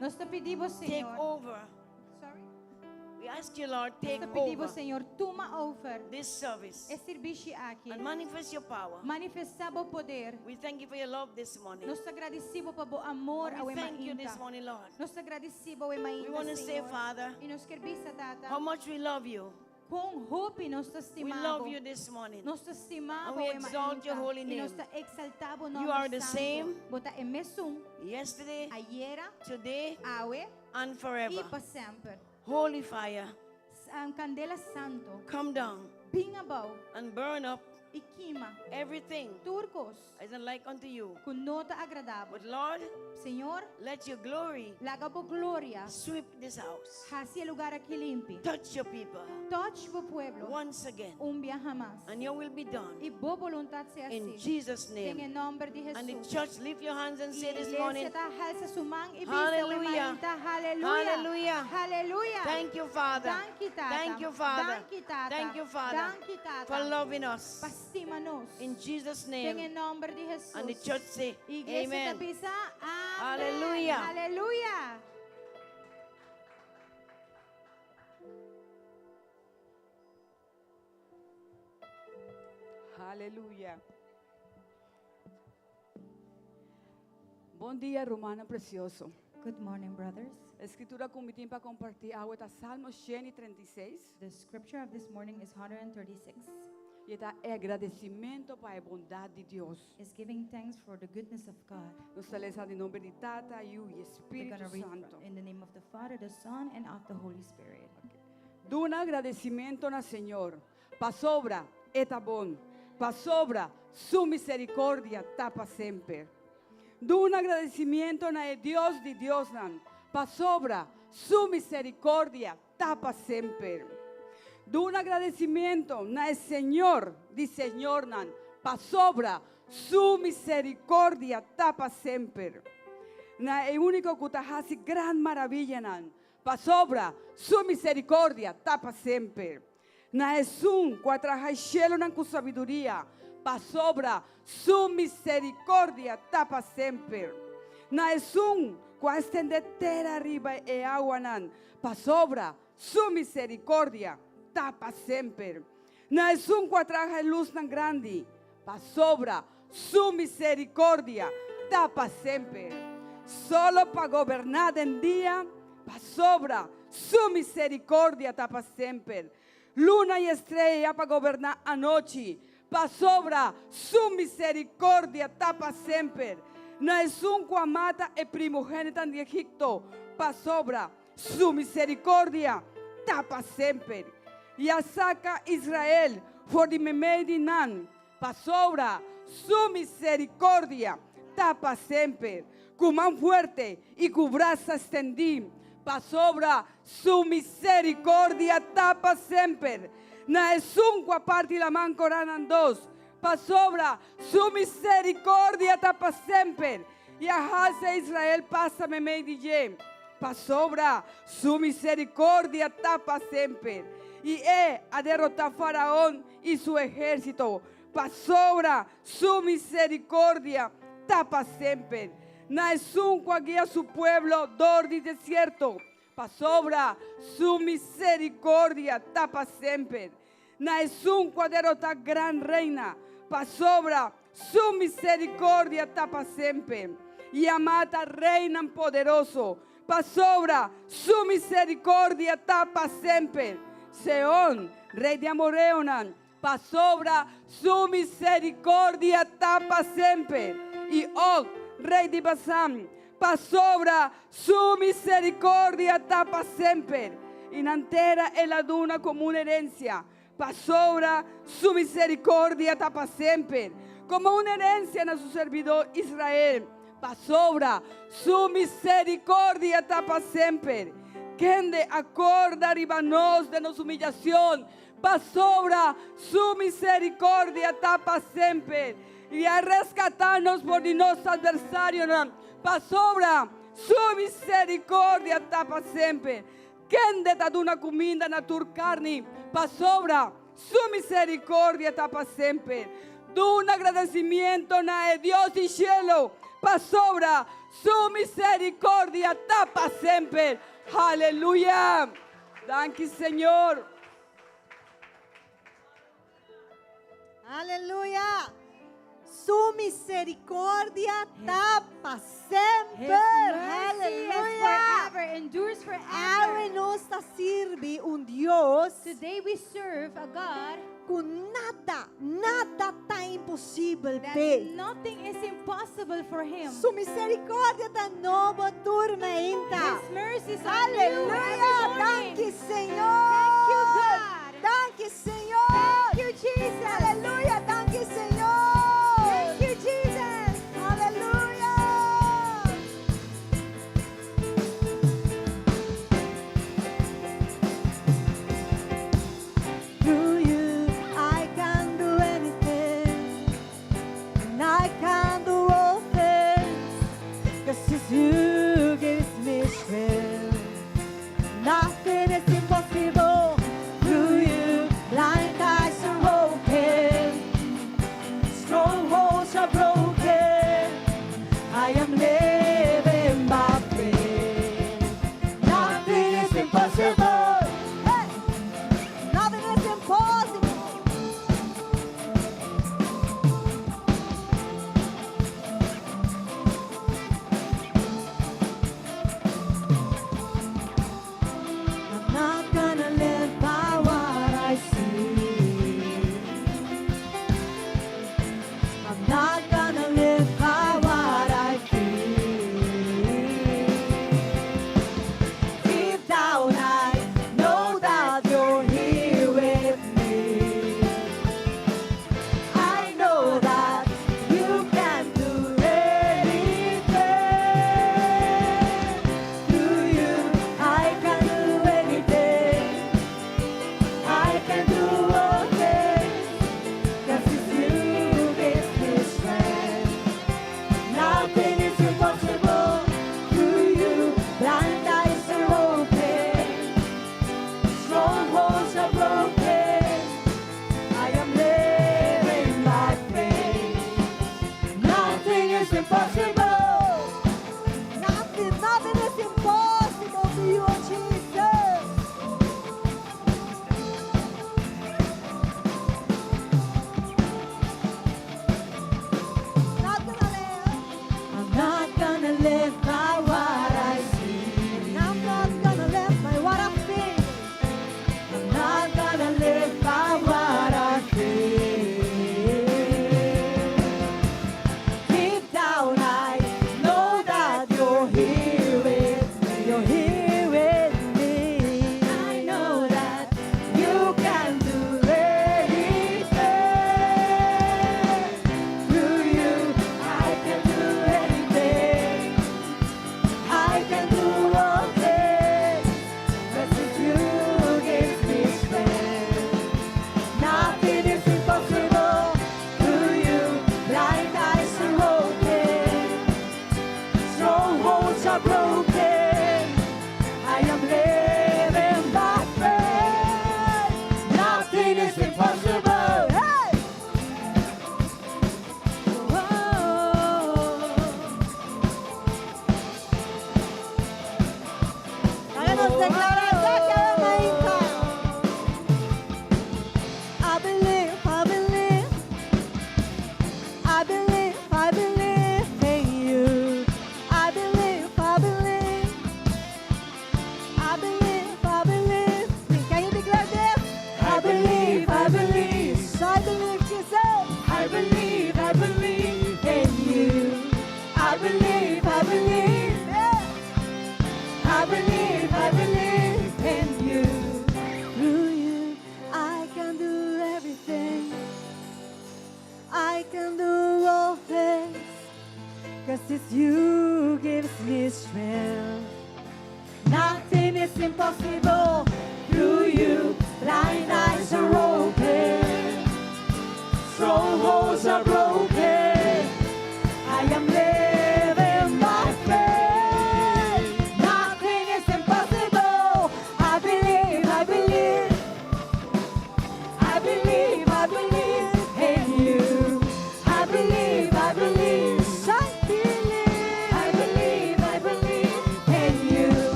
Nos ta pidi Bo, take Señor. over. Sorry. We ask you, Lord, take Nos ta pidi Bo, over Señor, tuma over this service e servisio aki. and manifest your power. Manifestá Bo poder. We thank you for your love this morning. Nos ta gradisí Bo pa Bo amor We awe thank you this mainta. morning, Lord. Nos ta gradisí Bo awe mainta, We want to say, Señor. Father, I nos ke bisa, Tata. how much we love you. Kon hopi nos ta We stima love Bo. you this morning. Nos ta stima And Bo we awe exalt your mainta. holy I nos name. ta eksaltá Bo You nòmber are the santu. same. Bo ta e mesun. Yesterday, Ayera, today, awe and i forever. pa semper. Holy fire, Kandela santu. come down Bin abou and burn up i kima. everything Tur kos isn't like unto you. ku no ta agradá Bo. But Lord, Señor, let your glory laga Bo gloria sweep this house. hasi e lugá aki limpi. Touch your people Touch Bo pueblo once again, un biaha mas. and your will be done. I Bo boluntat sea In hasí. Jesus' Den name. nòmber di And the Hesus. church, lift your hands and say this Iglesia morning, ta halsa su man i bisa Hallelujah. Hallelujah. Hallelujah. Hallelujah. Thank you, Father. Danki, Tata. Thank you, Father. Danki, Tata. Thank you, Father, Danki, Tata. for loving us. Pa stima nos. In Jesus' Den name. nòmber di Hesus. And the church say, Iglesia Amen. ta bisa, Amen. Hallelujah. Hallelujah. Aleluya. Bon dia, rumannan presioso. Good morning, brothers. Skritura ku mi tin pa kompartí awe ta Salmo 136 The scripture of this morning is 136. I ta agradesimentu pa e bondat di Dios. Is giving thanks for the goodness of God. Nos ta lesa den nòmber di Tata, Yu i We're Spiritu going to read Santu. in the name of the Father, the Son, and of the Holy Spirit. Duna agradesimentu na Señor. Pasobra e ta bon. Pasobra su miserikòrdia ta pa semper. Duna agradesimentu na Dios di diosnan. Pasobra su miserikòrdia ta pa semper. Duna agradesimentu na Señor di señornan. Pasobra su miserikòrdia ta pa semper. Na e úniko ku ta hasi gran maravianan. Pasobra su miserikòrdia ta pa semper. Na esun ku a traha shelunan ku sabiduria. Pasobra su miserikòrdia ta pa semper. Na esun ku a stende tera riba e awanan. Pasobra su miserikòrdia ta pa semper. Na esun ku a traha lusnan grandi. Pasobra su miserikòrdia ta pa semper. Solo pa goberná den dia, pasobra su miserikòrdia ta pa semper. Luna i strea pa goberná anochi, pasobra su miserikòrdia ta pa semper. Na esun ku a mata e primogénitonan di Egipto, pasobra su miserikòrdia ta pa semper. I a saka Israel for di meimei di nan, pasobra su miserikòrdia ta pa semper. Ku man fuerte i ku brasa stendí, pasobra su miserikòrdia ta pa semper. Na esun ku a parti laman korá nan dos, pasobra su miserikòrdia ta pa semper. I a hasi Israel pasa meimei di dje, pasobra su miserikòrdia ta pa semper. I e a derotá Faraon i su ehérsito, pasobra su miserikòrdia ta pa semper. Na esun ku a guia su pueblo dor di desierto, pasobra su miserikòrdia ta pa semper. Na esun ku a derotá gran reina, pasobra su miserikòrdia ta pa semper. I a mata reinan poderoso, pasobra su miserikòrdia ta pa semper. Seon, rei di amoreonan, pasobra su miserikòrdia ta pa semper. I Og, rei di Basan, pasobra su miserikòrdia ta pa semper. I nan tera el a duna komo un herensia, pasobra su miserikòrdia ta pa semper, komo un herensia na su serbidó Israel, pasobra su miserikòrdia ta pa semper. Kende a kòrda riba nos den nos humiliashon, pasobra su miserikòrdia ta pa semper, i a reskatá nos for di nos atversarionan, pasobra su miserikòrdia ta pa semper. Kende ta duna kuminda na tur karni, pasobra su miserikòrdia ta pa semper. Duna gradecimento na e Dios di cielo, pasobra su misericordia ta pa semper. Aleluya. Danki, Señor. Aleluya. Su misericordia ta pa His semper. Mercy is Aleluya. forever, endures Awe forever. nos ta sirbi un Dios Today we serve a God ku nada, nada ta imposibel that p'e. Nothing is impossible for him. Su misericordia ta nobo tur mainta. His mercies are new every Aleluya. morning. Danki, Señor. Thank you, God. Danki, Señor. Thank you, Jesus. Aleluya. Danki, Señor. Thank you, Jesus. Aleluya. Through you, I can do anything, and I can do all things, 'cause it's you gives me strength. Nothing is impossible.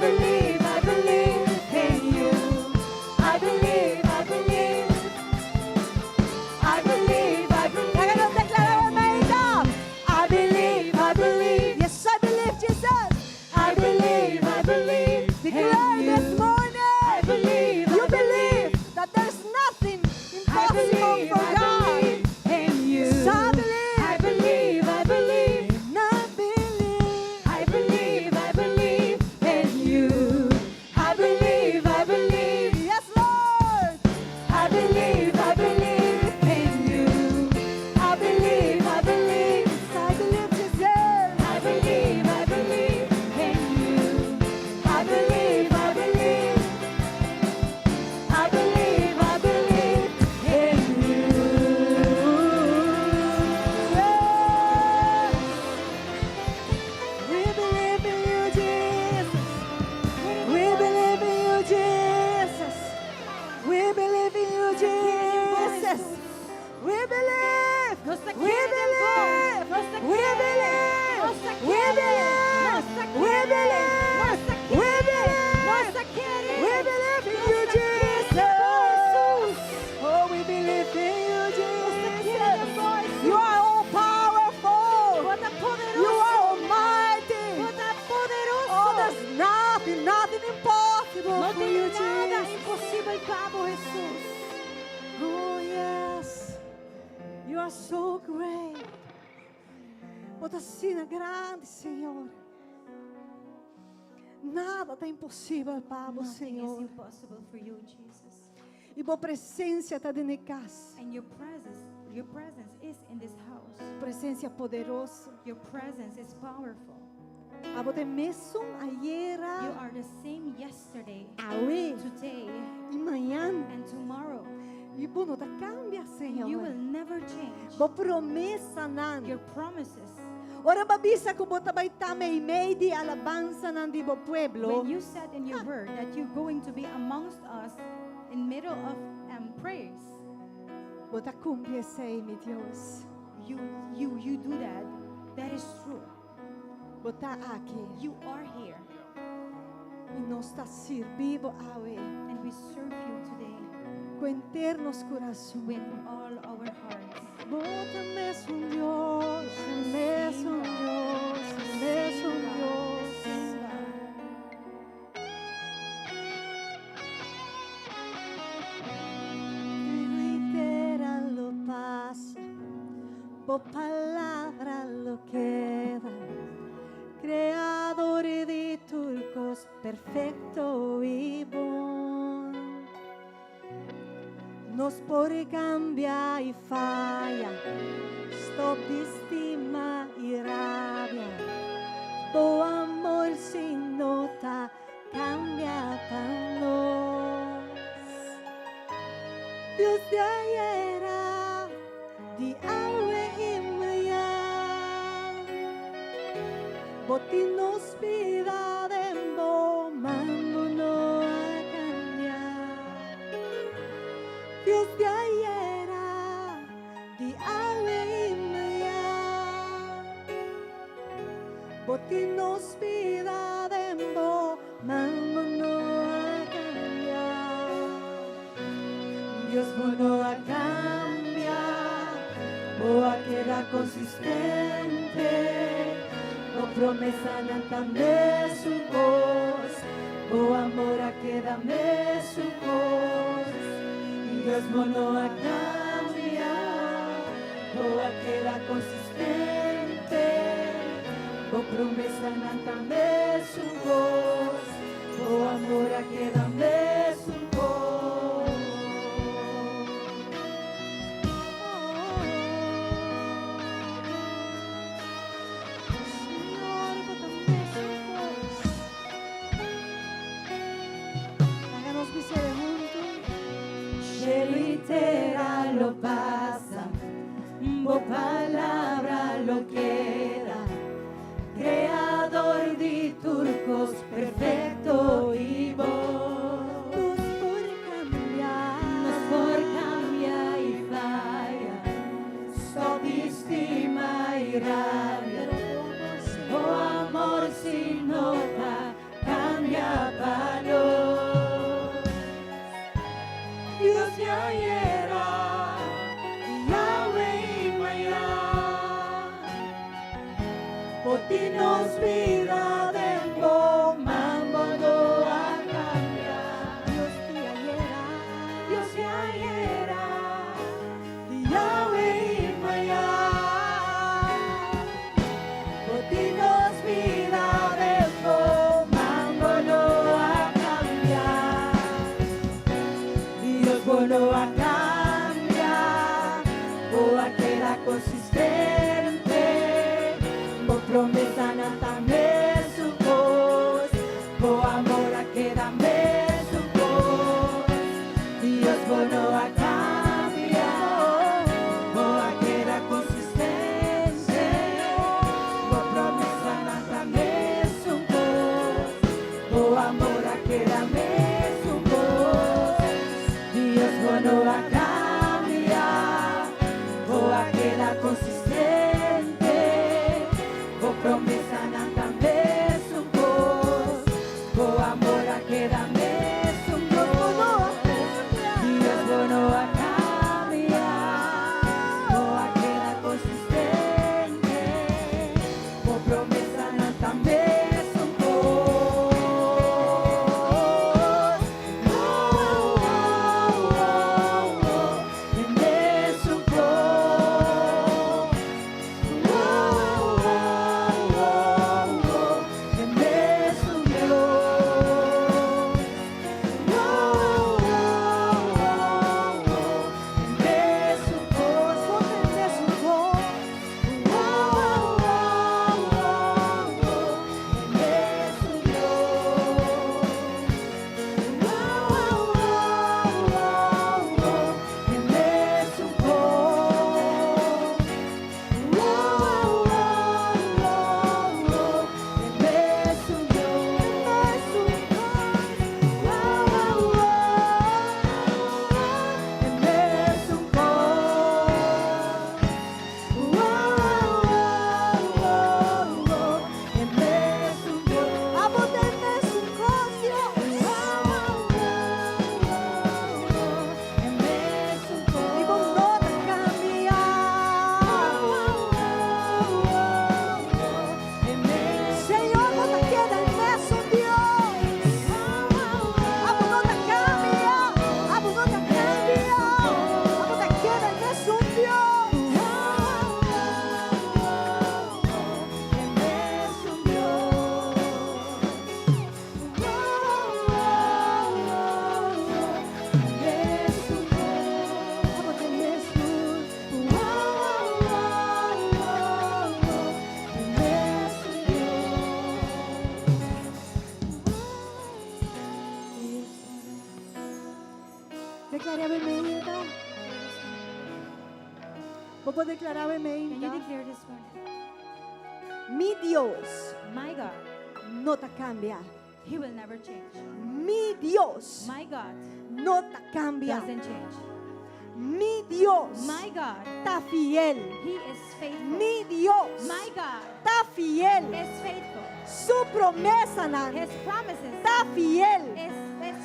believe, I believe in you. I believe, I believe. I believe, I believe. Laga nos deklará ainda. I believe, I believe. Yes, I believe, Jesus. I believe, I believe. Declare this morning. I believe. You believe that there's nothing impossible for God. In you. Yes, I believe. I believe, I believe. And I believe. I believe, I believe in you. I believe, I believe. Yes, Lord. I believe, I believe in you. I believe, I believe. I believe, Jesus. I believe, I believe in you. I believe, I believe. I believe, I believe in you. Yes. We believe in you, Jesus. We believe in you, Jesus. We believe in you, Jesus. We believe. Nos ta We kere believe. Nos ta We kere. believe. Nos ta We kere. believe. Nos ta We kere. believe. Nos ta We kere. believe. Nos ta kere. We believe in Nos you, ta kere Jesus. Jesus. Oh, we believe in you, kere Jesus. Jesus. You are all powerful. Bo ta poderoso. You are almighty. Bo ta poderoso. Oh, there's nothing, nothing impossible No for tin you, nada Jesus. imposibel pa bo, Jesus. Oh, yes. You are so great. Bo ta asina grandi, Señor. Nada ta imposibel pa bo, Nothing is Señor. impossible for you, Jesus. I bo presensia ta den e kas. And your presence is in this house. Presensia poderoso. Your presence is powerful. Abo ta e mesun ayera, You are the same yesterday, awe today, i mañan. and tomorrow. I bo no ta kambia, And you will Señor. never change. Bo promesanan. Your promises. Ora bo a bisa ku bo ta bai ta meimei di alabansanan di bo pueblo. When you said in your word that you're going to be amongst us in middle of praise, Bo ta kumpli esei, mi Dios. you do that. That is true. Bo ta aki. You are here, I nos ta sirbi bo awe. And we serve you today Ku henter nos kurason. With all our hearts. Bo ta mesun Dios, mesun Dios, mesun Same God, Dios. the same God. Cielo i tera lo pasa, bo palabra lo keda. Kreador di tur kos, perfekto i bon. Nos por kambia i faya, stòp di stima i rabia. Bo amor sí no ta kambia pa nos. Dios di ayera, di awe i mañan. Bo tin nos bida den bo man, bo no a kambia. Dios di ayera, di awe i mañan. Bo tin nos bida den bo man, bo no a kambia. Dios, bo no a kambia, bo a keda konsistente. Bo promesanan ta mesun kos, bo amor a keda mesun kos. Dios, bo no a kambia, bo a keda konsistente. Bo promesanan ta mesun kos, bo amor a keda mesun kos. Señor, bo ta mesun kos. Laga nos bisa huntu. Cielo i tera lo pasa, bo palabra lo keda. Kreador di tur kos, perfekto i bon. Nos por kambia, nos por kambia i faya, stòp di stima i rabia. Bo amor sí no ta kambia. Bo amor a keda mesun kos. Dios, bo no a kambia, bo a keda konsistente. Bo promesanan ta mesun kos. Bo amor a keda mesun kos. Dios, bo no a kambia, bo a keda konsistente. Bo promesanan ta mesun kos. Oh, oh, oh, oh, e mesun kos. Oh, oh, oh, oh, e mesun Dios. Oh, oh, oh, oh, e mesun kos, e mesun kos. Oh, oh, oh, oh, e mesun Dios. Oh, oh, oh, oh, e mesun kos. Oh, oh, oh, oh, e mesun Dios. E mesun kos. Oh, oh, oh, e mesun kos. Oh, oh, oh, oh, e mesun Dios. Abo ta e mesun kos, Dios. Oh, oh, oh, e mesun kos. I bo no ta kambia. Oh, e mesun Señor, bo ta keda e mesun Dios. Abo no ta kambia. Abo no ta kambia. Abo ta keda e mesun Dios. E mesun Dios. E mesun Abo ta e mesun. E mesun Dios. Deklará mainta. Bo por deklará Can you mainta. declare this morning? Mi Dios My God, no ta kambia. He will never change. Mi Dios My God no ta kambia. doesn't change. Mi Dios My God, ta fiel. He is faithful. Mi Dios My God ta fiel. is faithful. Su promesanan His promises ta fiel. is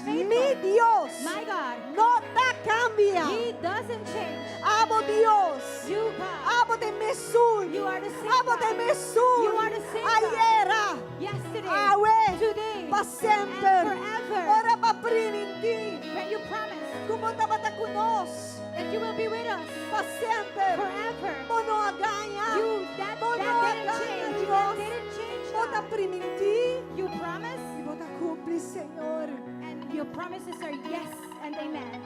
Mi faithful. Dios My God, no ta kambia. He doesn't change. Abo Dios. You God, Abo ta e mesun. you are the same Abo God. ta e mesun. You are the same God. Ayera. Yesterday, Awe. today, Pa semper. and forever. Ora b'a primintí. When you promise Ku bo tabata ku nos. that you will be with us Pa semper. forever. Bo no a gaña. You that, Bo no that didn't a gaña, change. Dios. That didn't change. Bo ta God. primintí. You promise, I bo ta kumpli, Señor. and your promises are yes and amen.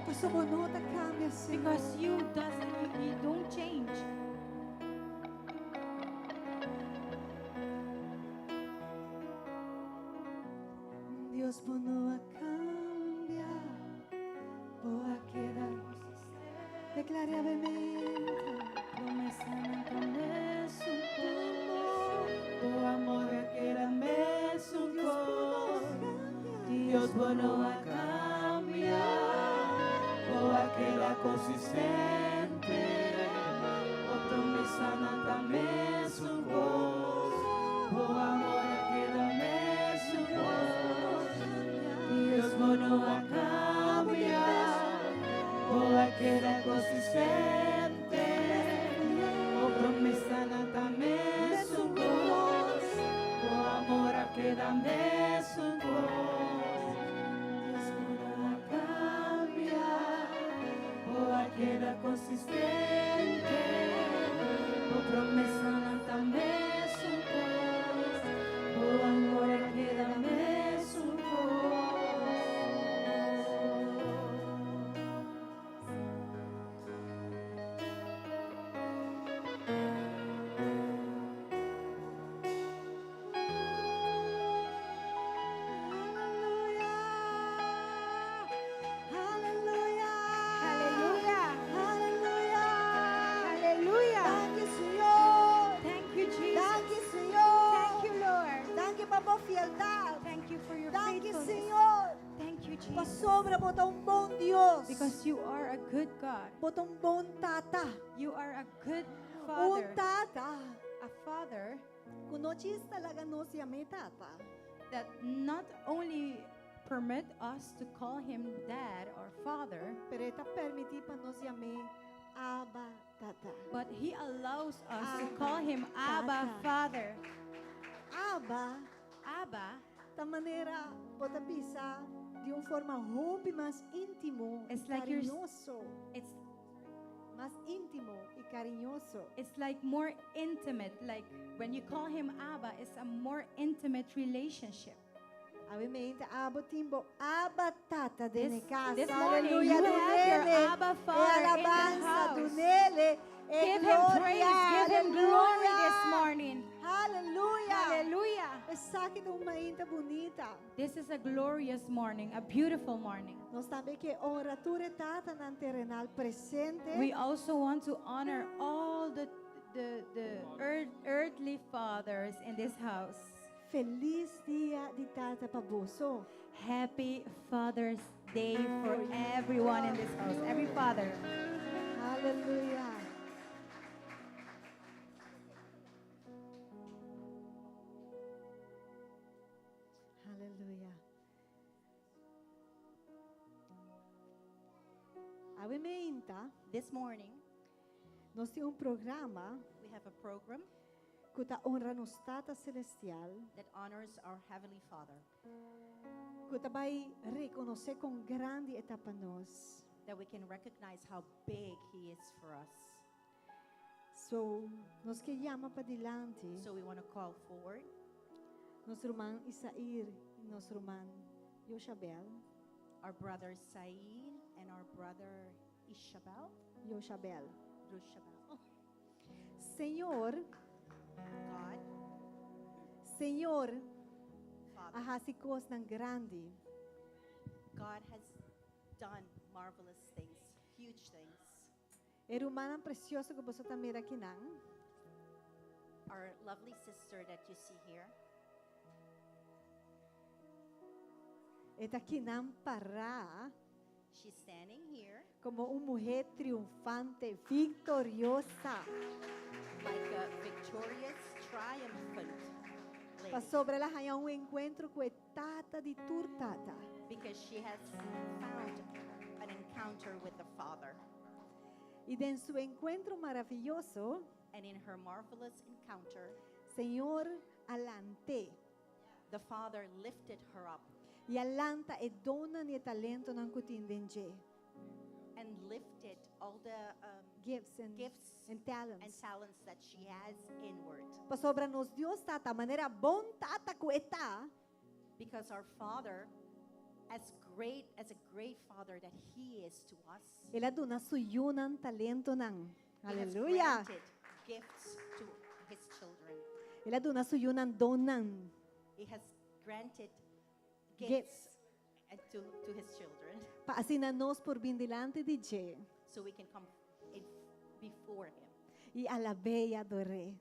Paso bo no ta kambia, Señor. Because you doesn't you don't change. Dios bo no a kambia. Bo a keda. Deklará mainta. Promesanan ta mesun kos. Bo amor a keda mesun kos. Dios bo no a kambia, bo a keda konsistente. Bo promesanan ta mesun kos. Bo amor a keda mesun kos. Dios bo no a kambia, bo a keda konsistente. Bo promesanan ta mesun kos. Bo amor a keda mesun kos. Dios bo no a kambia, bo a keda konsistente. Bo promesanan ta mesun kos. Bo amor a keda mesun kos. Aleluya. Aleluya. Aleluya. Aleluya. Aleluya. Danki, Señor. for your Danki, faithfulness. Señor. Thank you, Jesus. Pasobra bo ta un bon Dios. Because you are a good God. Bo ta un bon tata. You are a good Un father. tata. A father Ku no djis ta laga nos yam'é tata. That not only permit us to call him dad or father, Pero e ta permití pa nos yam'é Abba Tata. But he allows us to Abba call him Abba Tata. Father. Abba Abba ta manera bo ta bisa di un forma hopi mas íntimo It's i like you're kariñoso. It's Mas íntimo i kariñoso. It's like more intimate. Like when you call him Abba, it's a more intimate relationship. Awe mainta abo tin bo Abba Tata den This, kas. this morning Aleluya, you have your dunele Abba e Father in the alabansa, house. dunele e Give him praise, gloria. Give him glory this Aleluya. Morning. Aleluya. Hallelujah. Esaki ta un mainta bunita. This is a glorious morning, a beautiful morning. Nos tambe ke honra tur e tatanan terenal presente. We also want to honor all the earthly fathers in this house. Felis Dia di Tata pa boso. Happy Father's Day for everyone in this house, every father. Aleluya. Aleluya. Awe mainta, This morning, nos tin un programa we have a program ku ta honra nos Tata Selestial, that honors our Heavenly Father, ku ta bai rekonosé kon grandi e ta pa nos. That we can recognize how big He is for us. So, nos ke yama padilanti, So we want to call forward nos ruman Isair, nos ruman Yoshabel, our brother Said and our brother Ishabel. Yoshabel. Rushabel. Señor, God, Señor, Father, a hasi kosnan grandi. God has done marvelous things, huge things. E ruman presioso ku boso ta mira akinan, Our lovely sister that you see here, e ta akinan pará she's standing here komo un muhé triunfante, viktorioso. Like a victorious, triumphant lady Pasobra el a haña un enkuentro ku e tata di tur tata. Because she has found an encounter with the Father. I den su enkuentro maravioso, And in her marvelous encounter, Señor a lant'é. The Father lifted her up I a lanta e donnan i talentonan ku tin den dje. And lifted all the Gifts and, gifts and talents. And talents that she has inward. Pasobra nos Dios tata, manera bon tata ku e ta, Because our Father, as great as a great Father that He is to us, el a duna su yunan talentonan. He has Aleluya. Granted gifts to His children. El a duna su yunan donnan. He has granted Gifts. Gifts and to His children Pa asina nos por bin dilanti di dje so we can come in before Him i alab'é i ador'é.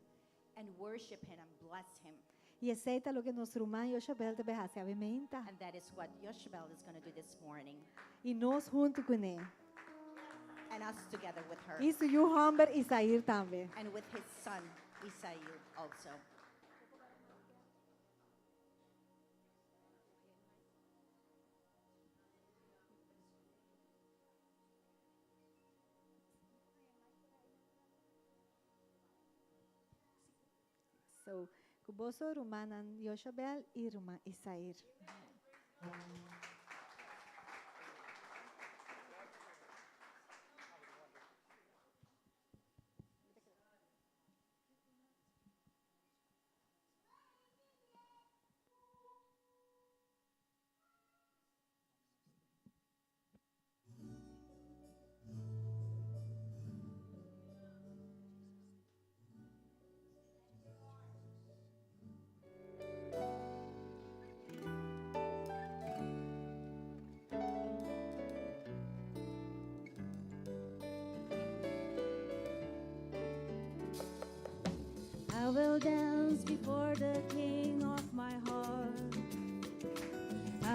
And worship Him and bless Him. I esei ta loke nos ruman Yoshabel ta bai hasi awe mainta. And that is what Yoshabel is going to do this morning. I nos huntu kuné. And us together with her. I su yu hòmber Isair tambe. And with his son, Isaiah, also. So, ku boso rumannan Yoshabel i ruman Isair. I will dance before the King of my heart.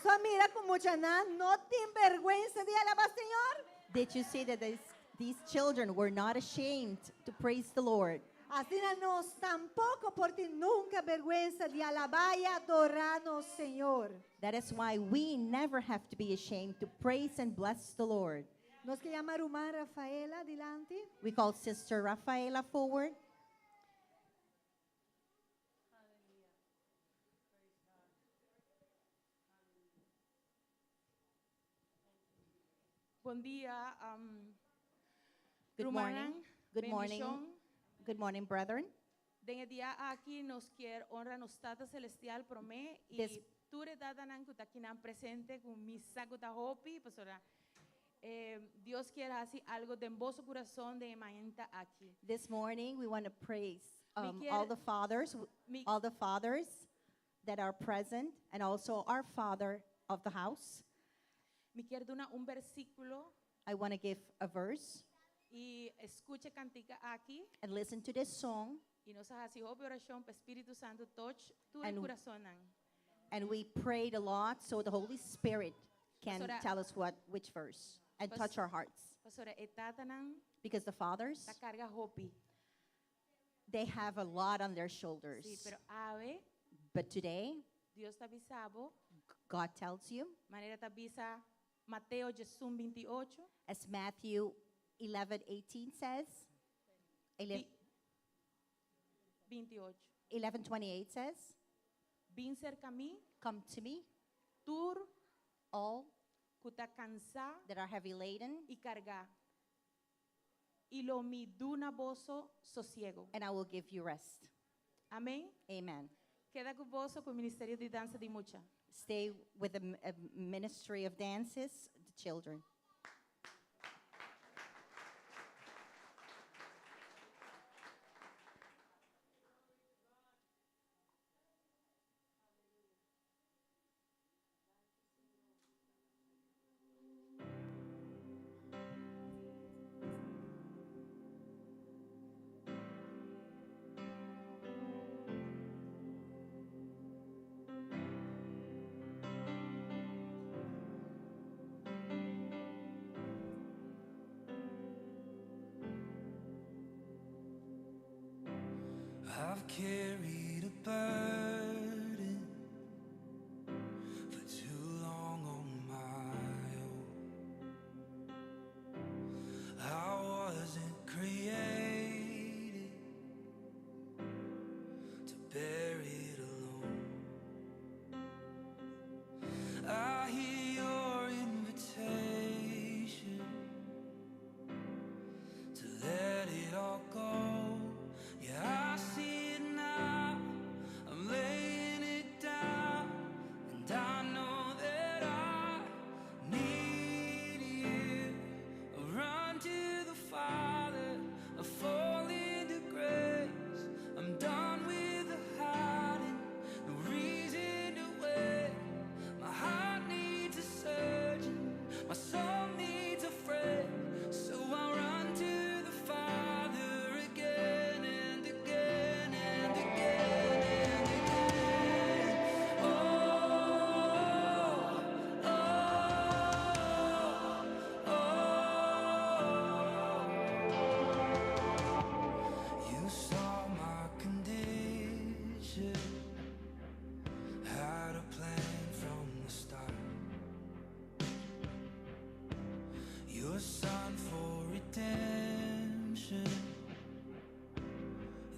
Boso a mira ku muchanan no tin bèrgwensa di alabá Señor? Did you see that these children were not ashamed to praise the Lord? Asina nos tampoko por tin nunka bèrgwensa di alabá i adorá nos Señor. That is why we never have to be ashamed to praise and bless the Lord. Nos ke yama ruman Rafaela dilanti. We call Sister Rafaela forward. Bon dia, Good morning. rumannan. Good morning. Bendishon. Good morning, brethren. Den e dia aki nos ke honra nos Tata Selestial promé i tur e tatanan ku ta akinan presente ku mi sa ku ta hopi, pastora. Dios ke hasi algu den boso kurason den e mainta aki. This morning we want to praise Mi all the fathers, all the fathers that are present, and also our father of the house. Mi ke duna un versíkulo I want to give a verse i skucha e kantika aki and listen to this song. I nos a hasi hopi orashon pa Spiritu Santu touch tur kurason. And we prayed a lot so the Holy Spirit can Pastora- tell us what which verse and touch our hearts. Pastora, e tatanan Because the fathers, ta karga hopi. They have a lot on their shoulders. Sí, pero awe, But today, Dios ta bisa bo, God tells you, manera ta bisa Mateo 11, 28, as Matthew 11:18 says, 28. 11:28 says, Bin serka mi, "Come to me, tur all ku ta kansá that are heavy laden, i kargá. I lo mi duna boso sosiegu. And I will give you rest." Amèn. Amen. Keda ku boso ku Ministerio di Dansa di Mucha. Stay with the ministry of dances, the children. I've carried a burden for too long on my own. I wasn't created to bear it alone. I hear your invitation to let it all go. Yeah, I see it now. I'm laying it down, and I know that I need you. I run to the Father, I fall into grace. I'm done with the hiding, no reason to wait. My heart needs a surgeon, my soul needs a friend. So I run to the Father again and again and again and again. Oh. You saw my condition, had a plan from the start. Your son for redemption,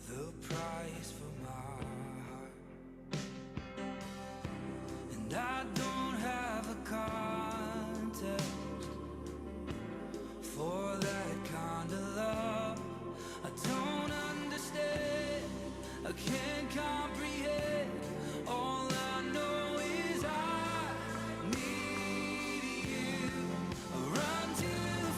the price for my heart. And I don't have a context for that kind of love. I don't understand, I can't comprehend. All I know is I need you. I run to the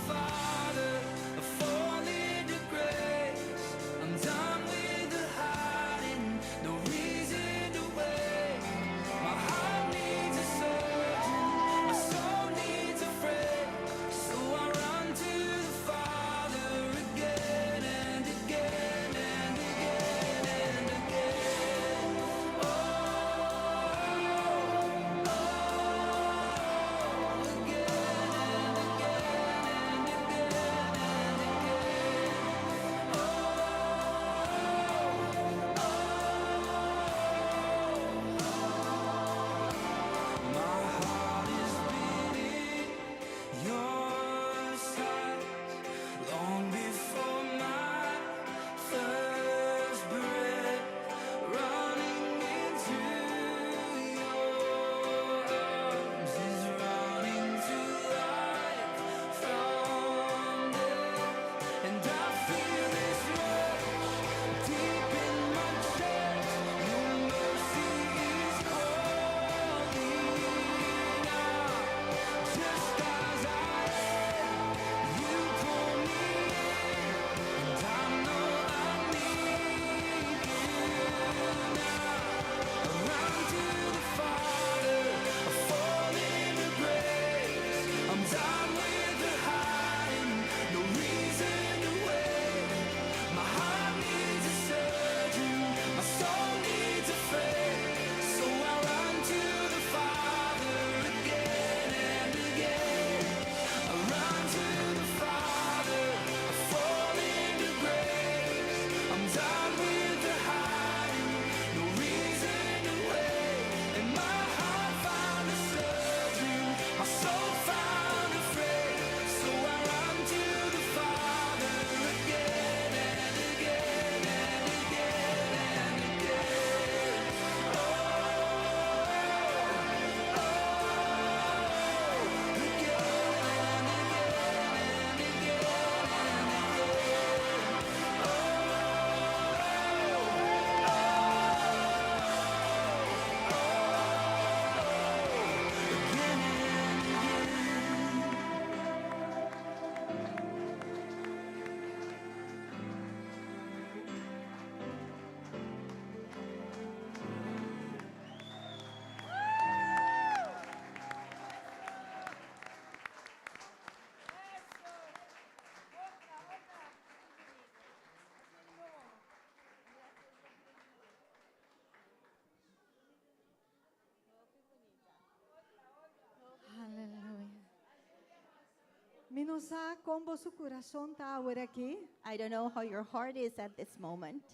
Mi no sa kon boso kurason ta awor aki, I don't know how your heart is at this moment,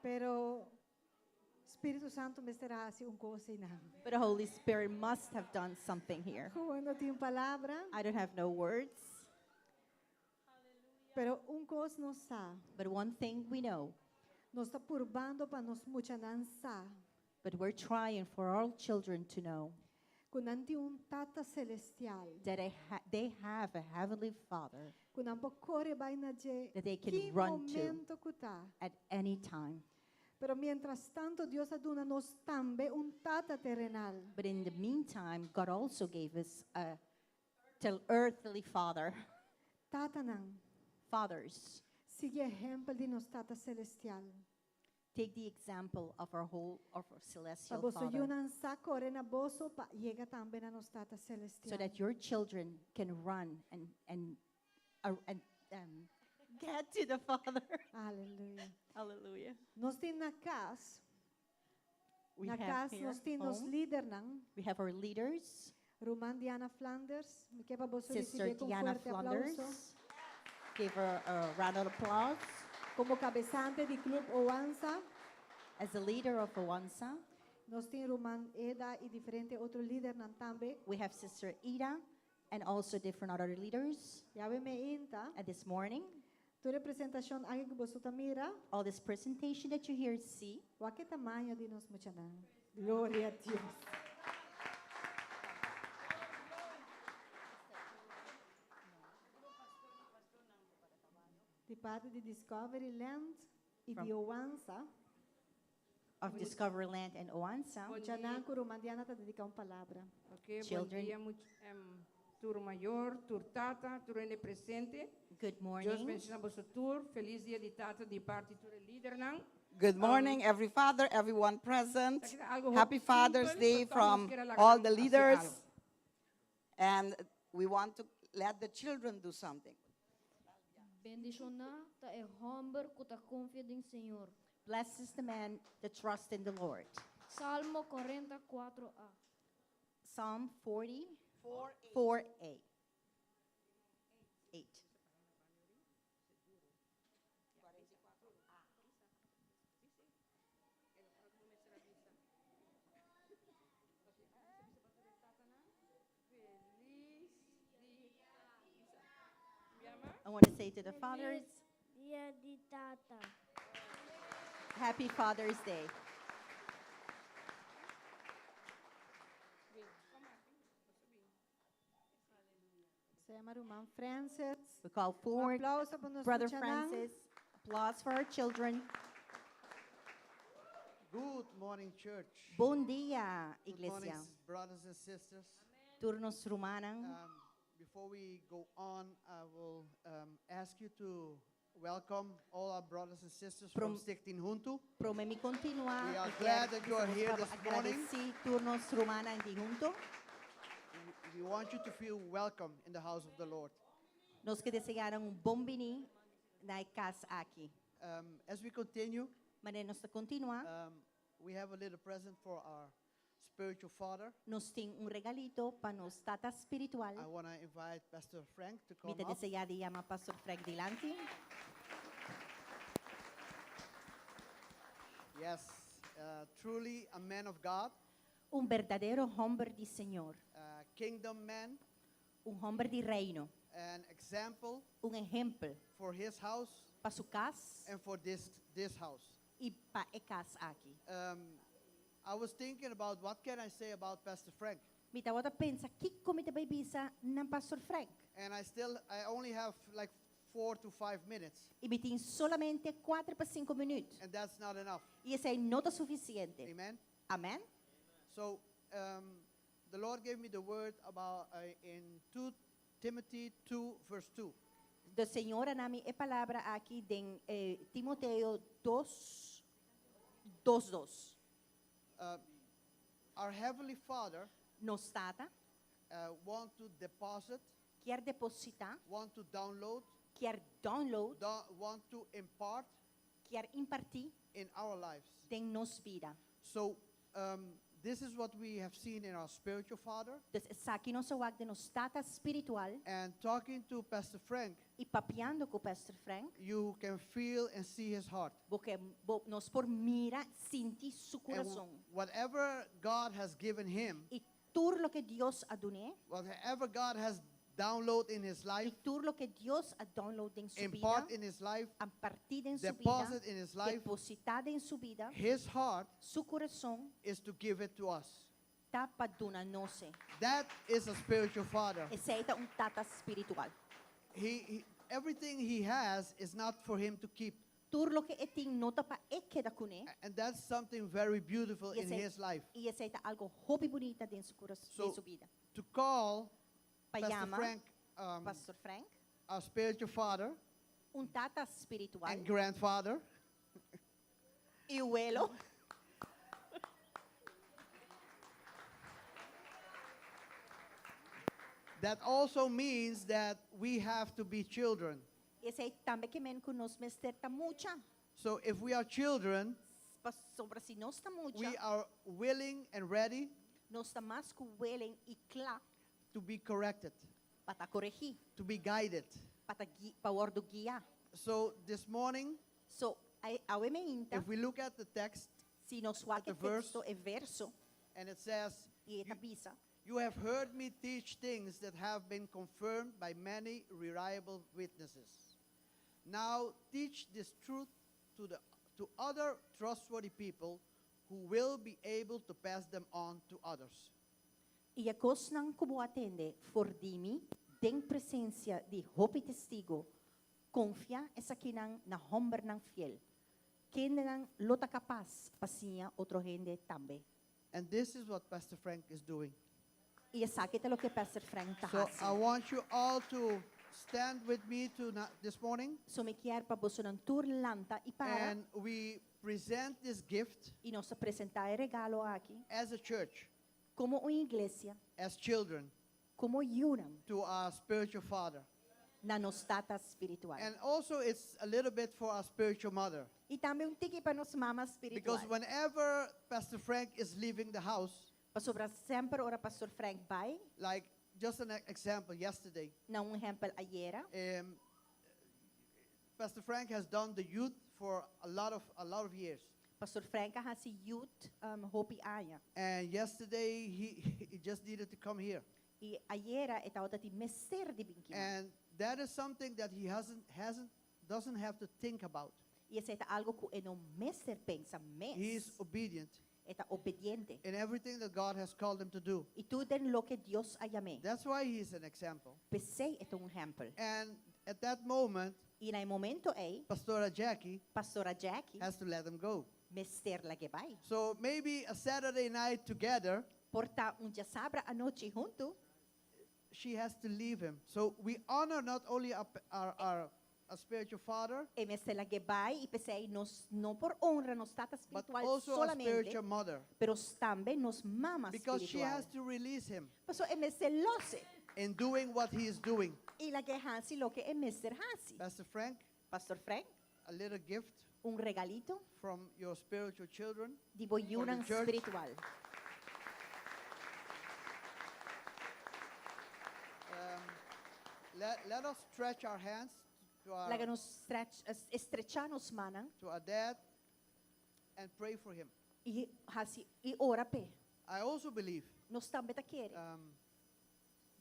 pero Spiritu Santu mester a hasi un kos einan. But the Holy Spirit must have done something here. Ku no tin palabra, I don't have no words, pero un kos nos sa. But one thing we know, Nos ta purbando pa nos muchanan sa. But we're trying for our children to know Ku nan tin un tata selestial. That they have a heavenly Father Ku nan por kore bai na dje that they can ki run to momento ku ta. At any time. Pero mientras tanto, Dios a duna nos tambe un tata terenal. But in the meantime, God also gave us a till earthly father. Tatanan. Fathers. Sigui ehèmpel di nos tata selestial. Take the example of our celestial Pa boso Father, yunan sa kore na boso pa yega tambe na nos tata selestial. So that your children can run and get to the Father. Aleluya. Hallelujah. Nos tin na kas, We na have kas here nos tin nos home, lidernan. We have our leaders, Ruman Diana Flanders, mi ke pa boso Sister risibí ku Diana fuerte aplauso. Flanders. Give her a round of applause. Komo kabesante di Club Oansa, As the leader of Oansa, nos tin ruman Eda i diferente otro lidernan tambe. We have Sister Ida and also different other leaders. I awe mainta, And this morning, tur e presentashon aki ku boso ta mira, all this presentation that you here see, wak e tamaño di nos muchanan. Gloria na Dios. Di parti di Discovery Land i di Oansa, of Discovery Land and Oansa, Bon Muchanan ku ruman Diana ta dediká un palabra. Ok, Children. Bon dia, much, tur mayor, tur tata, tur hende presente. Good Dios morning. bendishoná boso tur. Felis dia di tata di parti tur lidernan. Good morning, every father, everyone present. Algo Happy Father's simpel, Day pero from all the leaders. And we want to let the children do something. Bendishoná ta e hòmber ku ta konfia den Señor. Blessed is the man that trusts in the Lord. Salmo 44a. Psalm 40, 4a. 8. I want to say to the fathers, Dia di Tata. Happy Father's Day. Nos ta yama ruman Francis. We call forward Aplauso pa nos Brother muchanan. Francis. Applause for our children. Good morning, church. Bon dia, Good morning, iglesia. Brothers and sisters. Tur nos rumannan. Before we go on, I will ask you to welcome all our brothers and sisters from Stichting Huntu. Promé mi kontinuá. We are glad that you are here this morning. Gradisí tur nos rumannan di Huntu. We want you to feel welcome in the house of the Lord. Nos ke deseá un bon biní na kas aki. As we continue, Manera nos ta kontinuá, we have a little present for our spiritual father. Nos tin un regalito pa nos tata spiritual. I want to invite Pastor Frank to Mi come ta up. deseá di yama Pastor Frank dilanti. Yes, truly a man of God, Un berdadero hòmber di Señor. Kingdom man, Un hòmber di reino. An example Un ehèmpel for his house pa su kas and for this house. I pa e kas aki. I was thinking about what can I say about Pastor Frank, Mi tabata pensa kiko mi ta bai bisa na Pastor Frank. And I only have like 4 to 5 minutes, I mi tin solamente 4 pa 5 minüt. And that's not enough. I esei no ta sufisiente. Amen. Amèn? So the Lord gave me the word about in 2 Timothy 2 verse 2. E Señor a duna mi e palabra aki den Timoteo 2, 2, 2. Our heavenly Father Nos tata want to deposit, ke depositá, want to download, ke download, want to impart ke impartí in our lives. Den nos bida. So. This is what we have seen in our spiritual father. Dus esaki nos a wak den nos tata spiritual. And talking to Pastor Frank, I papiando ku Pastor Frank, you can feel and see his heart. Bo ke, bo, nos por mira, sinti su And kurason. whatever God has given him, I tur loke Dios a dun'é, whatever God has download in his life, I tur loke Dios a download den su bida, impart in his life, impartí den su bida, deposit in his life, depositá den su bida, his heart su kurason is to give it to us. ta pa duna nos. That is a spiritual father. Esei ta un tata spiritual. Everything he has is not for him to keep. Tur loke e tin no ta pa e keda kuné. And that's something very beautiful in his life. I esei ta algo hopi bunita den su kurason, So, den su bida. to call Pa Pastor yama Frank, Pastor Frank, our spiritual father, un tata spiritual, and grandfather, i welo. That also means that we have to be children. Esei tambe ke men ku nos mester ta mucha. So if we are children, Pasobra si nos ta mucha, we are willing and ready nos ta mas ku willing i kla to be corrected, pa ta koregí, to be guided. pa ta gui, pa wòrdu guiá. So this morning, So, awe mainta, if we look at the text, si nos wak at the e verse, teksto, e verso, and it says, i e ta bisa, You have heard me teach things that have been confirmed by many reliable witnesses. Now teach this truth to other trustworthy people who will be able to pass them on to others. I e kosnan ku bo a tende for di mi, den presensia di hopi testigo, konfia esakinan na hòmbernan fiel, kendenan lo ta kapas pa siña otro hende tambe. And this is what Pastor Frank is doing. I esaki ta loke Pastor Frank ta So hasi. I want you all to stand with me this morning. So mi kier pa bosonan tur lanta i para. And we present this gift I nos ta presentá e regalo aki. as a church. Komo un iglesia. As children. Komo yunan. To our spiritual father. Na nos tata spiritual. And also it's a little bit for our spiritual mother. I tambe un tiki pa nos mama spiritual. Because whenever Pastor Frank is leaving the house, Pasobra semper ora Pastor Frank bai. Like just an example yesterday. Na un ehèmpel ayera. Pastor Frank has done the youth for a lot of years. Pastor Frank a hasi youth, hopi aña. And yesterday he just needed to come here. I ayera e tabata tin mester di bin akinan. And that is something that he doesn't have to think about. I esei ta algo ku e no mester pensa mes. He is obedient. E ta obediente. In everything that God has called him to do. I tur den loke Dios a yam'é. That's why he is an example. P'esei e ta un ehèmpel. And at that moment, I na e momento ei, Pastora Jackie Pastora Jackie has to let him go. Mester lag'é bai. So maybe a Saturday night together, Por ta un djasabra anochi huntu. She has to leave him. So we honor not only our spiritual father, E mester lag'é bai i p'esei nos no por honra nos tata but spiritual also our solamente, spiritual mother. pero tambe nos mama Because she spiritual. has to release him Paso e mester los e. in doing what he is doing. I lag'é hasi loke e mester hasi. Pastor Frank, Pastor Frank, a little gift un regalito from your spiritual children, di bo from the yunan church. spiritual. Let us stretch our hands to our, Laga nos stretch, estrechá nos mannan to our dad and pray for him. I hasi, i ora p'e. I also believe, Nos tambe ta kere.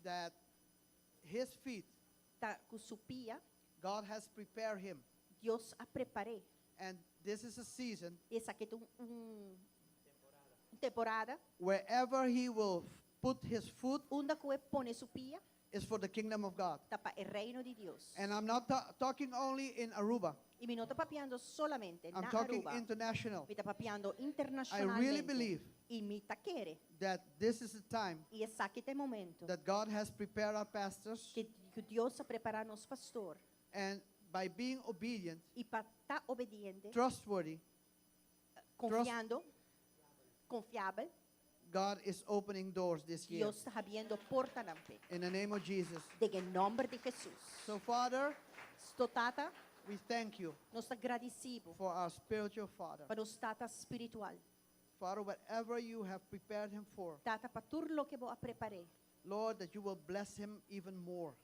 that his feet, ta ku su pia, God has prepared him. Dios a prepar'é. And this is a season Esaki ta un temporada. Wherever he will put his foot, unda ku e pone su pia, is for the kingdom of God. Ta pa e reino di Dios. And I'm not talking only in Aruba. I mi no ta papiando solamente I'm na talking Aruba. international. Mi ta papiando I really internacionalmente. believe I mi ta kere. that this is the time I esaki ta e momento that God has prepared our pastors. ku Dios a prepará nos pastor. And by being obedient, I pa ta obediente, trustworthy, konfiando, konfiabel, God is opening doors this year. Dios ta habriendo portanan p'e. In the name of Jesus. Den nòmber di Jesus. So, Father, So Tata, we thank you nos ta gradisido for our spiritual father. pa nos tata spiritual. Father, whatever you have prepared him for, Tata, pa tur loke bo a prepar'é. Lord, that you will bless him even more.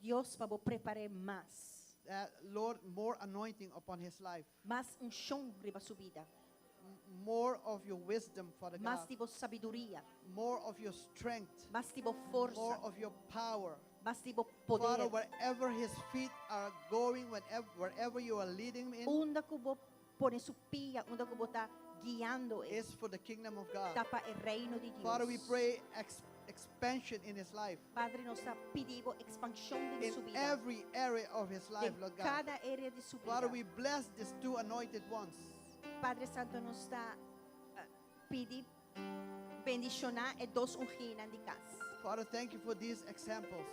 Dios, pa bo prepar'é mas. That, Lord, more anointing upon his life. Mas unshon riba su bida. More of your wisdom, Father Mas God. di bo sabiduria. More of your strength. Mas di bo forsa. More of your power. Mas di bo Father, poder. wherever his feet are going, whenever, wherever you are leading him in, Unda ku bo pone su pia, unda ku bo ta guiando e. is for the kingdom of God. Ta pa e reino di Dios. Father, we pray expansion in his life. Padre, nos ta pidi bo ekspanshon den In su bida. every area of his life, Den Lord God. kada area di su Father, bida. we bless these two anointed ones. Padre Santo, nos ta pidi bendishoná e dos ungínan di kas. Father, thank you for these examples.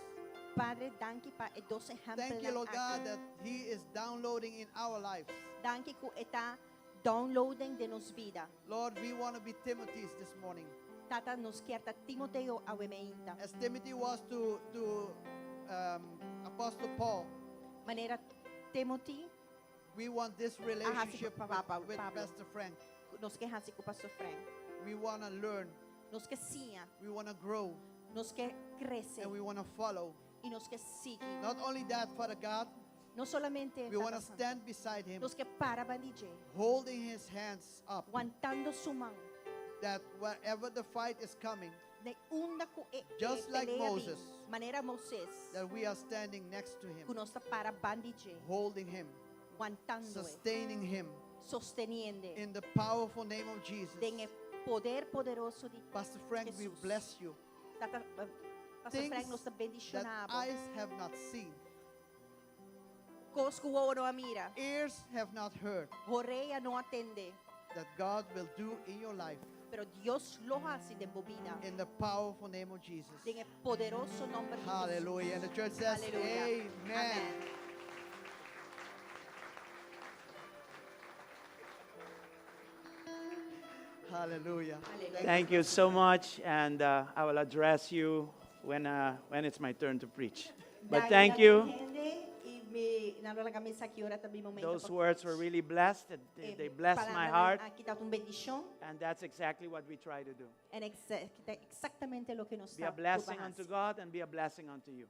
Padre, danki pa e dos Thank you, Lord ehèmpelnan God, aki. that He is downloading in our lives. Danki ku e ta downloading den nos bida. Lord, we want to be Timothy's this morning. Tata, nos kier ta Timoteo awe meinta. As Timothy was to Apostle Paul, Manera Timothy, we want this a hasi relationship ku Papa with Pablo. Pastor Frank. Nos ke hasi ku Pastor Frank. We want to learn. Nos ke siña. We want to grow. Nos ke krese. And we want to follow. I nos ke sigui. Not only that, Father God, No solamente, we want Tata to Santo. stand beside him, Nos ke para band'i dje. holding his hands up, Wantando su man. that wherever the fight is coming, Na unda ku e, just e like pelea bin, Moses, manera Moises, that we are standing next to him, ku nos ta para band'i dje, holding him, wantando e, sustaining him, sosteniendo in the powerful name of Jesus. Den e poder poderoso di Pastor Frank, we Jesus. bless you. Tata, Pastor Things Frank, nos ta that bendishoná bo. eyes have not seen, Kos ku wowo no a mira, ears have not heard, Orea no a tende, that God will do in your life. Pero Dios lo hasi den bo bida. In the powerful name of Jesus. Den e poderoso nòmber di Jesus. Hallelujah. And the church says, Hallelujah. Amen. Amen. Hallelujah. Hallelujah. Thank you so much, and I will address you when it's my turn to preach. But thank you. Those words were really blessed. They blessed my heart. Aki ta un bendishon. And that's exactly what we try to do. En eksaktamente loke nos Be a ta blessing unto God and be a blessing unto you.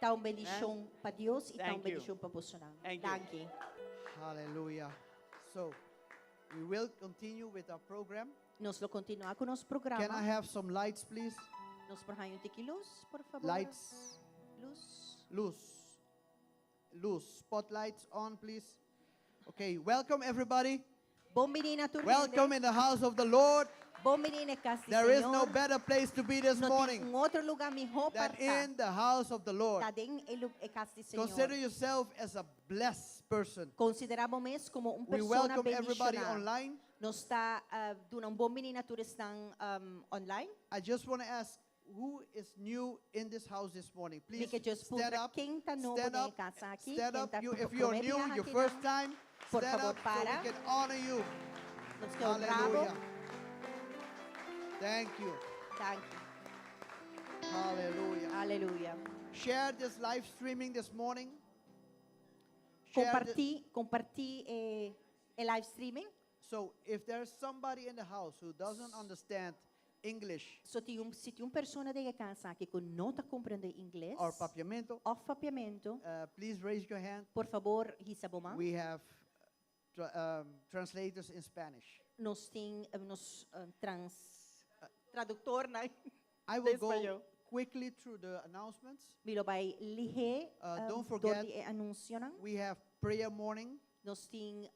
Ta un bendishon pa Dios i ta un Thank you. bendishon pa boso. Thank you. Thank you. Hallelujah. So, we will continue with our program. Nos lo kontinuá ku nos Can I programa. have some lights, please? Nos por haña un tiki lus, por fabor. Lights. Lus. Lus. Lus. Spotlights on, please. Okay, welcome everybody. Bon biní na tur Welcome in the house of the Lord. Bon biní na kas di There is no Señor. better place to be this No tin morning un otro lugá mihó than pa ta. in the house of the Lord. Ta den e lu- e kas di Señor. Consider yourself as a blessed person. Konsiderá bo mes komo un We persona welcome everybody bendishoná. online. Nos ta duna un bon biní na tur esnan online. I just want to ask who is new in this house this morning. Please Mi ke just stand puntra up. ken ta nobo Stand den up. kas aki, Stand ken up. ta You, if you're promé new, biaha your aki first nan. time, Por stand fabor, up so para. we can honor you. Nos ke honra bo. Hallelujah. Thank you. Thank you. Hallelujah. Hallelujah. Share this live streaming this morning. Share Kompartí, kompartí e live streaming. So if there's somebody in the house who doesn't understand English So tin un, si tin un persona den kas aki ku no ta komprondé ingles or Papiamento, òf papiamento, please raise your hand. Por fabor, hisa bo man. We have translators in Spanish. Nos tin nos trans traduktor na I will go español. quickly through the announcements. Mi lo bai lihé Don't dor forget, di e anunsionan. we have prayer morning. Nos tin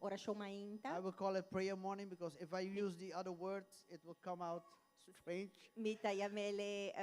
orashon mainta. I will call it prayer morning because if I use the other words, it will come out strange. Mi ta yam'é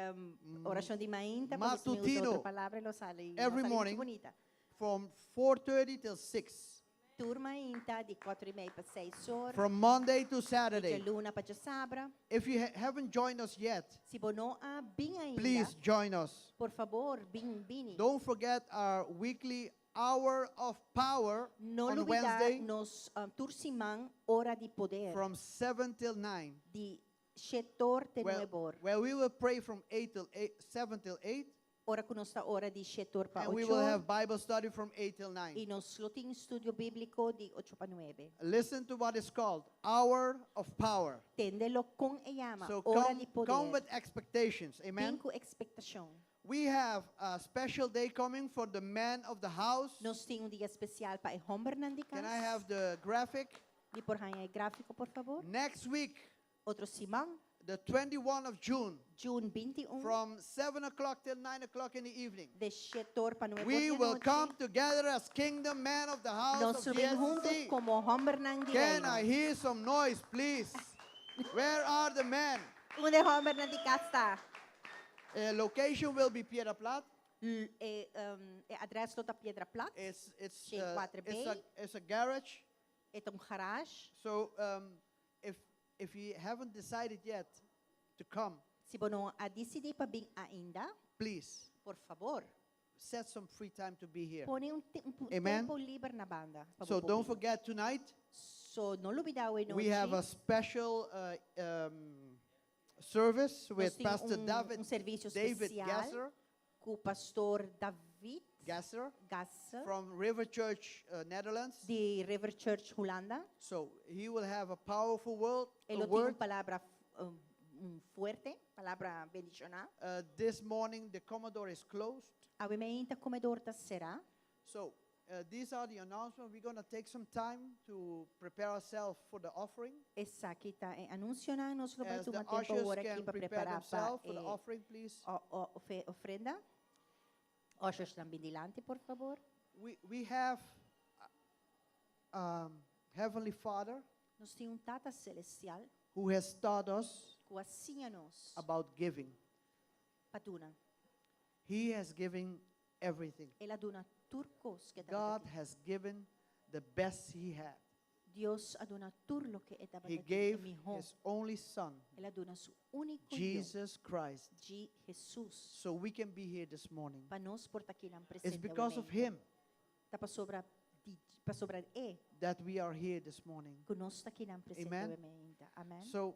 orashon di mainta, pasobra si mi usa Matutino. otro palabra, lo sali, no Every sali morning bunita. from 4:30 till 6. Tur mainta di 4 i mei pa 6 or. From Monday to Saturday. Djaluna pa djasabra. If you haven't joined us yet, Si bo no a bin ainda, please join us. Por fabor, bin bini. Don't forget our weekly hour of power No on lubidá Wednesday nos tur siman ora di poder. from 7 till 9. Di 7 or te Where, 9 or. where we will pray from 8 till 8, 7 till 8. Ora ku nos ta ora di shet'or pa And we will och'or. have Bible study from 8 till I 9. nos lo tin studio bíbliko di ocho pa nuebe. Listen to what is called Hour of Power. Tende lo kon e yama, So ora come, di come poder. with expectations. Bin Amen. ku ekspektashon. We have a special day coming for the men of the house. Nos tin un dia spesial pa e hòmbernan di Can I kas. have the graphic? Mi por haña e gráfiko, por fabor? Next week, Otro siman, the 21 of June, June 21, from 7 o'clock till 9 o'clock in the evening, di shet'or pa nueb'or we di will anochi. come together as kingdom men of the house Nos of lo bin huntu GSC. komo hòmbernan di Can reino. I hear some noise, please? Where are the men? Unda e hòmbernan di kas ta? Uh, location will be Piedra Plat. L, e, um, e adrès lo ta Piedra Plat. It's, it's, Shen uh, kuater it's, a, B. it's a garage. E ta un garage. So um, if, if you haven't decided yet to come, Si bo no a disidí pa bin ainda, please por fabor, set some free time to be here. pone un, te, un pu- Amen. tempu liber na banda. Pa So bo don't bin. forget tonight, So no lubidá awe we have a nochi. special uh, um, service Nos with tin Pastor un, David, un servisio David spesial Gasser, ku Pastor David Gasser Gasser from River Church, uh, Netherlands. di River Church Hulanda. So he will have a powerful world, E a lo tin un word. palabra um, un fuerte, palabra bendishoná. Uh, this morning the Commodore is closed. Awe mainta komedor ta será. So uh, these are the announcements. We're going to take some time to prepare ourselves for the offering. Esaki ta e anunsionan. Nos lo bai As the tuma tempu ushers awor aki can pa prepare prepará pa themselves for the e offering, please. o, o, ofe, ofrenda. Ushersnan bin dilanti, por fabor. We, we have uh, um, Heavenly Father Nos tin un Tata Selestial who has taught us ku a siña nos about giving. pa duna. He has given everything. El a duna tur kos ku e God tabata tin. has given the best he had. Dios a duna tur loke e tabata He tin, e gave mihó. his only son, El a duna su úniko yu, Jesus Christ, G. Jesus, so we can be here this morning. pa nos por ta akinan It's presente because of awe. him Ta pasobra di, pasobra e that we are here this morning. ku nos ta akinan presente Amen. awe mainta. Amen. So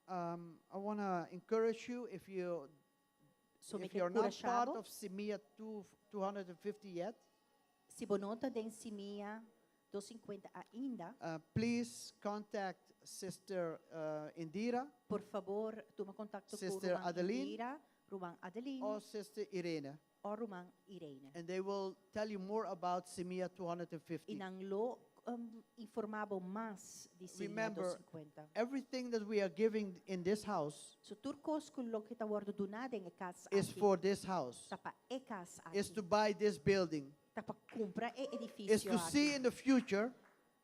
um, I want to encourage you if you So mi if ke you're not part kurashá bo. of Simia 2, 250 yet, Si bo no ta den Simia 250 ainda, uh, please contact Sister uh, Indira por fabor, tuma kontakto ku Sister Ruman Adeline Indira, Ruman Adeline or Sister Irene, òf Ruman Irene. and they will tell you more about Simia I 250. nan lo um, informá bo mas di Simia Remember, 250. everything that we are giving in this house So tur kos ku loke ta wòrdu duná den e kas is aki, for this house, ta pa e kas is aki, to buy this building, ta pa kumpra e is edifisio to see aki, in the future,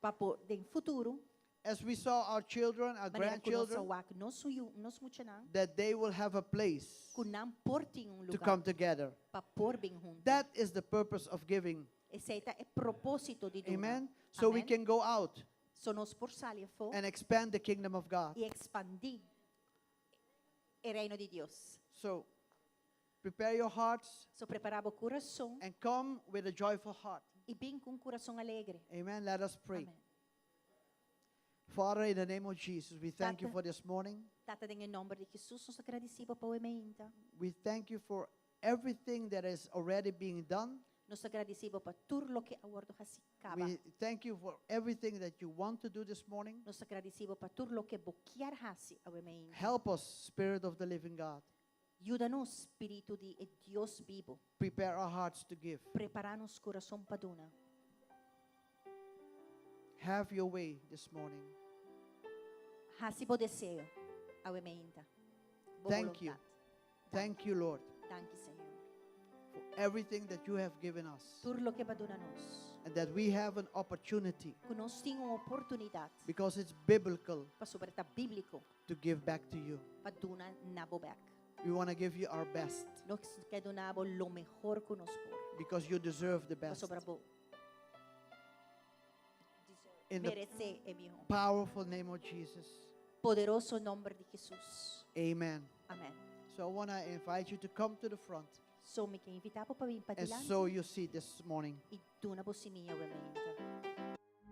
pa por den futuro, as we saw our children, our manera ku nos a grandchildren, wak nos yu, nos muchanan, that they will have a place ku nan por tin un to lugá come together. pa por bin huntu. That is the purpose of giving. Esei ta e propósito di duna. Amen. So we Amen. can go out So nos por sali afó and expand the kingdom of God. i ekspandí e reino di Dios. So prepare your hearts So prepará bo kurason and come with a joyful heart. i bin ku un kurason alegre. Amen. Let us pray. Amen. Father, in the name of Jesus, we thank you Tata, for this morning. Tata, den e nòmber di Jesus, nos ta gradisí Bo pa awe mainta. We thank you for everything that is already being done. Nos ta gradisí Bo pa tur loke a wòrdu hasí kaba. We thank you for everything that you want to do this morning. Nos ta gradisí Bo pa tur loke Bo kier hasi awe mainta. Help us, Spirit of the living God. Yuda nos, Spiritu di e Dios bibu. Prepare our hearts to give. Prepará nos kurason pa duna. Have your way this morning. Hasi bo deseo awe mainta. Bo Thank you. boluntat. Thank you, Lord, Danki, Señor. for everything that you have given us. Tur loke Bo a duna nos. And that we have an opportunity, Ku nos tin un oportunidat. because it's biblical, Pasobra ta bíbliko to give back to you. pa duna na bo bèk. We want to give you our best, Nos ke duna bo lo mehor ku nos por. because you deserve the best. Pasobra bo In the meresé e mihó. powerful name of Jesus. Poderoso nòmber di Jesus. Amen. Amen. So I want to invite you to come to the front So mi ke invitá bo pa bin and padilanti sow your seed this morning. i duna bo simia awe mainta.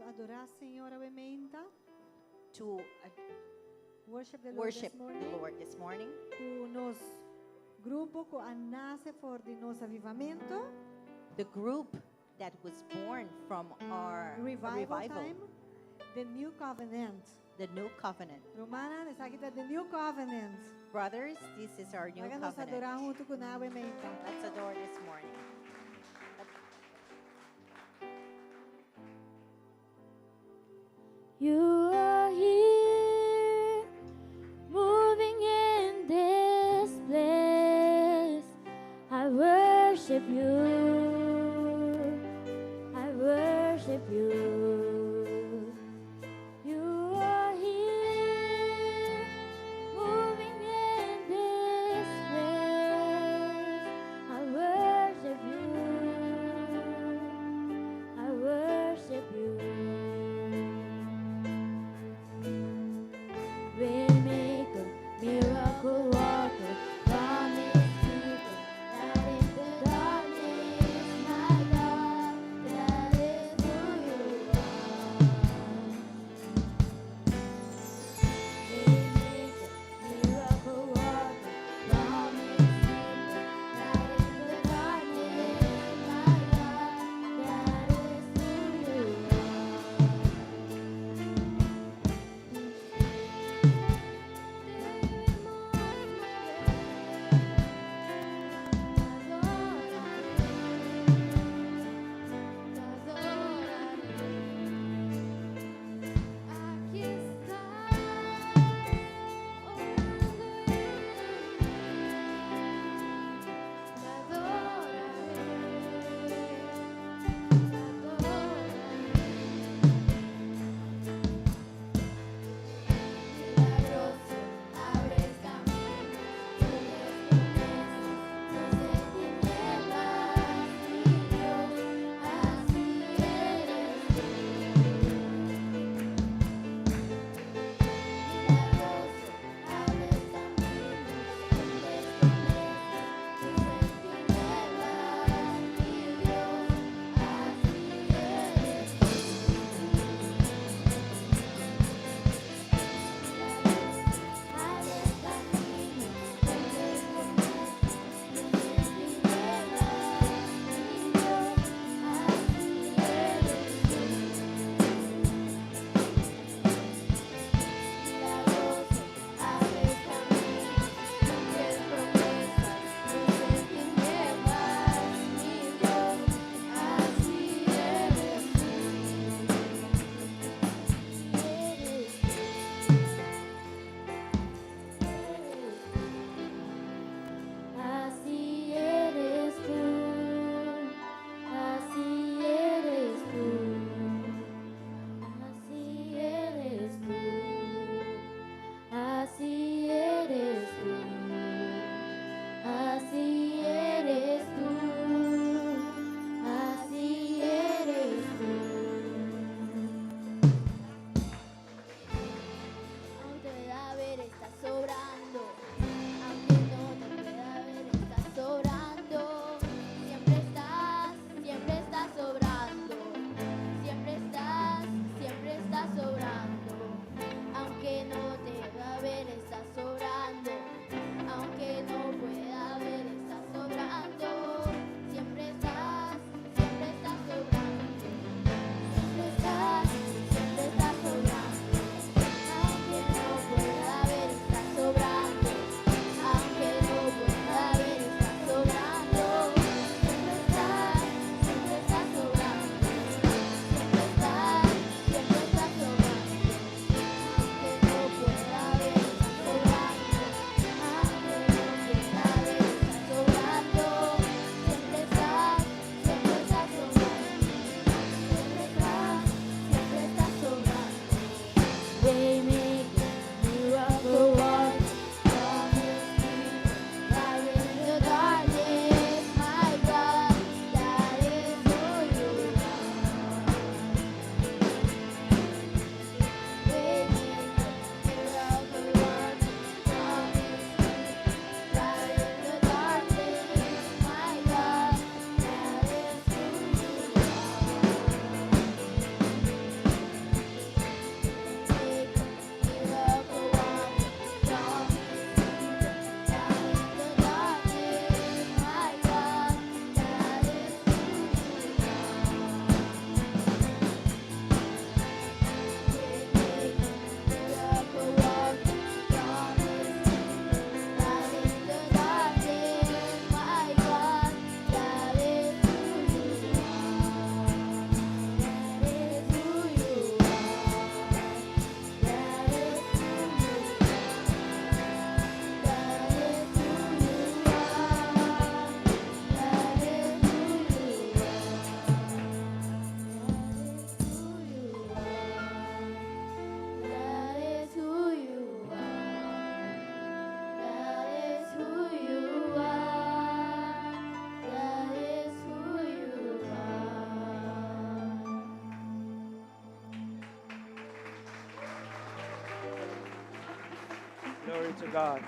adorá Señor awe mainta. To Worship the Lord worship this morning. the Lord this morning. Ku nos grupo ku a nase for di nos avivamentu. The group that was born from our Revival, revival, time. The New Covenant. The New Covenant. Rumannan, esaki ta The New Covenant. Brothers, this is our new Laga nos covenant. adorá huntu ku nan awe mainta. Let's adore this morning. You are here, moving in this place. I worship you. I worship you. You are here, moving in this place. I worship you. I worship you. Waymaker, miracle worker, promise keeper, light in the darkness, my God, that is who you Glory to God.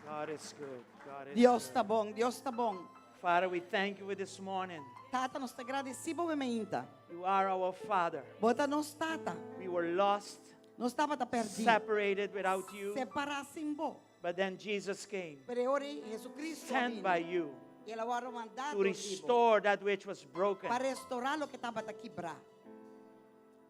God is good. God is Dios good. ta bon, Dios ta bon. Father, we thank you this morning. Tata, nos ta gradisí bo e mainta. You are our Father. Bo ta nos tata. We were lost, Nos tabata pèrdí. separated without you. Separá sin bo. But then Jesus came, Pero ora Jesucristo sent by you El a wòrdu mandá to restore that which was broken. pa restourá loke tabata kibrá.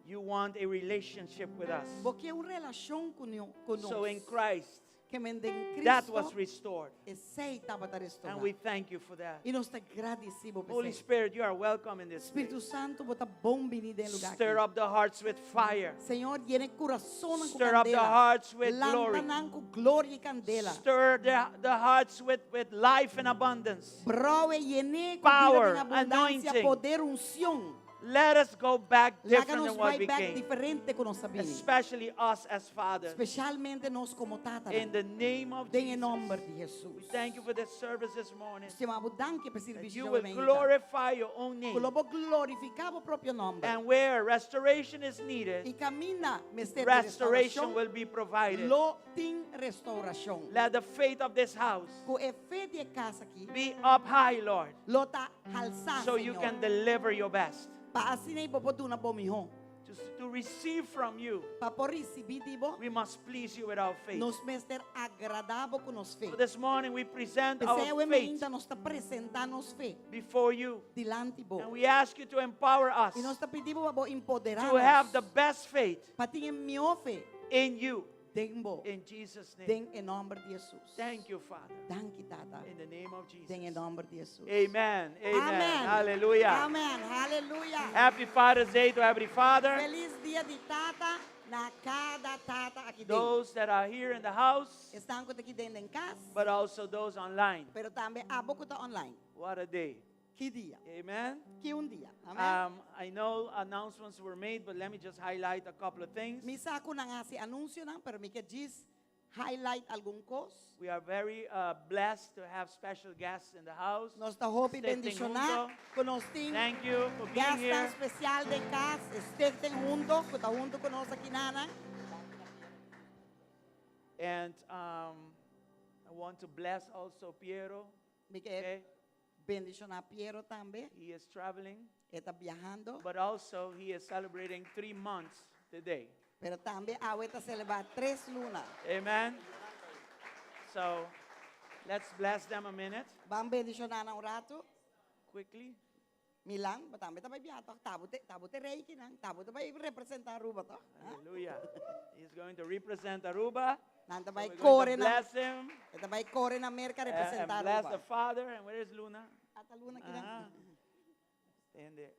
You want a relationship with us. Bo ke un relashon ku ku nos. So in Christ, Ke men den that Cristo, was restored. Esei tabata restourá. And we thank you for that. I nos ta gradisí bo Holy Spirit, you are welcome in this Spiritu place. Santu, bo ta bon biní den e lugá Stir aki. up the hearts with fire. Señor, yena kurason ku Stir up the kandela. hearts with glory. Lanta nan ku gloria i kandela. Stir the hearts with life and abundance. Brou yen'é ku Power, bida den abundansia, anointing. poder, unshon. Let us go back Laga different nos than what bai we bèk came. diferente ku nos a bini. Especially us as fathers. Spesialmente nos komo tata. In the name of Den Jesus. nòmber di Jesus. We thank you for this service this morning. Yama bo danki pa That servisio you will mainta. glorify your own name. Ku lo bo glorifiká bo propio nòmber. And where restoration is needed, I kaminda mester restoration restourashon, will be provided. Lo tin restourashon. Let the faith of this house Ku e fe di e kas aki be up high, Lord. Lo ta halsá, So you Señor. can deliver your best. Pa asina bo por duna bo mihó. To receive from you, Pa por risibí di bo, we must please you with our faith. Nos mester agradá bo ku nos fe. So this morning we present our P'esei awe faith mainta nos ta presentá nos fe before you. dilanti bo. And we ask you to empower us I nos ta pidi bo pa bo empoderá to have nos. the best faith Pa tin e mihó fe in you. Den bo. In Jesus' name. Den e nòmber di Jesus. Thank you, Father. Danki, Tata. In the name of Jesus. Den e nòmber di Jesus. Amen. Amen. Amen. Hallelujah. Amen. Hallelujah. Happy Father's Day to every father. Felis dia di tata na kada tata aki den. Those that are here in the house, Esnan ku ta aki den den kas. but also those online. Pero tambe abo ku ta online. What a day. Ki dia. Amen. Ki un dia. Amen. I know announcements were made, but let me just highlight a couple of things. Mi sa ku nan a hasi anunsionan, pero mi ke djis highlight algun kos. We are very blessed to have special guests in the house. Nos ta hopi Stichting bendishoná Hunto. ku nos tin Thank you for being guestnan here. spesial den kas, Stichting Hunto, ku ta huntu ku nos aki nana. And I want to bless also Piero. Mi ke Okay. bendishoná Piero tambe. He is traveling. E ta biahando. But also he is celebrating three months today. Pero tambe awe e ta selebrá tres luna. Amen. So let's bless them a minute. Ban bendishoná nan un ratu. Quickly. Milan, bo tambe ta bai biaha toch? T'abo t'e, t'abo t'e rei akinan. T'abo ta bai representá Aruba toch? Hallelujah. He's going to represent Aruba. Nan ta So bai we're going to kore na bless him. E ta bai kore na Merka And representá bless Aruba. the father. And where is Luna? Ata Luna akinan. Ah. Tende,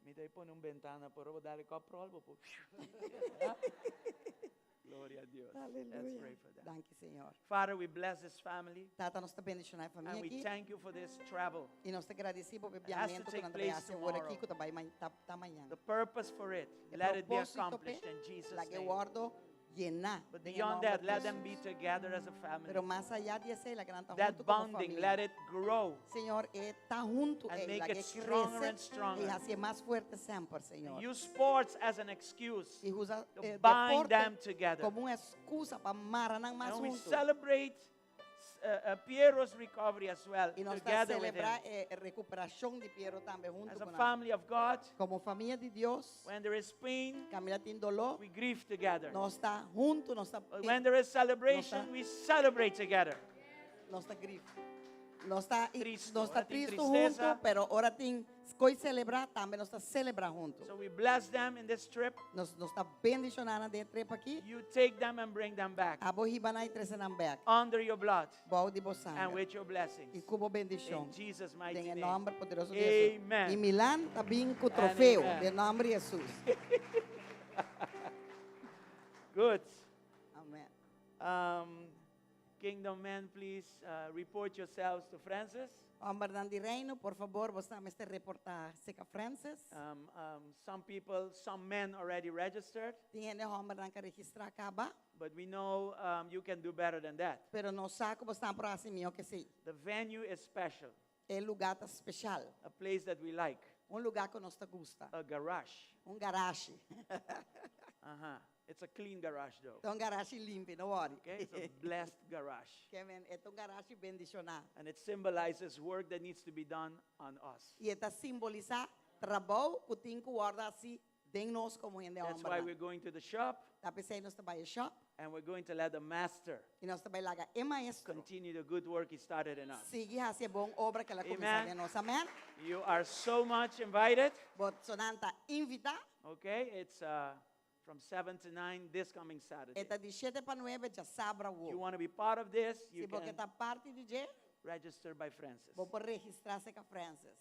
mi ta pone un bentana, pero bo dal e kòp ròl, bo por. Gloria a Dios. Let's Aleluya. pray for them. Danki, Señor. Father, we bless this family. Tata, nos ta bendishoná e famia And we aki. thank you for this travel. I nos ta gradisí bo pa e It has to biahamentu ku take nan ta place bai hasi awor aki, tomorrow. ku ta bai ta, ta mañan. The purpose for it, E let it be propósito accomplished p'e, in Jesus' laga e name. wòrdu yená But den e beyond nòmber that, di let them be Jesus. together as a family. Pero mas ayá di esei, laga nan ta That huntu komo bonding, famia. let it grow. Señor, e ta huntu, And e make laga it e stronger krese and stronger. i hasié mas fuerte semper, Señor. Use sports as an excuse I usa to eh, bind deporte them together. komo un ekskusa pa mara nan mas And we huntu. celebrate Piero's recovery as well, I nos ta together with him. selebrá e rekuperashon di Piero tambe huntu As a ku nan. family of God, Komo famia di Dios, when there is pain, kaminda tin doló, we grieve together. nos ta huntu, nos ta But when there is celebration, we celebrate together. Nos ta grieve. Nos ta, i- Tristu. nos ta Ora tin tristu tristesa. huntu, pero ora tin kos selebrá, tambe nos ta selebrá huntu. So we bless them in this trip. Nos, nos ta bendishoná nan den e trip aki. You take them and bring them back. Abo hiba nan i trese nan bèk. Under your blood. Bou di bo And sanger. with your blessings. I ku bo bendishon. In Jesus' mighty Den e name. nòmber poderoso di Jesus. Amen. I Milan ta bin ku And trofeo. amen. Den nòmber di Jesus. Good. Amen. Kingdom men, please report yourselves to Francis. Hòmbernan di Reino, por fabor, boso mester reportá serka Francis. Some people, some men already registered. Tin hende hòmbernan ku a registrá kaba. But we know you can do better than that. Pero nos sa ku boso por hasi mihó ku esei. The venue is special. E lugá ta spesial. A place that we like. Un lugá ku nos ta gusta. A garage. Un garage. It's a clean garage though. Ta un garashi limpi, no worry. Okay, it's a blessed garage. Ke men, e ta un garashi bendishoná. And it symbolizes work that needs to be done on us. I e ta simbolisá trabou ku tin ku wòrdu hasi den nos komo hende That's why hòmbernan. we're going to the shop Ta p'esei nos ta bai e shòp and we're going to let the master i nos ta bai laga e maestro continue the good work he started in us. sigui hasi e bon obra ku el a kuminsá Amen. den nos. Amèn. You are so much invited. Bosonan ta invitá. Okay, it's uh, from 7 to 9 this coming Saturday. E ta di shete pa nuebe djasabra You awor. want to be part of this, you Si bo ke can ta parti di dje, register by Francis. bo por registrá serka Francis.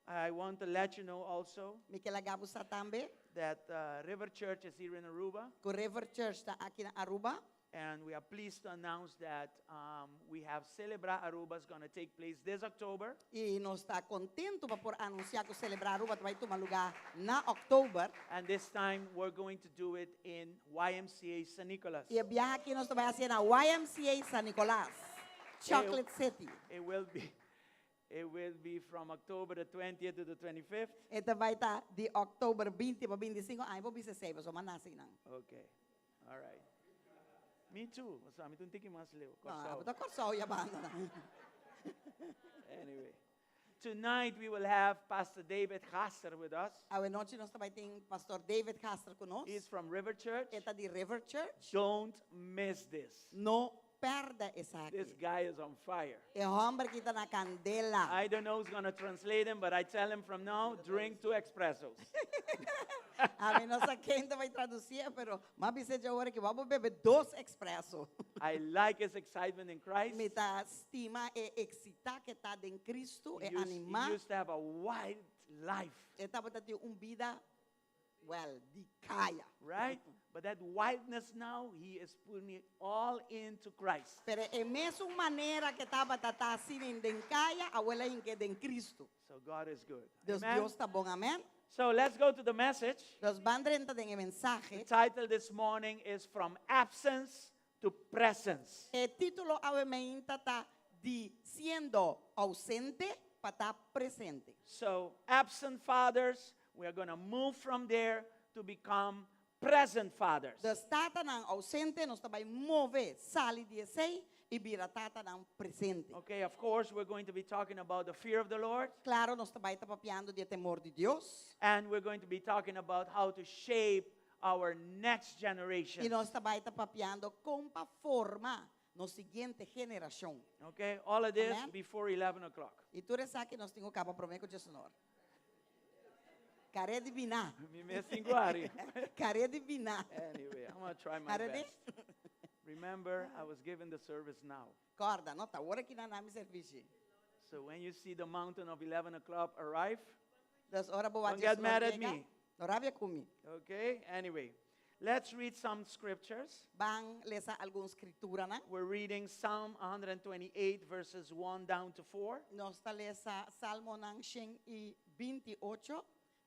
I want to let you know also Mi ke laga bo sa tambe that uh, River Church is here in Aruba, ku River Church ta aki na Aruba. and we are pleased to announce that um, we have Celebra Aruba is going to take place this October. I nos ta kontentu pa por anunsiá ku Celebra Aruba ta bai tuma lugá na òktober. And this time we're going to do it in YMCA San Nicolas. I e biaha aki nos ta bai hasié na YMCA San Nicolas, Chocolate City. It will be it will be from October the 20th to the 25th. E ta bai ta di òktober binti pa bintisinku. Ai bo bisa esei pasobra mi a nase einan. Okay. All right. Me too. Pasobra mi ta un tiki mas leu. No, Kòrsou. abo ta Kòrsou ya banda nan. Anyway. Tonight we will have Pastor David Gasser with us. Awenochi nos ta bai tin Pastor David Gasser ku nos. He's from River Church. E ta di River Church. Don't miss this. No pèrdè esaki. This guy is on fire. E hòmber ki ta na kandela. I don't know who's going to translate him, but I tell him from now, drink two espressos. Ami no sa ken ta bai tradusié, pero m'a bis'é dje ora ki bo a bebe dos espresso. I like his excitement in Christ. Mi ta stima e eksitá ke ta den Cristo, He e used, he animá. used to have a wild life. E tabata tin un bida, well, di kaya. Right? But that wildness now, he is putting it all into Christ. Pero e mesun manera ke tabata ta asina den kaya, awor el a hink'é den Cristo. So God is good. Dus Amen? Dios ta bon, amen? So let's go to the message. Dus ban drenta den e mensahe. The title this morning is From Absence to Presence. E título awe meinta ta di siendo ausente pa ta presente. So, absent fathers, we are going to move from there to become present fathers. Dus tatanan ausente nos ta bai move sali di esei i bira tatanan presente. Okay, of course, we're going to be talking about the fear of the Lord. Claro, nos ta bai ta papiando di e temor di Dios. And we're going to be talking about how to shape our next generation. I nos ta bai ta papiando kon pa forma nos siguiente generashon. Okay, all of this Amen. before 11 o'clock. I tur esaki nos tin ku kaba promé ku djesonor. Kare di biná. Mi mes tin ku hari. Kare di biná. Anyway, I'm going to try my Are di? best. Remember, I was given the service now. Corda, no ta ora ki nan a duna mi servishi. So when you see the mountain of 11 o'clock arrive, Dus ora bo don't get mad at me. No rabia ku mi. Okay, anyway, let's read some scriptures. Ban lesa algun skrituranan. We're reading Psalm 128, verses 1 down to 4. Nos ta lesa Salmonan shen i 28,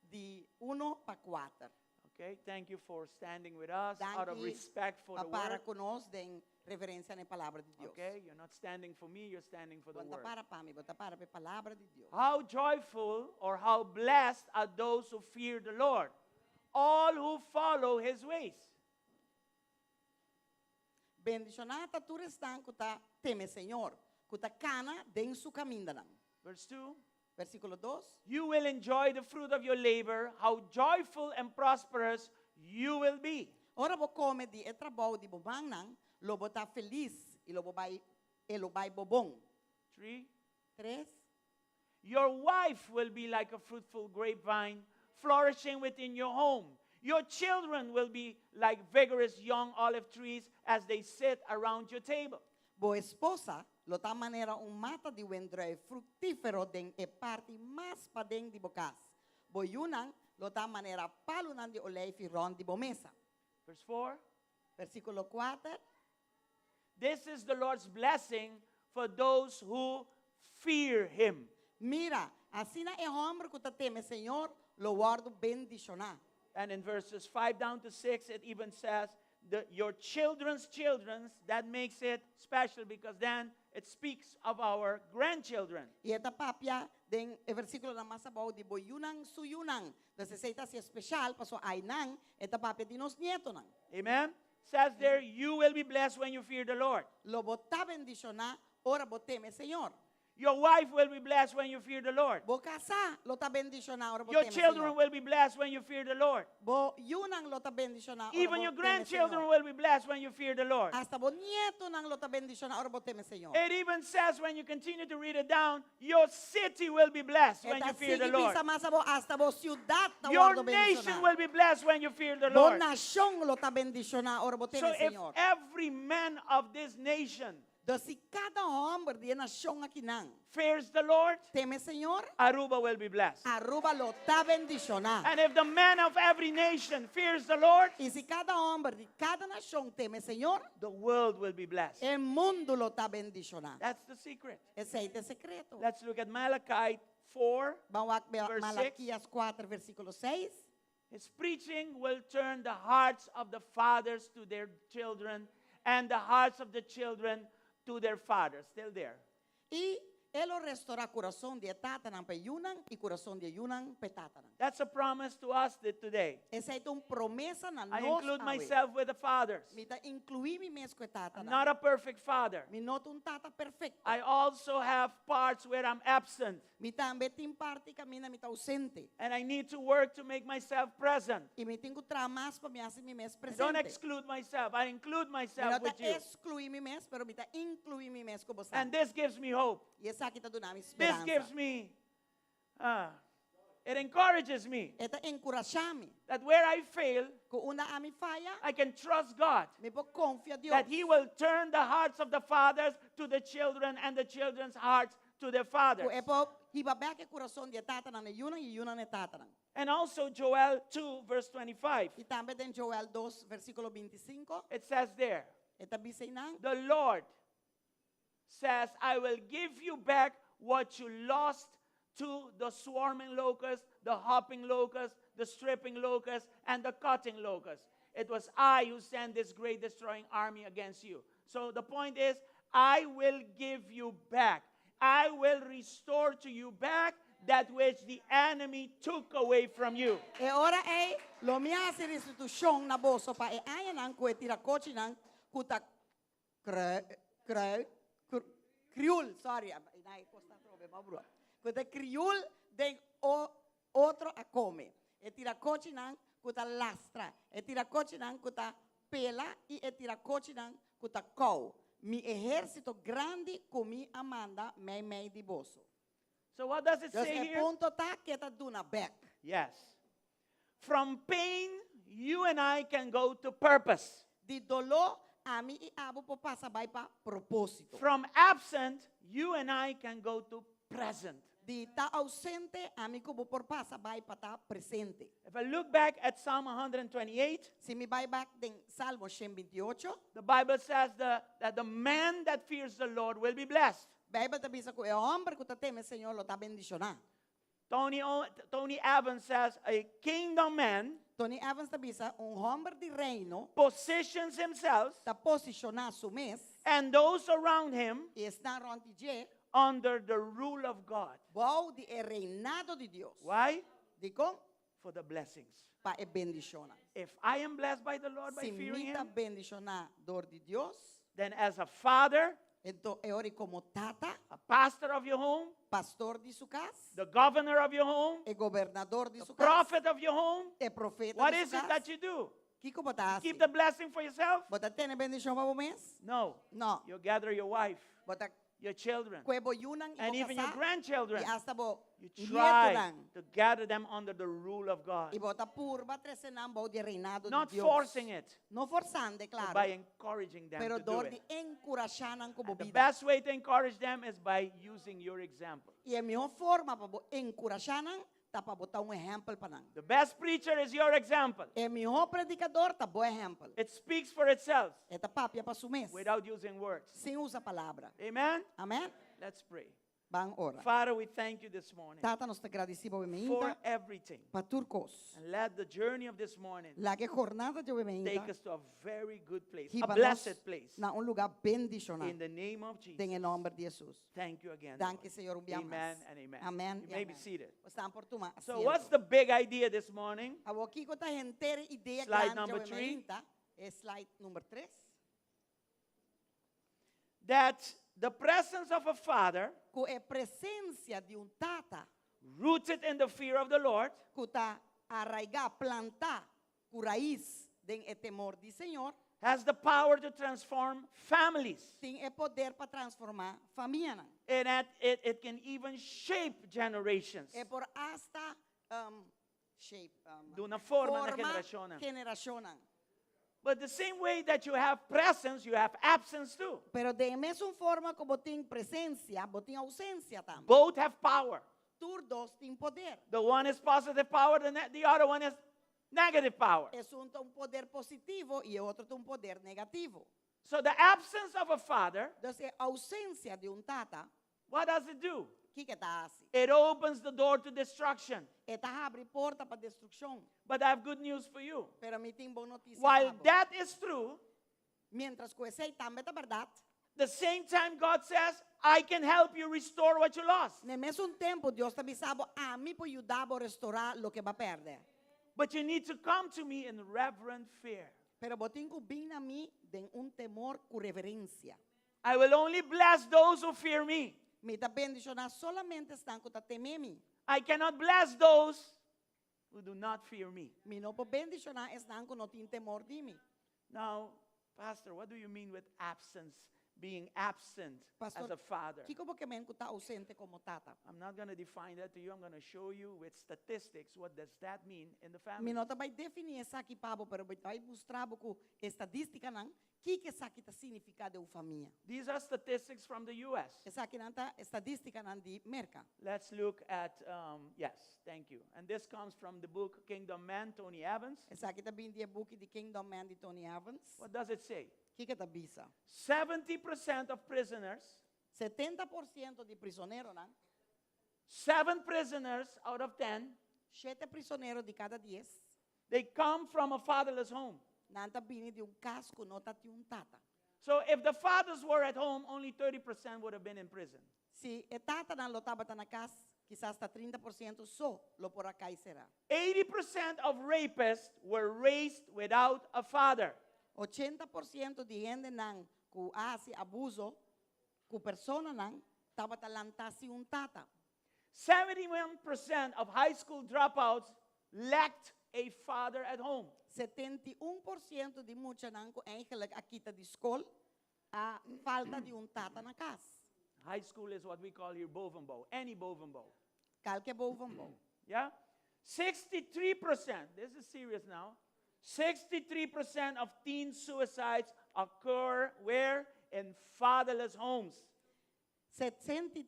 di uno pa kuater. Okay, thank you for standing with us out of Danki respect for pa the para word. ku nos den reverensia na e palabra di Dios. Okay, you're not standing for me, you're standing for the Bo no ta word. para pa mi, bo ta para pa e palabra di Dios. How joyful or how blessed are those who fear the Lord, all who follow his ways. Bendishoná ta tur esnan ku ta teme Señor, ku ta kana den su kamindanan. Verse 2. Versíkulo dos. You will enjoy the fruit of your labor, how joyful and prosperous you will be. Ora bo kome di e trabou di bo mannan, lo bo ta felis i lo bo bai, e lo bai bo bon. 3. Tres. Your wife will be like a fruitful grapevine, flourishing within your home. Your children will be like vigorous young olive trees as they sit around your table. Bo esposa lo ta manera un mata di wendrùif fruktífero den e parti mas paden di bo kas. Bo yunan lo ta manera palunan di oleifi rònt di bo mesa. Verse 4. Versíkulo kuater. This is the Lord's blessing for those who fear him. Mira, asina e hòmber ku ta teme Señor lo wòrdu bendishoná. And in verses 5 down to 6, it even says the, your children's children's, that makes it special because then it speaks of our grandchildren. I e ta papia den e versíkulonan mas abou di bo yunan su yunan. Dus esei ta hasié speshal pasobra ainan e ta papia di nos nietonan. Amen. Says there, you will be blessed when you fear the Lord. Lo bo ta bendishoná ora bo teme Señor. Your wife will be blessed when you fear the Lord. Bo kasá lo ta bendishoná ora bo Your teme children Señor. will be blessed when you fear the Lord. Bo yunan lo ta bendishoná ora Even bo your teme grandchildren Señor. will be blessed when you fear the Lord. Hasta bo nietonan lo ta bendishoná ora bo teme Señor. It even says when you continue to read it down, your city will be blessed when E ta you fear the sigui Lord. bisa mas abou, hasta bo siudat ta Your wòrdu nation bendishoná. will be blessed when you fear the Bo Lord. nashon lo ta bendishoná ora bo So teme if Señor. every man of this nation Dus si kada hòmber di e nashon akinan fears the Lord, teme Señor, Aruba will be blessed. Aruba lo ta bendishoná. And if the man of every nation fears the Lord, I si kada hòmber di kada nashon teme Señor, the world will be blessed. e mundu lo ta bendishoná. That's the secret. Esei ta e sekreto. Let's look at Malachi 4, Ban wak verse 6. Malakias 4, versíkulo 6. His preaching will turn the hearts of the fathers to their children and the hearts of the children to their fathers. Still there. I e lo restorá kurason di e tatanan pa e yunan i kurason di e yunan pa e tatanan. That's a promise to us today. Esei ta un promesa na I nos include awe. myself with the fathers. Mi ta inkluí mi mes ku e I'm tatanan. not a perfect father. Mi no ta un tata perfekto. I also have parts where I'm absent. Mi tambe tin parti kaminda mi ta ousente. And I need to work to make myself present. I mi tin ku traha mas pa mi hasi mi mes I don't presente. exclude myself. I include Mi myself no ta with you. ekskluí mi mes, pero mi ta inkluí mi mes ku boso. And this gives me hope. I esaki ta duna mi This speransa. gives me, it encourages me E ta enkurashá mi. that where I fail, Ku unda ami faya, I can trust God. mi por konfia Dios. That He will turn the hearts of the fathers to the children and the children's hearts to their fathers. Ku e por hiba bèk e kurason di e tatanan na e yunan i e yunan na e tatanan. And also Joel 2, verse 25. I tambe den Joel 2, versíkulo 25. It says there, E ta bisa einan. the Lord says, I will give you back what you lost to the swarming locust, the hopping locust, the stripping locust, and the cutting locust. It was I who sent this great destroying army against you. So the point is, I will give you back. I will restore to you back that which the enemy took away from you. E ora ei, lo mi hasi restitushon na boso pa e añanan ku e tirakochinan ku ta krui, krui, kru, kriul, sorry, nai kosta trobe, ma brua. Ku ta kriul den o, otro a kome. E tirakochinan ku ta lastra, e tirakochinan ku ta pela i e tirakochinan ku ta kou. Mi ehérsito grandi ku mi a manda meimei di boso. So what does it Dus say e here? punto ta ku e ta duna bèk. Yes. From pain, you and I can go to purpose. Di doló, ami i abo por pasa bai pa propósito. From absent, you and I can go to present. Di ta ousente, ami ku bo por pasa bai pa ta presente. If I look back at Psalm 128, Si mi bai bèk den Salmo 128, the Bible says the, that the man that fears the Lord will be blessed. Beibel ta bisa ku e hòmber ku ta teme Señor lo ta bendishoná. Tony, o- Tony Evans says a kingdom man Tony Evans ta bisa un hòmber di reino positions himself ta posishoná su mes and those around him i esnan rònt di dje under the rule of God. bou di e reinado di Dios. Why? Dikon? For the blessings. Pa e bendishonnan. If I am blessed by the Lord by Si fearing mi ta him, bendishoná dor di Dios, then as a father, anto e ora komo tata, a pastor of your home, pastor di su kas, the governor of your home, e gobernador di the su kas, prophet of your home, e profeta what di is su it kas. that you do? Kiko bo ta Keep hasi? the blessing for yourself? Bo ta tene bendishon pa bo mes? No. No. You gather your wife, Bo ta your children, kue bo yunan i and bo even your kasá, grandchildren. i hasta bo You try nietonan. to gather them under the rule of God. I bo ta purba trese nan bou di e reinado Not di Dios. forcing it, No forsando, but klaro. by encouraging them Pero to do dor it. di enkurashá nan ku bo And the bida. best way to encourage them is by using your example. I e mihó forma pa bo enkurashá nan, ta pa bo ta un ehèmpel pa nan. The best preacher is your example. E mihó predikadó ta bo ehèmpel. It speaks for itself E ta papia pa su mes. without using words. Sin usa palabra. Amen? Amèn? Let's pray. Ban ora. Father, we thank you this morning Tata, nos ta gradisí bo for mainta everything. pa tur kos. And let the journey of this morning Laga e jornada di awe take mainta us to a very good place, a hiba nos blessed place. na un lugá bendishoná. In the name of Den Jesus. e nòmber di Hesus. Thank you again. Danki, Lord. Señor, un bia Amen mas. and amen. Amen You i may be amen. seated. Boso por tuma So, what's asiento. the big idea this morning? Awor kiko ta henter idea Slide grandi number awe 3. mainta? E slide number 3. That the presence of a father Ku e presensia di un tata rooted in the fear of the Lord ku ta arraigá, plantá ku rais den e temor di Señor has the power to transform families. tin e poder pa transformá famianan. And that it can even shape generations. E por asta shape, Duna forma na forma generashonnan. generashonnan. But the same way that you have presence, you have absence too. Pero den mesun forma ku bo tin presensia, bo tin ousensia tambe. Both have power. Tur dos tin poder. The one is positive power, the other one is negative power. Esun ta un poder positivo i e otro ta un poder negativo. So the absence of a father, Entonces, e ousensia di un tata, what does it do? Kiko e ta hasi? It opens the door to destruction. E ta habri porta pa destrukshon. But I have good news for you. Pero mi tin bon notisia While pa bo. that is true, mientras ku esei tambe ta bèrdat, the same time God says, I can help you restore what you lost. Na mesun tempu Dios ta bisa bo, ami por yuda bo restourá loke bo a pèrdè. But you need to come to me in reverent fear. Pero bo tin ku bin na mi den un temor ku reverensia. I will only bless those who fear me. Mi ta bendishoná solamente esnan ku ta teme mi. I cannot bless those who do not fear me. Mi no por bendishoná esnan ku no tin temor di mi. Now, Pastor, what do you mean with absence, being absent as Pastor, a father? Kiko bo ke men ku ta ousente komo tata? I'm not going to define that to you. I'm going to show you with statistics what does that mean in the family. Mi no ta bai definí esaki pa bo, pero mi ta bai mustra bo ku estadístikanan kiko esaki ta signifiká den un famia. These are statistics from the US. Esakinan ta estadístikanan di Merka. Let's look at, yes, thank you. And this comes from the book Kingdom Man, Tony Evans. Esaki ta bin di e buki di Kingdom Man di Tony Evans. What does it say? Kiko e ta bisa? 70% of prisoners. 70% di prisoneronan. 7 prisoners out of 10. Shete prisonero di kada dies. They come from a fatherless home. Nan ta bini di un kas ku no ta tin un tata. So if the fathers were at home, only 30% would have been in prison. Si e tatanan lo tabata na kas, kisas ta 30% so lo por a kai será. 80% of rapists were raised without a father. 80% di hendenan ku a hasi abuso ku personanan tabata lantá sin un tata. 71% of high school dropouts lacked a father at home. 71% di muchanan ku eigenlijk a kita di skol a falta di un tata na kas. High school is what we call here bovenbouw, any bovenbouw. Kalke bovenbouw. Yeah? 63%, this is serious now, 63% of teen suicides occur where? In fatherless homes. 63%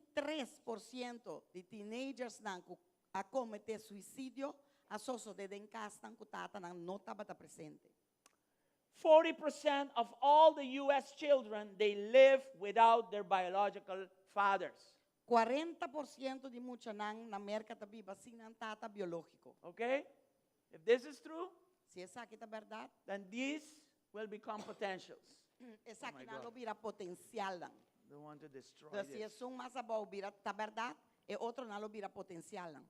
di teenagersnan ku a kometé suisidio a sosodé den kasnan ku tatanan no tabata presente. 40% of all the US children, they live without their biological fathers. 40% di muchanan na Merka ta biba sin nan tata biológiko. Okay? If this is true, Si esaki ta bèrdat, then these will become potentials. Esaki Oh my nan lo God. bira potensialnan. Don't want to destroy Entonces, si this. esun mas abou bira ta bèrdat, e otronan lo bira potensialnan.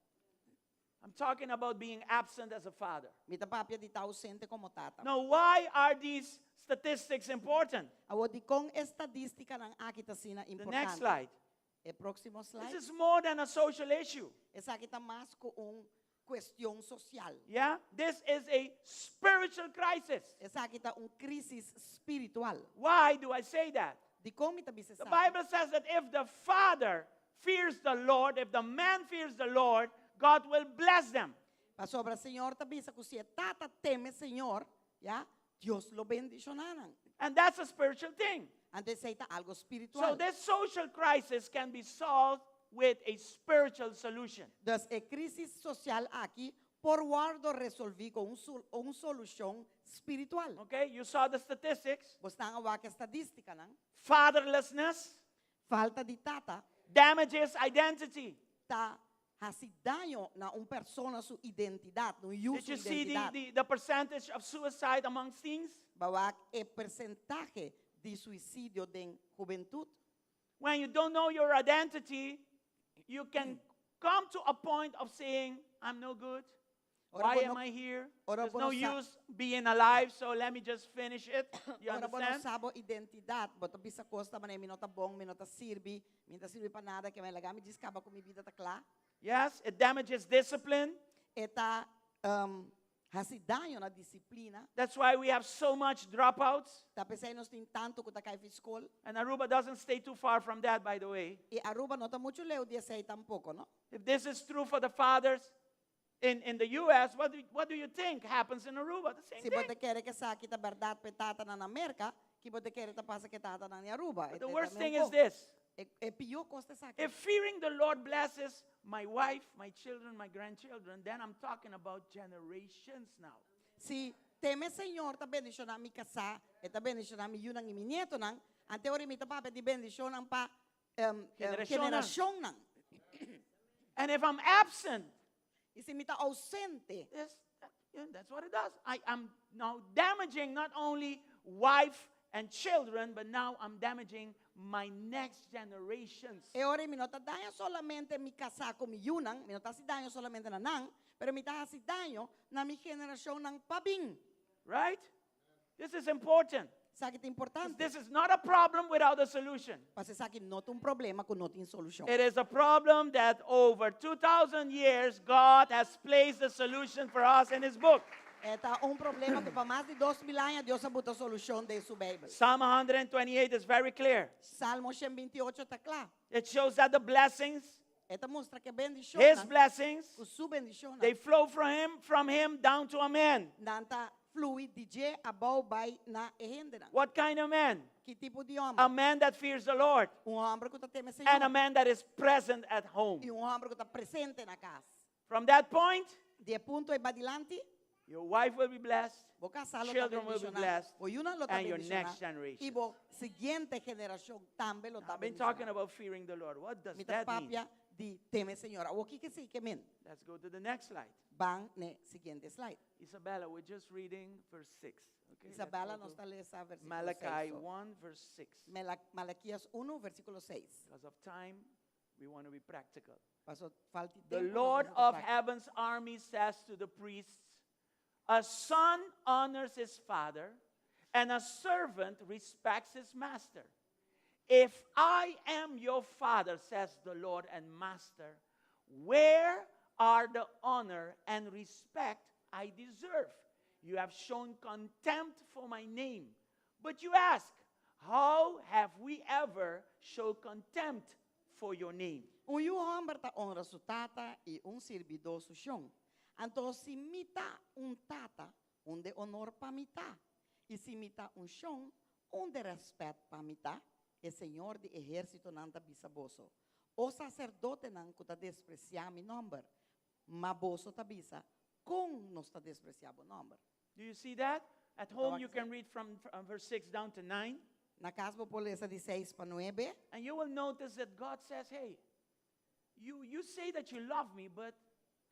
I'm talking about being absent as a father. Mi ta papia di ta ausente komo tata. Now, why are these statistics important? Awor dikon e estadístikanan aki ta asina The next importante? slide. E próksimo slide. This is more than a social issue. Esaki ta mas ku un kuestion sosial. Yeah? This is a spiritual crisis. Esaki ta un krísis spiritual. Why do I say that? Dikon mi ta bisa The esaki? Bible says that if the father fears the Lord, if the man fears the Lord, God will bless them. Pasobra Señor ta bisa ku si e tata teme Señor, ya, Dios lo bendishoná nan. And that's a spiritual thing. Anto esei ta algo So spiritual. this social crisis can be solved with a spiritual solution. Dus e krísis sosial aki por wòrdu resolví ku un sol, un solushon spiritual. Okay, you saw the statistics. Bo a wak e estadístikanan. Fatherlessness. Falta di tata. Damages identity. Ta hasi daño na un persona su identidat, un yu Did su you see the, identidat. the, the percentage of suicide amongst teens? B'a wak e persentahe di suisidio den hubentut. When you don't know your identity, you can come to a point of saying, I'm no good. Ora Why bo am no- I here? ora There's bo no no sa- use being alive, so let me just finish it. You Ora bo no understand? sa bo identidat, bo ta bisa kos ta manera mi no ta bon, mi no ta sirbi, mi no ta sirbi pa nada, ke men laga mi djis kaba ku mi bida ta kla. Yes, it damages discipline. E ta um, hasi daño na disiplina. That's why we have so much dropouts. Ta p'esei nos tin tantu ku ta kai fi skol. And Aruba doesn't stay too far from that, by the way. I Aruba no ta muchu leu di esei tampoko, no? If this is true for the fathers in, in the U.S., what do, what do you think happens in Aruba? The same Si bo thing. ta kere ku esaki ta bèrdat pa e tatanan na Merka, ki bo ta kere ta pasa ku e tatanan na Aruba? But the worst thing is this. E, e pió kos ta esaki. If fearing the Lord blesses my wife, my children, my grandchildren, then I'm talking about generations now. Si teme Señor ta bendishoná mi kasá, e ta bendishoná mi yunan i mi nietonan, anto ora mi ta papia di bendishonnan pa um, Generashonnan. generashonnan. And if I'm absent, I si mi ta ousente, this, that- yeah, that's what it does. I am now damaging not only wife and children, but now I'm damaging my next generations. E ora mi no ta daña solamente mi kasá ku mi yunan, mi no ta hasi daño solamente na nan, pero mi ta hasi daño na mi generashonnan pa bin. Right? This is important. Esaki ta importante. This is not a problem without a solution. Pasobra esaki no ta un problema ku no tin solushon. It is a problem that over 2,000 years, God has placed a solution for us in His book. E ta un problema ku pa mas di 2000 aña Dios a buta solushon den su Beibel. Psalm 128 is very clear. Salmo 128 ta kla. It shows that the blessings, E ta mustra ku bendishon, His blessings, ku su bendishon, they flow from Him, from Him down to a man. nan ta flui di dje abou bai na e hendenan. What kind of man? Ki tipo di A hòmber? man that fears the Lord Un hòmber ku ta teme and a Señor. man that is present at home. I un hòmber ku ta presente na kas. From that point, Di e punto ei padilanti, your wife will be blessed, bo kasá lo ta Children will be bendishoná. blessed, Bo yunan lo ta and your bendishoná. next generation. I bo siguiente generashon tambe lo ta I've been talking bendishoná. about fearing the Lord. What does Mi ta that mean? papia di teme Señor. Awor kiko esei ke men? Let's go to the next slide. Ban n'e siguiente slide. Isabella, we're just reading verse 6. Okay, let's Isabella go nos to ta lesa versíkulo Malachi 6. 1, verse 6. Mela- Malakias 1, versíkulo 6. Because of time, we want to be practical. Paso falta The tempu, nos Lord mester of práktiko. heaven's army says to the priests, A son honors his father, and a servant respects his master. If I am your father, says the Lord and master, where are the honor and respect I deserve? You have shown contempt for my name. But you ask, How have we ever shown contempt for your name? Un yu hòmber ta honra su tata i un sirbidó su shon. Anto si mi ta un tata, unda honor pa mi ta. I si mi ta un shon, unda rèspèt pa mi ta. E Señor di ehérsitonan ta bisa boso. O saserdotenan ku ta despresiá mi nòmber. Ma boso ta bisa, kon nos ta despresiá bo nòmber. Do you see that? At home, you Tawak can read from, from verse 6 down to 9. Na kas bo por lesa di 6 pa 9. And you will notice that God says, Hey, you, you say that you love me, but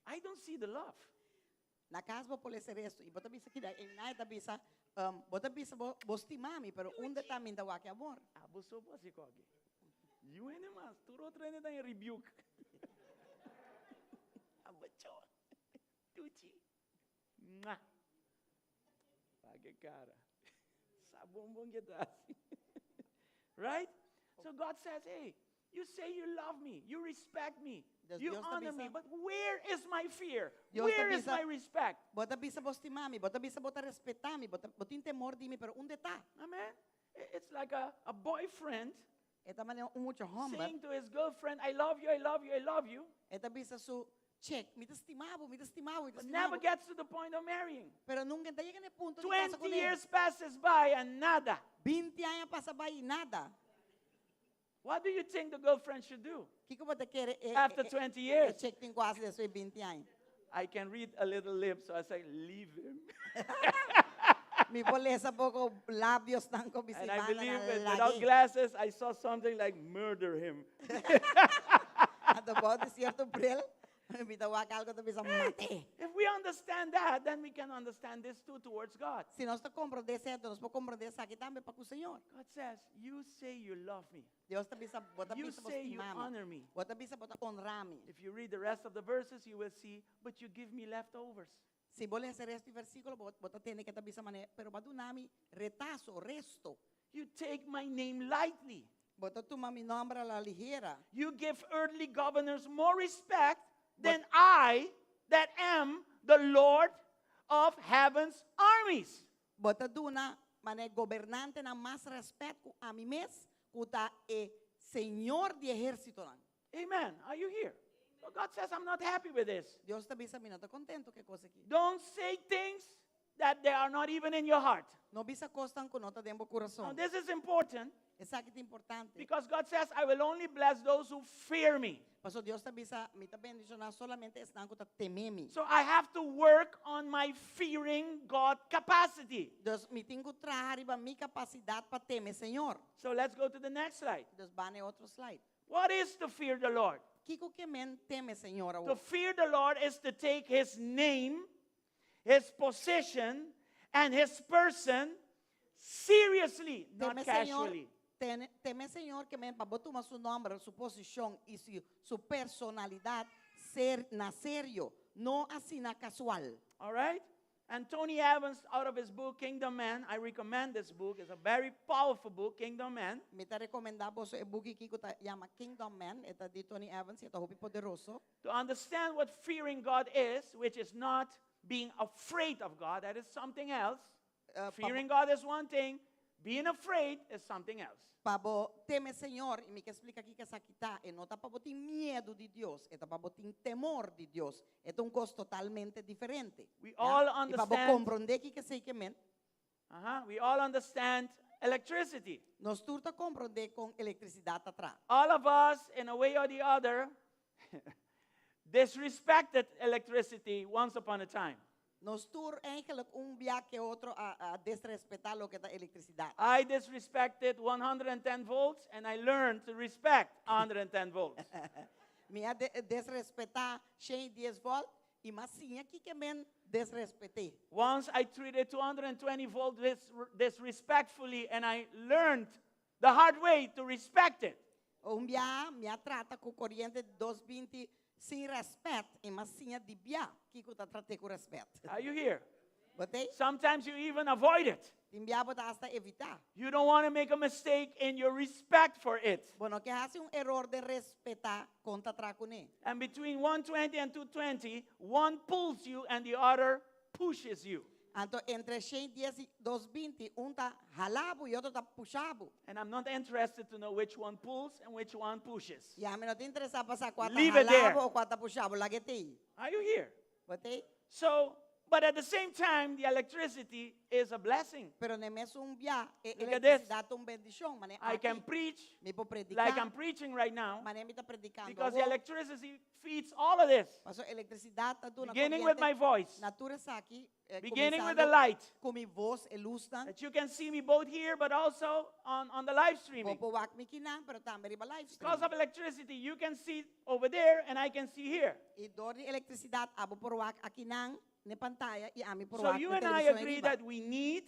I don't see the love. Na kas bo por lesa resto. I bo ta bisa ku e ta bisa, um, bo ta bisa bo, bo stima mi, pero unda ta mi n' ta wak e amor. Abo so por koge. You and mas, tur otro hende ta rebuke. Abo cho. Tuchi. Mwah. Pa ke kara. Sa bon bon ku ta Right? So God says, hey, you say you love me, you respect me, Dus you Dios ta honor me, bisa- but where is my fear? Dios ta Where is bisa- my respect? Bo ta bisa bo stima mi, bo ta bisa bo ta respetá mi, bo ta bo tin temor di mi, pero unda ta? Amen. I- It's like a, a boyfriend E ta manera un mucha hòmber. saying to his girlfriend, I love you, I love you, I love you, E ta bisa su chick, mi ta stima bo, mi ta stima bo, mi ta but never stima bo. gets to the point of marrying. Pero nunka e n' ta yega na e punto di kasa 20 kuné. years passes by and nada. 20 aña pasa bai i nada. What do you think the girlfriend should do Kiko bo ta kere e, after e, 20 e years? chick tin ku hasi despues 20 aña. I can read a little lip, so I say, leave him. Mi por lesa poko labionan ku And I bisibana believe na that without lag'é. glasses, I saw something like murder him. Anto bou di sierto bril, mi ta wak algo ta bisa mat'é. If we understand that, then we can understand this too towards God. Si nos ta komprondé esei, anto nos por komprondé esaki tambe pa ku Señor. God says, You say you love me. Dios ta bisa, Bo ta You bisa bo say you stima mi. honor me. Bo ta bisa bo ta honra mi. If you read the rest of the verses, you will see, but you give me leftovers. Si bo lesa resto di versíkulo, bo, bo ta tende ku e ta bisa manera, pero bo a duna mi retaso, resto. You take my name lightly. Bo ta tuma mi nòmber a la ligera. You give earthly governors more respect than I, that am the Lord of heaven's armies. Bo ta duna manera gobernantenan mas rèspèt ku ami mes, ku ta e Señor di ehérsitonan. Amen. Are you here? So God says, I'm not happy with this. Dios ta bisa, Mi no ta kontentu ku e kos aki. Don't say things that they are not even in your heart. No bisa kosnan ku no ta den bo Now, kurason. this is important Esaki ta importante. because God says, I will only bless those who fear me. Paso Dios ta bisa, Mi ta bendishoná solamente esnan ku ta teme mi. So I have to work on my fearing God capacity. Dus mi tin ku traha riba mi kapasidat pa teme Señor. So let's go to the next slide. Dus ban na e otro slide. What is to fear the Lord? Kiko ke men teme Señor To awor? fear the Lord is to take his name, his position, and his person seriously, not Teme Señor, casually. tene, teme Señor ke men pa bo tuma su nòmber, su posishon i su, su personalidat ser, na serio, no asina kasual. All right? And Tony Evans, out of his book, Kingdom Man, I recommend this book. It's a very powerful book, Kingdom Man. Mi ta rekomendá boso e buki aki ku ta yama Kingdom Man, e ta di Tony Evans, e ta hopi poderoso. To understand what fearing God is, which is not being afraid of God, that is something else. Eh, pa Fearing God is one thing, being afraid is something else. Pa bo teme Señor, i mi ke splika kiko esaki ta, e no ta pa bo tin miedu di Dios, e ta pa bo tin temor di Dios. E ta un kos totalmente diferente. We Ya? all I pa bo understand. komprondé kiko esei ke men. Uh-huh. We all understand electricity. Nos tur ta komprondé kon elektrisidat ta traha. All of us, in a way or the other, disrespected electricity once upon a time. Nos tur eigenlijk un bia ke otro a a desrespetá loke ta elektrisidat. I disrespected 110 volts and I learned to respect 110 volts. Mi a de desrespetá shen i dies volt i m'a siña kiko men desrespet'é. Once I treated 220 volts dis disrespectfully and I learned the hard way to respect it. Un bia mi a trata ku koriente di dos binti sin rèspèt i m'a siña di bia kiko ta trat'é ku rèspèt. Are you here? Bo t'ei? Sometimes you even avoid it. Tin bia bo ta asta evitá. You don't want to make a mistake in your respect for it. Bo no ke hasi un eror den respetá kon ta tra kuné. And between 120 and 220, one pulls you and the other pushes you. Anto entre shen dies i dos binti, un ta hala bo i otro ta pusha bo. And I'm not interested to know which one pulls and which one pushes. I ami no ta interesá pa sa kua ta Leave it hala there. bo o kua ta pusha bo, laga e t'ei. Are you here? Bo t'ei? So, but at the same time, the electricity is a blessing. Pero n'e mesun bia, e Look at this. elektrisidat ta un bendishon. Manera I can aki, preach mi por prediká. like I'm preaching right now Manera mi ta predikando because the awor. electricity feeds all of this. Pasobra elektrisidat ta duna Beginning with koriente my voice. na tur esaki, eh, Beginning with the kuminsando light. ku mi voz, e lusnan. That you can see me both here but also on, on the live streaming. Bo por wak mi kinan, pero tambe riba live Because streaming. of electricity, you can see over there and I can see here. I dor di elektrisidat, abo por wak akinan ne pantaya i ami por So wak you na and I televishon agree ariba. that we need,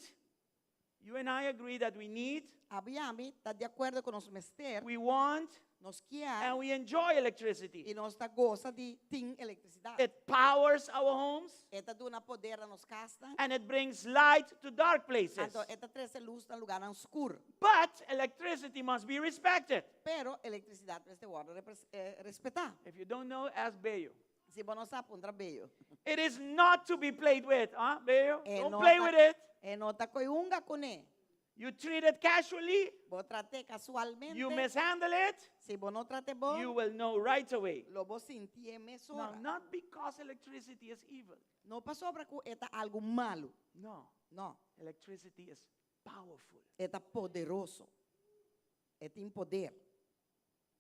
you and I agree that we need, Abo i ami ta di akuerdo ku nos mester, we want, nos kier, and we enjoy electricity. i nos ta gosa di tin elektrisidat. It powers our homes E ta duna poder na nos kasnan, and it brings light to dark places. anto e ta trese lus na lugánan skur. But electricity must be respected. Pero elektrisidat mester wòrdu repres- eh, respetá. If you don't know, ask Bayo. Si bo no sa, puntra Bayo. It is not to be played with, huh, Bayo? E Don't no play ta with it. E no ta koi hunga kuné. You treat it casually, Bo trat'é kasualmente. you mishandle it, Si bo no trat'é bon, you will know right away. lo bo sintié mesora. Now, not because electricity is evil. No pasobra ku e ta algu malu. No. No. Electricity is powerful. E ta poderoso. E tin poder.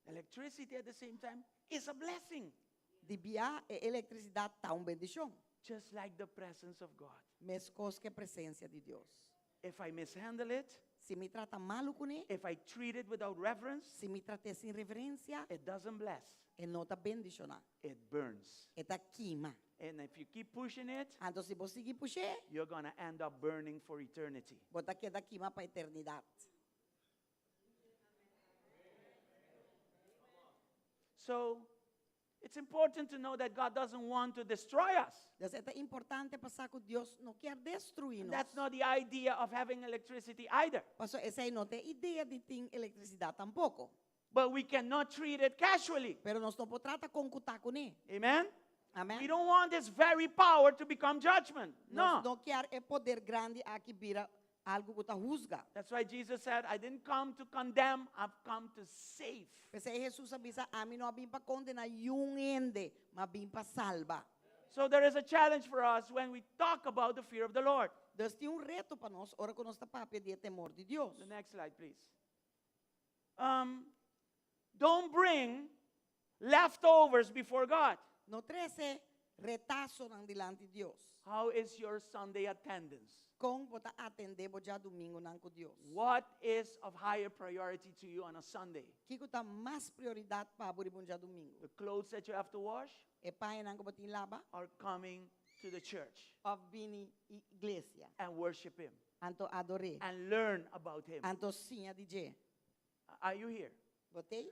Electricity at the same time is a blessing. Di bia e elektrisidat ta un bendishon. Just like the presence of God. Meskos ku e presensia di Dios. If I mishandle it, Si mi trata malu kuné, if I treat it without reverence, si mi trat'é sin reverensia, it doesn't bless, e no ta bendishoná. it burns. E ta kima. And if you keep pushing it, Anto si bo sigui push'é, you're going to end up burning for eternity. bo ta keda kima pa eternidat. So it's important to know that God doesn't want to destroy us. Dus e ta importante pa sa ku Dios no ke destruí And nos. that's not the idea of having electricity either. Paso esei no ta e idea di tin elektrisidat tampoko. But we cannot treat it casually. Pero nos no por trata kon ku ta kuné. Amen? Amen. We don't want this very power to become judgment. Nos No. no ke e poder grandi aki bira algu ku ta husga. That's why Jesus said, I didn't come to condemn, I've come to save. P'esei Jesus a bisa, ami no a bin pa kondená niun hende, m'a bin pa salba. So there is a challenge for us when we talk about the fear of the Lord. Dus tin un reto pa nos, ora ku nos ta papia di e temor di Dios. The next slide, please. Don't bring leftovers before God. No trese retasonan dilanti Dios. How is your Sunday attendance? Kon bo ta atendé bo djadumingunan ku Dios? What is of higher priority to you on a Sunday? Kiko ta mas prioridat pa bo riba un djadumingu? The clothes that you have to wash? E pañanan ku bo tin laba? Or coming to the church? Òf bini iglesia? And worship him. Anto ador'é. And learn about him. Anto siña di dje. Are you here? Bo t'ei?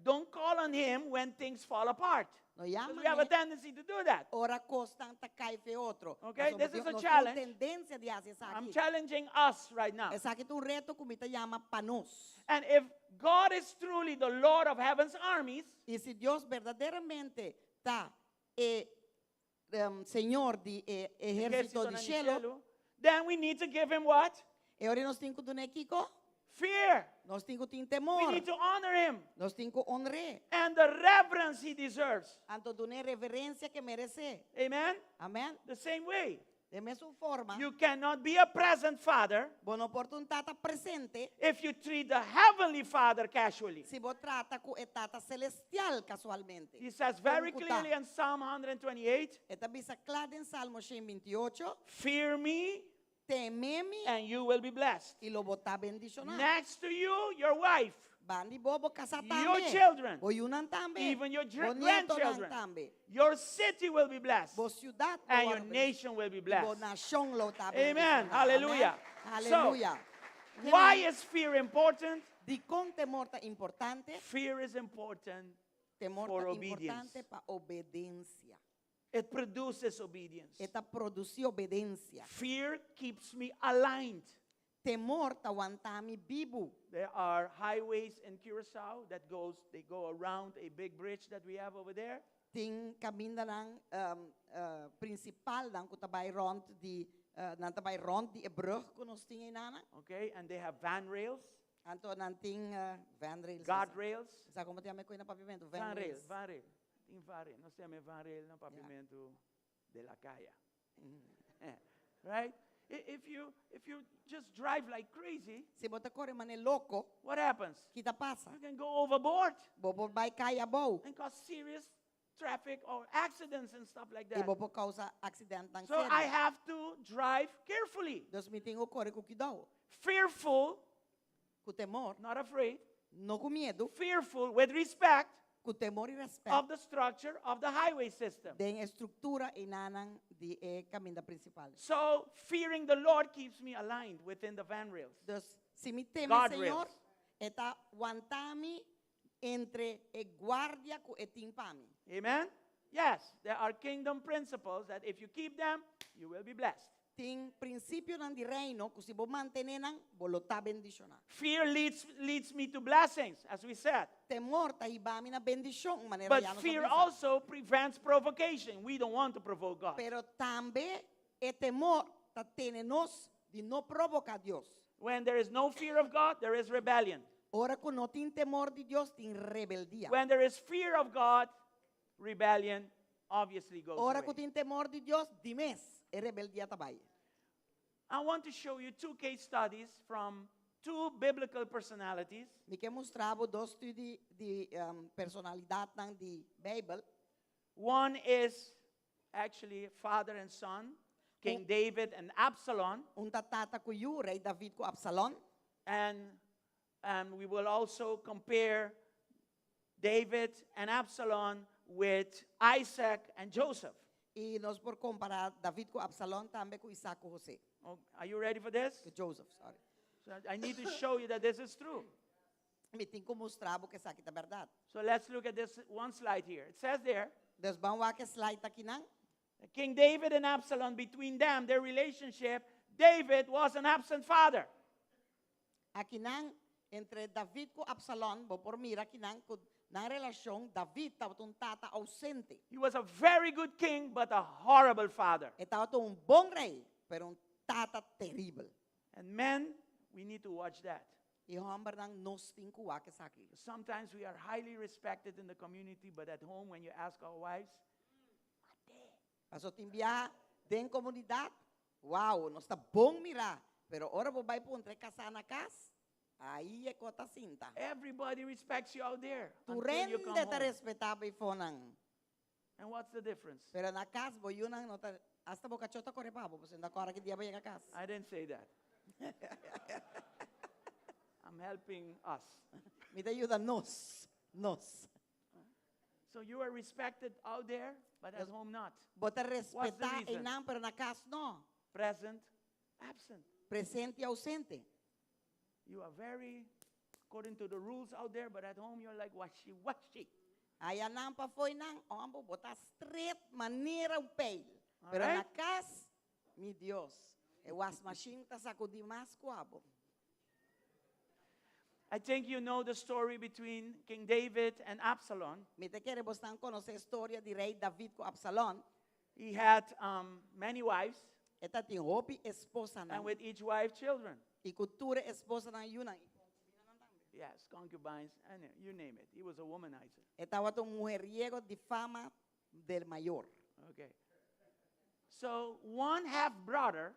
Don't call on him when things fall apart. No yama Because we have a n'e tendency to do that. Ora kosnan ta kai fe otro. Okay, Pasobra this is a nos tin challenge. tendensia di hasi esaki. I'm challenging us right now. Esaki ta un reto ku mi ta yama pa nos. And if God is truly the Lord of heaven's armies, I si Dios berdaderamente ta e Señor di e ehérsito di shelu, then we need to give him what? E ora nos tin ku dun'é kiko? Fear. Nos tin ku tin temor. We need to honor him. Nos tin ku honr'é. And the reverence he deserves. Anto dun'é reverensia ku e meresé. Amen? Amen. The same way. Den mesun forma. You cannot be a present father. Bo no por ta un tata presente. If you treat the heavenly father casually. Si bo trata ku e tata celestial kasualmente. He says very Kon ku ta. clearly in Psalm 128. E ta bisa kla den Salmo 128. Fear me. Teme mi. And you will be blessed. I lo bo ta bendishoná. Next to you, your wife. Band'i bo, bo kasá Your tambe. children. Bo yunan tambe. Even your Bo nietonan grandchildren. tambe. Your city will be blessed. Bo siudat lo And your wòrdu nation will be I bo blessed. nashon lo ta Amen. bendishoná. Hallelujah. Amen. So, Hallelujah. why is fear important? Dikon temor ta importante? Fear is important Temor for ta obedience. importante pa obedensia. It produces obedience. E ta produsí obedensia. Fear keeps me aligned. Temor ta wanta mi bibu. There are highways in Curacao that goes, they go around a big bridge that we have over there. Tin kamindanan um, uh, prinsipalnan ku ta bai rònt di uh, nan ta bai rònt di e brug ku nos tin einan. Okay, and they have van rails. Anto nan tin uh, van rails. Guardrails. Sa kon ta yama e na papiamentu? Van Van rail, rails. van rail. Tin van rail. Nos ta yama van rail na papiamentu de la kaya. Right? If you just drive like crazy, Si bo ta kore manera loko, what happens? Ki ta pasa? You can go overboard. Bo por bai kai abou. And cause serious traffic or accidents and stuff like I that. bo por kousa aksidentenan So I serio. have to drive carefully. Dus mi tin ku kore ku kuidou. Fearful, Ku temor. Not afraid. No ku miedu. Fearful with respect. Ku temor i rèspèt. Of the structure of the highway system. Den e struktura einan di e kaminda prinsipal. So fearing the Lord keeps me aligned within the van rails. Dus si mi teme Guard Señor, rails. e ta wanta mi entre e guardia ku e tin pa mi. Amen? Yes, there are kingdom principles that if you keep them, you will be blessed. Tin prinsipionan di reino ku si bo mantené nan, bo lo ta bendishoná. Fear leads me to blessings, as we said. Temor ta hiba mi na bendishon, manera But ya nos a fear bisa. also prevents provocation. We don't want to provoke God. Pero tambe e temor ta tene nos di no provoká Dios. When there is no fear of God, there is rebellion. Ora ku no tin temor di Dios, tin rebeldia. When there is fear of God, rebellion obviously goes Ora away. ku tin temor di Dios, di mes, e rebeldia ta bai. I want to show you two case studies from two biblical personalities. Mi ke mustra bo dos estudio di personalidatnan di Beibel. One is actually father and son. King David and Absalom. Un ta tata ku yu, Rei David ku Absalon. And, and we will also compare David and Absalom with Isaac and Joseph. I nos por kompará David ku Absalon tambe ku Isaac ku José. Oh, are you ready for this? Ku Joseph, sorry. So I need to show you that this is true. Mi tin ku mustra bo ku esaki ta bèrdat. So let's look at this one slide here. It says there, Dus ban wak e slide akinan. King David and Absalom, between them, their relationship, David was an absent father. Akinan, entre David ku Absalon, bo por mira akinan ku nan relashon, David tabata un tata ousente. He was a very good king, but a horrible father. E tabata un bon rei, pero un tata teribel. And men, we need to watch that. I hòmbernan, nos tin ku wak esaki. Sometimes we are highly respected in the community, but at home, when you ask our wives, Paso tin biaha den komunidat, wow, nos ta bon mirá, pero ora bo bai puntra e kasá na kas, ai e kos ta sinta. Everybody respects you out there Tur until you come hende ta home. respetá bo eifonan. And what's the difference? Pero na kas bo yunan no ta, hasta bo kachó ta kore pa bo, pasobra no ta kòrda ki dia bo yega kas. I didn't say that. I'm helping us. Mi ta yuda nos, nos. So you are respected out there, but at home not. Bo ta What's the respetá reason? einan, pero na kas no. Present, absent. Presente i ausente. You are very according to the rules out there, but at home you're like washy washy. Ayanan pafó einan, homber, bo ta stret manera un peil. Pero Alright. na kas, mi Dios, e wasmachine ta sakudí mas ku abo. I think you know the story between King David and Absalom. Mi ta kere bosnan konosé e storia di Rei David ku Absalon. He had um, many wives. E tatin hopi esposanan. And with each wife, children. I ku tur e esposanan yunan. Yes, concubines, and you name it. He was a womanizer. E tabata un mujeriego di fama del mayor. Okay. So one half brother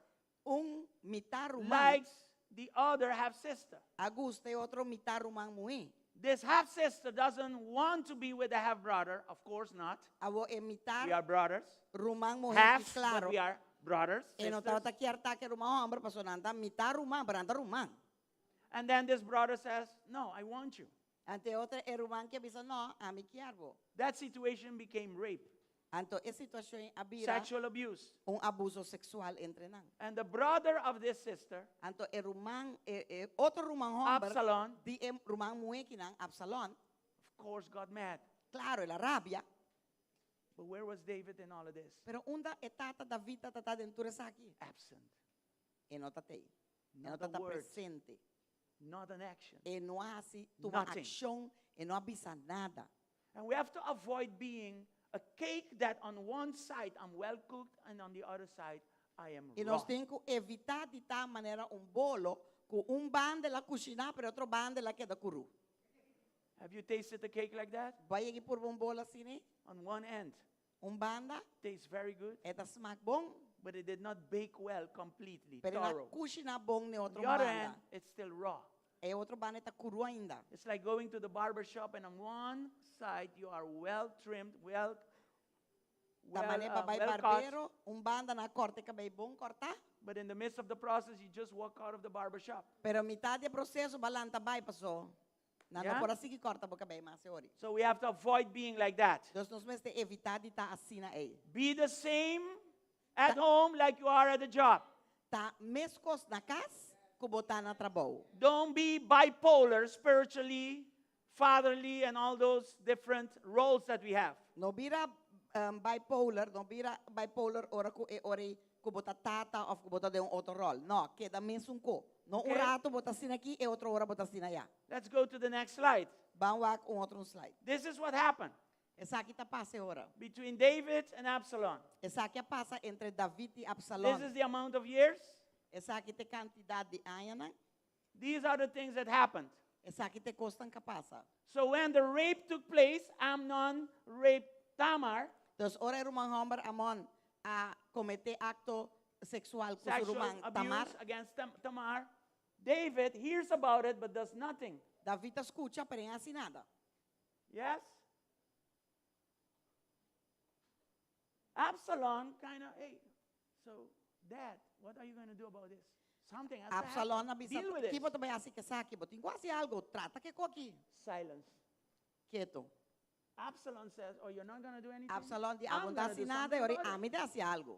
Un mitá ruman likes the other half sister. a gusta e otro mitá ruman muhé. This half sister doesn't want to be with the half brother, of course not. Awor e mitá We are brothers. ruman muhé Half, ki klaro. but we are brothers. E no sisters. tabata kier ta ku e ruman hòmber, pasobra nan ta mitá ruman, pero nan ta ruman. And then this brother says, No, I want you. Anto e otro e ruman ke bisa, No, ami kier bo. That situation became rape, Anto e situashon a bira sexual abuse. un abuso seksual entre nan. And the brother of this sister, Anto e ruman, e, e otro ruman hòmber, Absalom, di e ruman muhé akinan, Absalon, of course, got mad. klaro, el a rabia. But where was David in all of this? Pero unda e tata David tabata den tur esaki? Absent. E no tabata ei. E no Not a tabata word. presente. Not an action. E no a hasi tuma Nothing. akshon, e no a bisa nada. And we have to avoid being a cake that on one side I'm well cooked and on the other side I am I raw. nos tin ku evitá di ta manera un bolo ku un banda el a kushiná, pero otro banda el a keda kurú. Have you tasted a cake like that? Bo a yega di purba un bolo asina, ne? On one end, Un banda tastes very good, e ta smak bon, but it did not bake well completely, pero no a thorough. kushiná bon na On otro the other banda. end, it's still raw. E otro banda ta kurú ainda. It's like going to the barber shop and on one side you are well trimmed, well, Ta well, manera uh, pa bai well cut, barbero, un banda nan a kòrta kabei bon kòrtá, but in the midst of the process you just walk out of the barber shop. pero mitat di e proseso bo a lanta bai pasó. Nan no Yeah? por a sigui kòrta bo kabei mas ori. So we have to avoid being like that. Dus nos mester evitá di ta asina ei. Be the same at home like you are at the job. Ta meskos na kas ku bo ta na trabou. Don't be bipolar spiritually, fatherly, and all those different roles that we have. No bira um, bipolar, no bira bipolar ora ku e ora ku bo ta tata òf ku bo ta den un otro ròl. No, keda mesun kos. No un Okay. ratu bo ta asina aki e otro ora bo ta asina aya. Let's go to the next slide. Ban wak un otro slide. This is what happened Esaki ta pasa ora. between David and Absalom. Esaki a pasa entre David i Absalom. This is the amount of years. Esaki ta e kantidat di añanan. These are the things that happened. Esaki ta e kosnan ku a pasa. So when the rape took place, Amnon raped Tamar, Dus ora e ruman hòmber Amnon a kometé akto seksual ku su sexual ruman Tamar. abuse against Tam- Tamar. David hears about it but does nothing. David a skucha, pero e n' hasi nada. Yes? Absalom kind of, hey, so Dad, what are you going to do about this? Something has to Absalon a happen. bisa, Deal with ki this. bo ta bai hasi ku esaki? Bo tin ku hasi algu, trata ku e kos aki. Silence. Ketu. Absalom says, oh, you're not going to do anything? Absalon di I'm abo no gonna ta hasi do nada, something ora about it. ami ta hasi algu.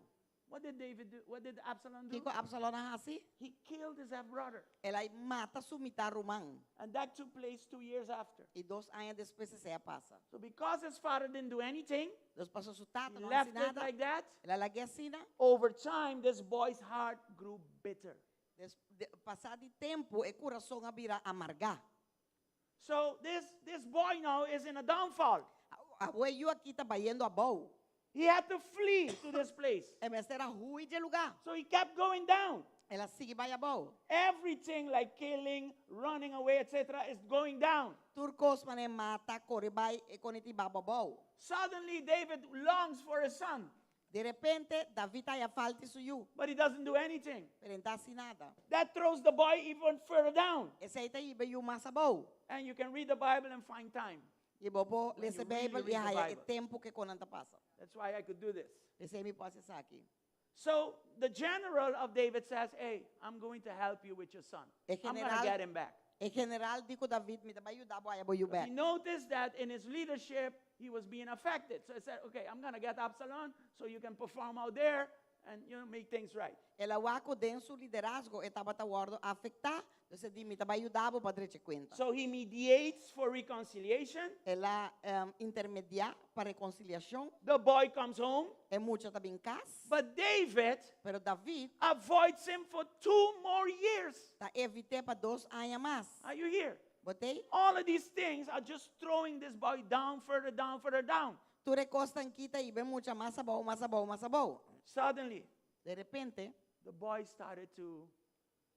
What did David do? What did Absalom do? Kiko Absalon a hasi? He killed his half-brother. El a mata su mitar ruman. And that took place 2 years after. I 2 aña despues esei a pasa. So because his father didn't do anything, Dus paso su tata he no left hasi it nada. like that. El a lag'é asina. Over time, this boy's heart grew bitter. Des, de, pasá di tempu, e kurason a bira amargá. So this boy now is in a downfall. Awor e yu aki ta bayendo abou. He had to flee to this place. E mester a hui di e lugá. So he kept going down. El a sigui bai abou. Everything like killing, running away, etc. is going down. Tur kos manera mata, kore bai, e kos ta bai abou. Suddenly David longs for his son. Di repente, David ta haña falta di su yu. But he doesn't do anything. Pero e n' ta hasi nada. That throws the boy even further down. Esei ta hiba e yu mas abou. And you can read the Bible and find time. I bo por When lesa you really Beibel read i the haña e Bible. tempu ku kosnan ta pasa. That's why I could do this. P'esei mi por hasi esaki. So the general of David says, hey, I'm going to help you with your son. E I'm going to general get him back. E general di ku David, mi ta bai yuda bo haña bo yu But bèk. he noticed that in his leadership, he was being affected. So he said, okay, I'm going to get Absalom so you can perform out there and make things right. El a wak ku den su liderazgo e tabata wòrdu afektá. Dus e di, mi ta bai yuda bo pa drecha kuenta. So he mediates for reconciliation. El a intermediá pa rekonsiliashon. The boy comes home. E mucha ta bin kas. But David Pero David avoids him for 2 more years. Ta evit'é pa 2 aña mas. Are you here? Bo t'ei? All of these things are just throwing this boy down, further down, further down. Tur e kosnan aki ta hiba e mucha mas abou, mas abou, mas abou. Suddenly, De repente, the boy started to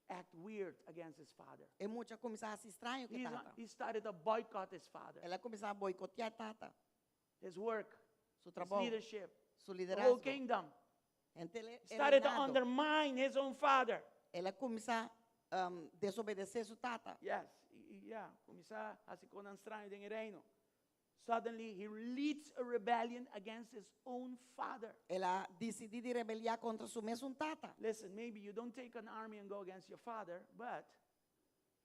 act weird against his father. E mucha a kuminsá hasi straño ku tata. He started to boycott his father. El a kuminsá boikotiá tata. His work, Su his trabou, leadership, su the whole liderazgo. kingdom. Henter e He started to reinado. undermine his own father. El a kuminsá desobedesé su tata. Yes, yeah, kuminsá hasi kosnan straño den e reino. Suddenly, he leads a rebellion against his own father. El a disidí di rebeliá kontra su mesun tata. Listen, maybe you don't take an army and go against your father, but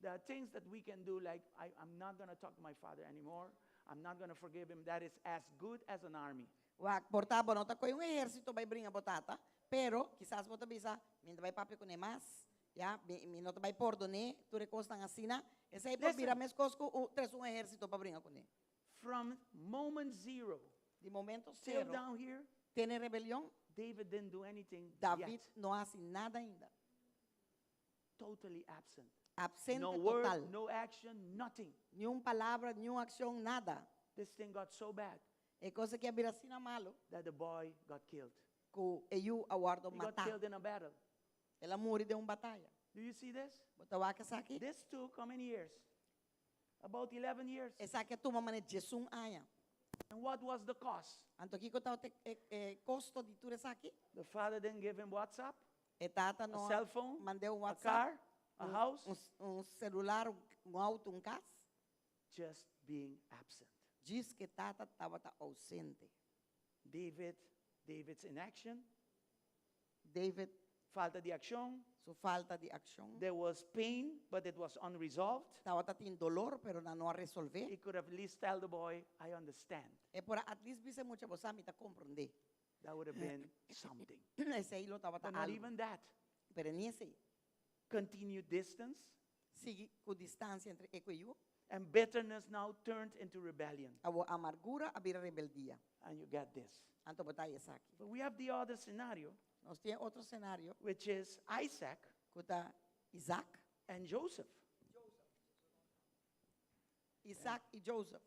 there are things that we can do, like, I'm not going to talk to my father anymore. I'm not going to forgive him. That is as good as an army. Wak, por ta bo no ta kohe un ehérsito bai bringa bo tata, pero kisas bo ta bisa, mi no ta bai papia kuné mas, ya, mi no ta bai pordon'é, tur e kosnan asina. Esei por bira Listen. meskos ku u tres un ehérsito pa bringa kuné. From moment zero Di momento till cero, down here, te na rebelion, David didn't do anything David yet. no a hasi nada ainda. Totally absent. Absente No word, total. no action, nothing. Ni un palabra, ni un akshon, nada. This thing got so bad E kos aki a bira asina malu that the boy got killed. ku e yu a wòrdu He got matá. killed in a battle. El a muri den un bataya. Do you see this? Bo ta wak esaki? This took how many years? About 11 years. Esaki a tuma manera 11 aña. And what was the cost? Anto kiko tabata e kosto di tur esaki? The father didn't give him WhatsApp, E tata a no a cell phone, mand'é un a WhatsApp, car, a un, house. un, un selular, un, un outo, un kas. Just being absent. Djis ku tata tabata ousente. David's inaction. David, Falta di akshon. Su falta di akshon. There was pain, but it was unresolved. Tabata tin doló, pero nan no a resolvé. He could have at least tell the boy, I understand. E por a at least bisa e mucha bo sa mi ta komprondé. That would have been something. Esei lo tabata But not algu. even that. Pero ni esei. Continued distance. Sigui ku distansia entre e ku e yu. And bitterness now turned into rebellion. Awor amargura a bira rebeldia. And you get this. Anto bo ta haya esaki. But we have the other scenario. Nos tin otro senario. Which is Isaac. Ku ta Isaac. And Joseph. Isaac i Joseph.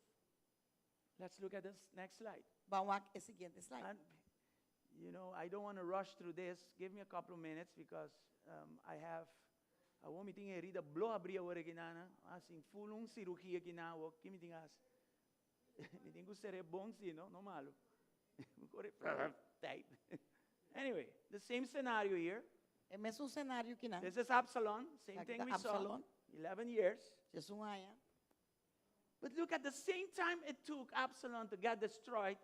Let's look at this next slide. Ban wak e siguiente slide. And I don't want to rush through this. Give me a couple of minutes because I have... Awor mi tin herida blo habrí awor aki nan, asina, full un sirugia aki nan, awor, ki mi tin hasi? Mi tin ku ser'é bon si, no? No malu. Kore, type. Anyway, the same scenario here. E mesun senario aki nan. This is Absalom, same Aki thing ta we saw. Absalom. 11 years. 11 aña. But look at the same time it took Absalom to get destroyed.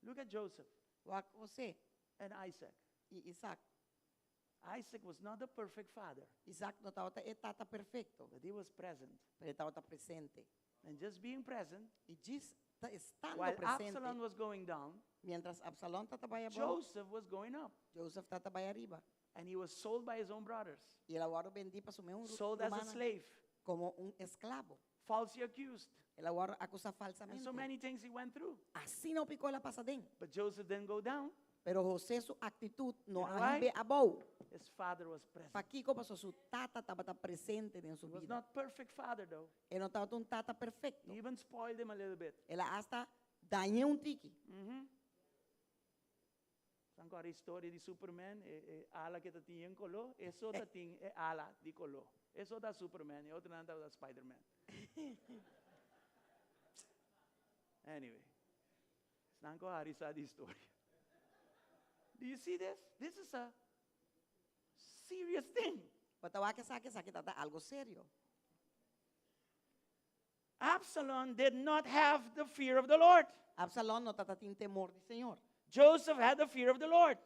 Look at Joseph. Wak José. And Isaac. I Isaac. Isaac was not the perfect father. Isaac no tabata e tata perfekto. But he was present. Pero e tabata presente. And just being present. I djis ta estando While presente. Absalom was going down. Mientras Absalom tata bai abou. Joseph was going up. Joseph tata bai ariba. And he was sold by his own brothers. I el a wòrdu bendí pa su mes Sold as a rumannan. slave. Komo un esklabo. Falsely accused. El a wòrdu akusá And falsamente. so many things he went through. Asina hopi kos el a pasa aden. But Joseph didn't go down. Pero José su aktitut no You know a why? hib'é abou. His father was present. Pakiko? Pasobra su tata tabata presente den su He was bida. not perfect father though. E no tabata un tata perfecto. He even spoiled him a little bit. El a hasta dañ'é un tiki. San kòrda e historia di Superman, e, e ala ke ta tin en koló, e so ta tin e ala di koló. E so ta Superman, e otronan tabata Spiderman. Anyway, esnan ku a hari sa di historia. Do you see this? This is a serious thing. Bo ta wak esaki, esaki ta ta algo serio. Absalom did not have the fear of the Lord. Absalom no tabata tin temor di Señor. Joseph had the fear of the Lord.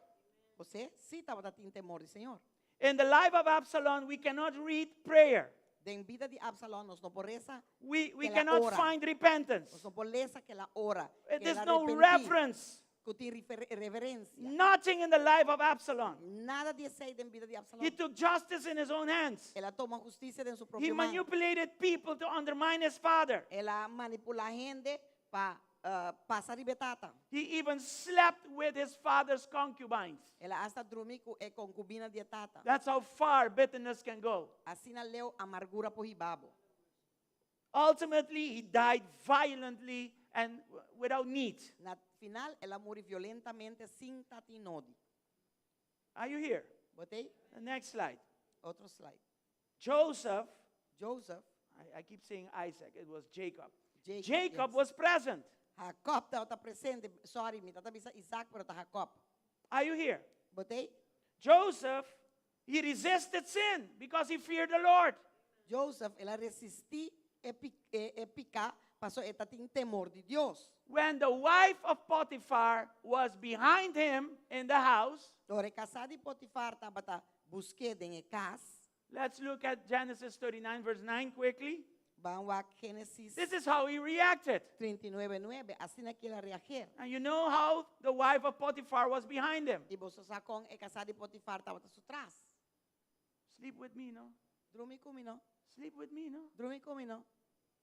José sí tabata tin temor di Señor. In the life of Absalom, we cannot read prayer. Den bida di Absalom nos no por resa. We, we ke el a cannot ora. find repentance. Nos no por lesa ke el a ora. Eh, Ke There's el a no arrepentí. reference. Ku tin reverencia. Nothing in the life of Absalom. Nada di esei den bida di Absalom. He took justice in his own hands. El a toma hustisia den su He propio man. manipulated people to undermine his father. El a manipulá hende pa pasa riba e tata. He even slept with his father's concubines. El a hasta drumi ku e konkubina di e tata. That's how far bitterness can go. Asina leu amargura por hiba bo. Ultimately, he died violently and without need. Na final, el a muri violentamente sin ta tin nodi. Are you here? Bo t'ei? The next slide. Otro slide. Joseph. Joseph. I keep saying Isaac. It was Jacob. Jacob, Jacob yes. was present. Jacob tabata presente. Sorry, mi tabata bisa Isaac, pero ta Jacob. Are you here? Bo t'ei? Joseph, he resisted sin because he feared the Lord. Joseph, el a resistí e e, e piká, paso e tatin temor di Dios. When the wife of Potiphar was behind him in the house, Ora e kasá di Potifar tabata busk'é den e kas. Let's look at Genesis 39 verse 9 quickly. Ban wak Génesis This is how he reacted. 39, nuebe. Asina ku el a reageer. And you know how the wife of Potiphar was behind him. I boso sa kon e kasá di Potifar tabata su tras. Sleep with me, no? Drumi ku mi, no? Sleep with me, no? Drumi ku mi, no?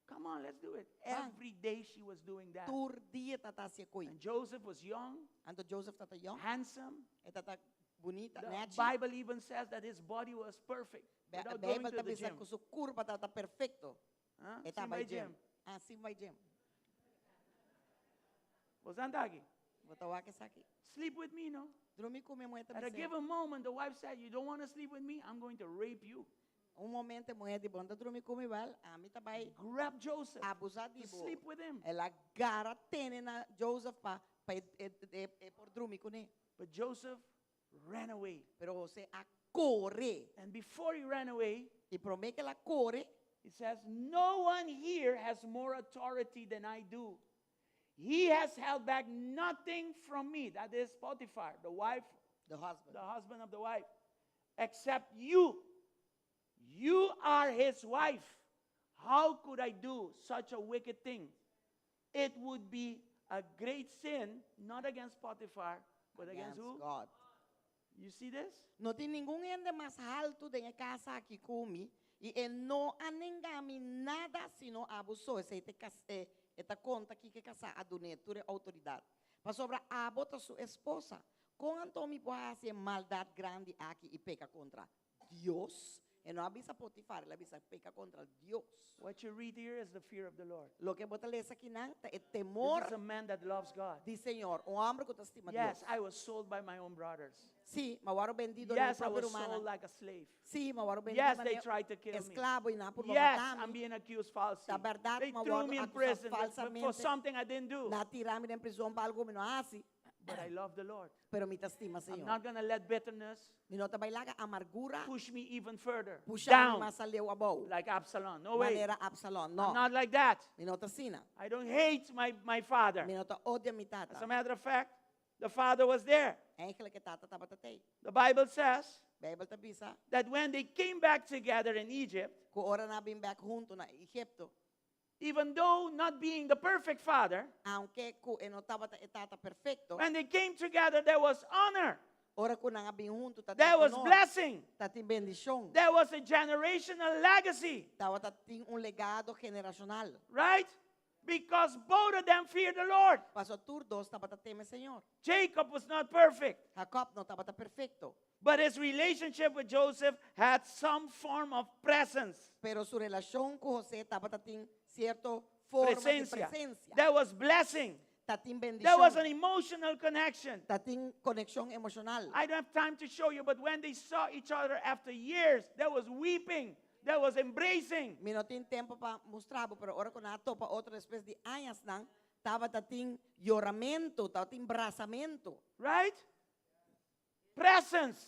Come on, let's do it. Ban. Every day she was doing that. Tur dia e tata hasi e koi. And Joseph was young. Anto Joseph tata young. Handsome. E tata bunita, The nechi. Bible even says that his body was perfect. Be Without going Bijbel to ta the bisa gym. ku su kurpa tabata perfekto. Huh? E ta Sin bai bai gym. gym. Ah, sin bai gym. Bo ta aki? Bo ta wak esaki. Sleep with me, no? Drumi ku mi, muhé ta At a bisa. given moment, the wife said, You don't want to sleep with me? I'm going to rape you. Un momento e muhé di, Bo no ta drumi ku mi, wèl, ami ta bai Grab Joseph. abusá di To bo. sleep with him. El a gara tene na Joseph pa pa e e e e por drumi kuné. But Joseph ran away. Pero José a kore. And before he ran away, I promé ku el a kore, he says, No one here has more authority than I do. He has held back nothing from me. That is Potiphar, the wife, The husband. the husband of the wife, except you. You are his wife. How could I do such a wicked thing? It would be a great sin, not against Potiphar, but against Against who? God. You see this? No tin ningun hende mas haltu den e kas aki ku mi, i e no a nenga mi nada sino abo so. Esei ta e e, e ta konta kiko e kasá a dun'é tur e outoridat. Pasobra abo ta su esposa. Kon anto mi por hasi e maldat grandi aki i peka kontra Dios? E no a bisa Potifar, el a bisa peka kontra Dios. What you read here is the fear of the Lord. Loke bo ta lesa akinan ta e temor This is a man that loves God. di Señor, un hòmber ku ta stima Yes, Dios. I was sold by my own brothers. Sí, m'a wòrdu bendí dor di mi Yes, I propio was rumannan. sold like a slave. Sí, m'a wòrdu bendí Yes, they manera tried to kill me. esklabo i nan a purba Yes, mata mi. I'm being accused falsely. Ta bèrdat, They m'a threw wòrdu me in akusá prison for falsamente. something I didn't do. Nan a tira mi den prizòn pa algu ku mi no a hasi. But I love the Lord. Pero mi ta stima I'm Señor. not going to let bitterness Mi no ta bai laga amargura push me even further pusha mi down mas aleu abou. like Absalom. No way. Manera Absalom. No. I'm not like that. Mi no ta asina. I don't hate my, my father. Mi no ta odia mi tata. As a matter of fact, the father was there. Eigenlijk e tata tabata tei. The Bible says Beibel ta bisa that when they came back together in Egypt, ku ora nan a bin bèk huntu na Egipto, even though not being the perfect father, aunke ku e no tabata e tata perfekto, when they came together, there was honor, ora ku nan a bin huntu tatin there was honor, blessing, tatin bendishon, there was a generational legacy, tabata tin un legado generashonal. right? Because both of them feared the Lord. Paso tur dos tabata teme Señor. Jacob was not perfect, Jacob no tabata perfekto, but his relationship with Joseph had some form of presence. pero su relashon ku José tabata tin sierto forma di Presensia. presensia. There was blessing. Tatin There was an bendishon. emotional connection. Tatin konekshon emoshonal. I don't have time to show you, but when they saw each other after years, there was weeping, there was embracing. Mi no tin tempu pa mustra bo, pero ora ku nan a topa otro despues di añasnan, tabata tin yoramentu, tabatin brasamentu. Right? Presence.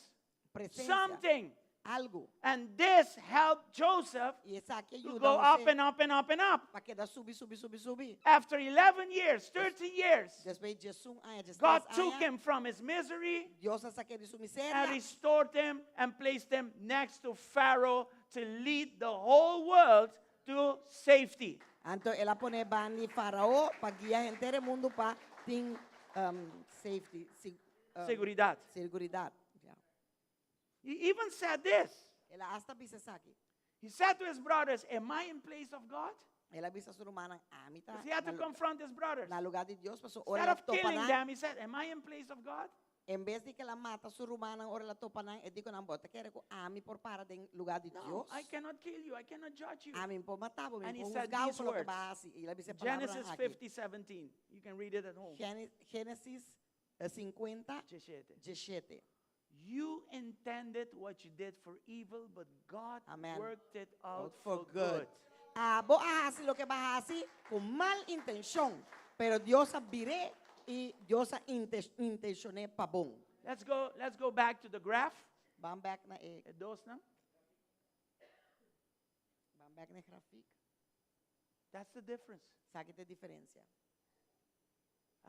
Presensia. Something. Algu. And this helped Joseph I esaki a to yuda go up José and up and up and up. pa keda subi, subi, subi, subi. After 11 years, 13 years, Despues di 11 aña, 13 God took aña, him from his misery Dios a sak'é di su and miseria restored him and placed him next to Pharaoh to lead the whole world to safety. Anto el a pon'é band'i Farao pa guia henter e mundu pa tin um, safety, sig, um, Seguridad. Seguridad. Yeah. He even said this. El a hasta bisa esaki. He said to his brothers, Am I in place of God? El a bisa su rumannan, ami ta Because he had to na, confront his brothers. na lugá di Dios, paso ora Instead el a of killing topa nan, them, he said, Am I in place of God? En bes di ku el a mata su rumannan ora el a topa nan, e di ku nan, Bo ta kere ku ami por para den lugá di No, Dios? I cannot kill you. I cannot judge you. Ami n'po mata bo, mi And he por said husga bo these pa loke words. bo a hasi. I el a bisa e palabranan Genesis aki. 50, 17. You can read it at home. Génesis 50, 17. 17. You intended what you did for evil, but God Amen. worked it out Out for for good. good. Abo a hasi loke bo a hasi ku mal intenshon, pero Dios a bir'é i Dios a intenshon'é pa bon. Let's go, let's go back to the graph. Ban bèk na e E dos nan. Ban bèk na e grafik. That's the difference. Esaki ta e diferensia.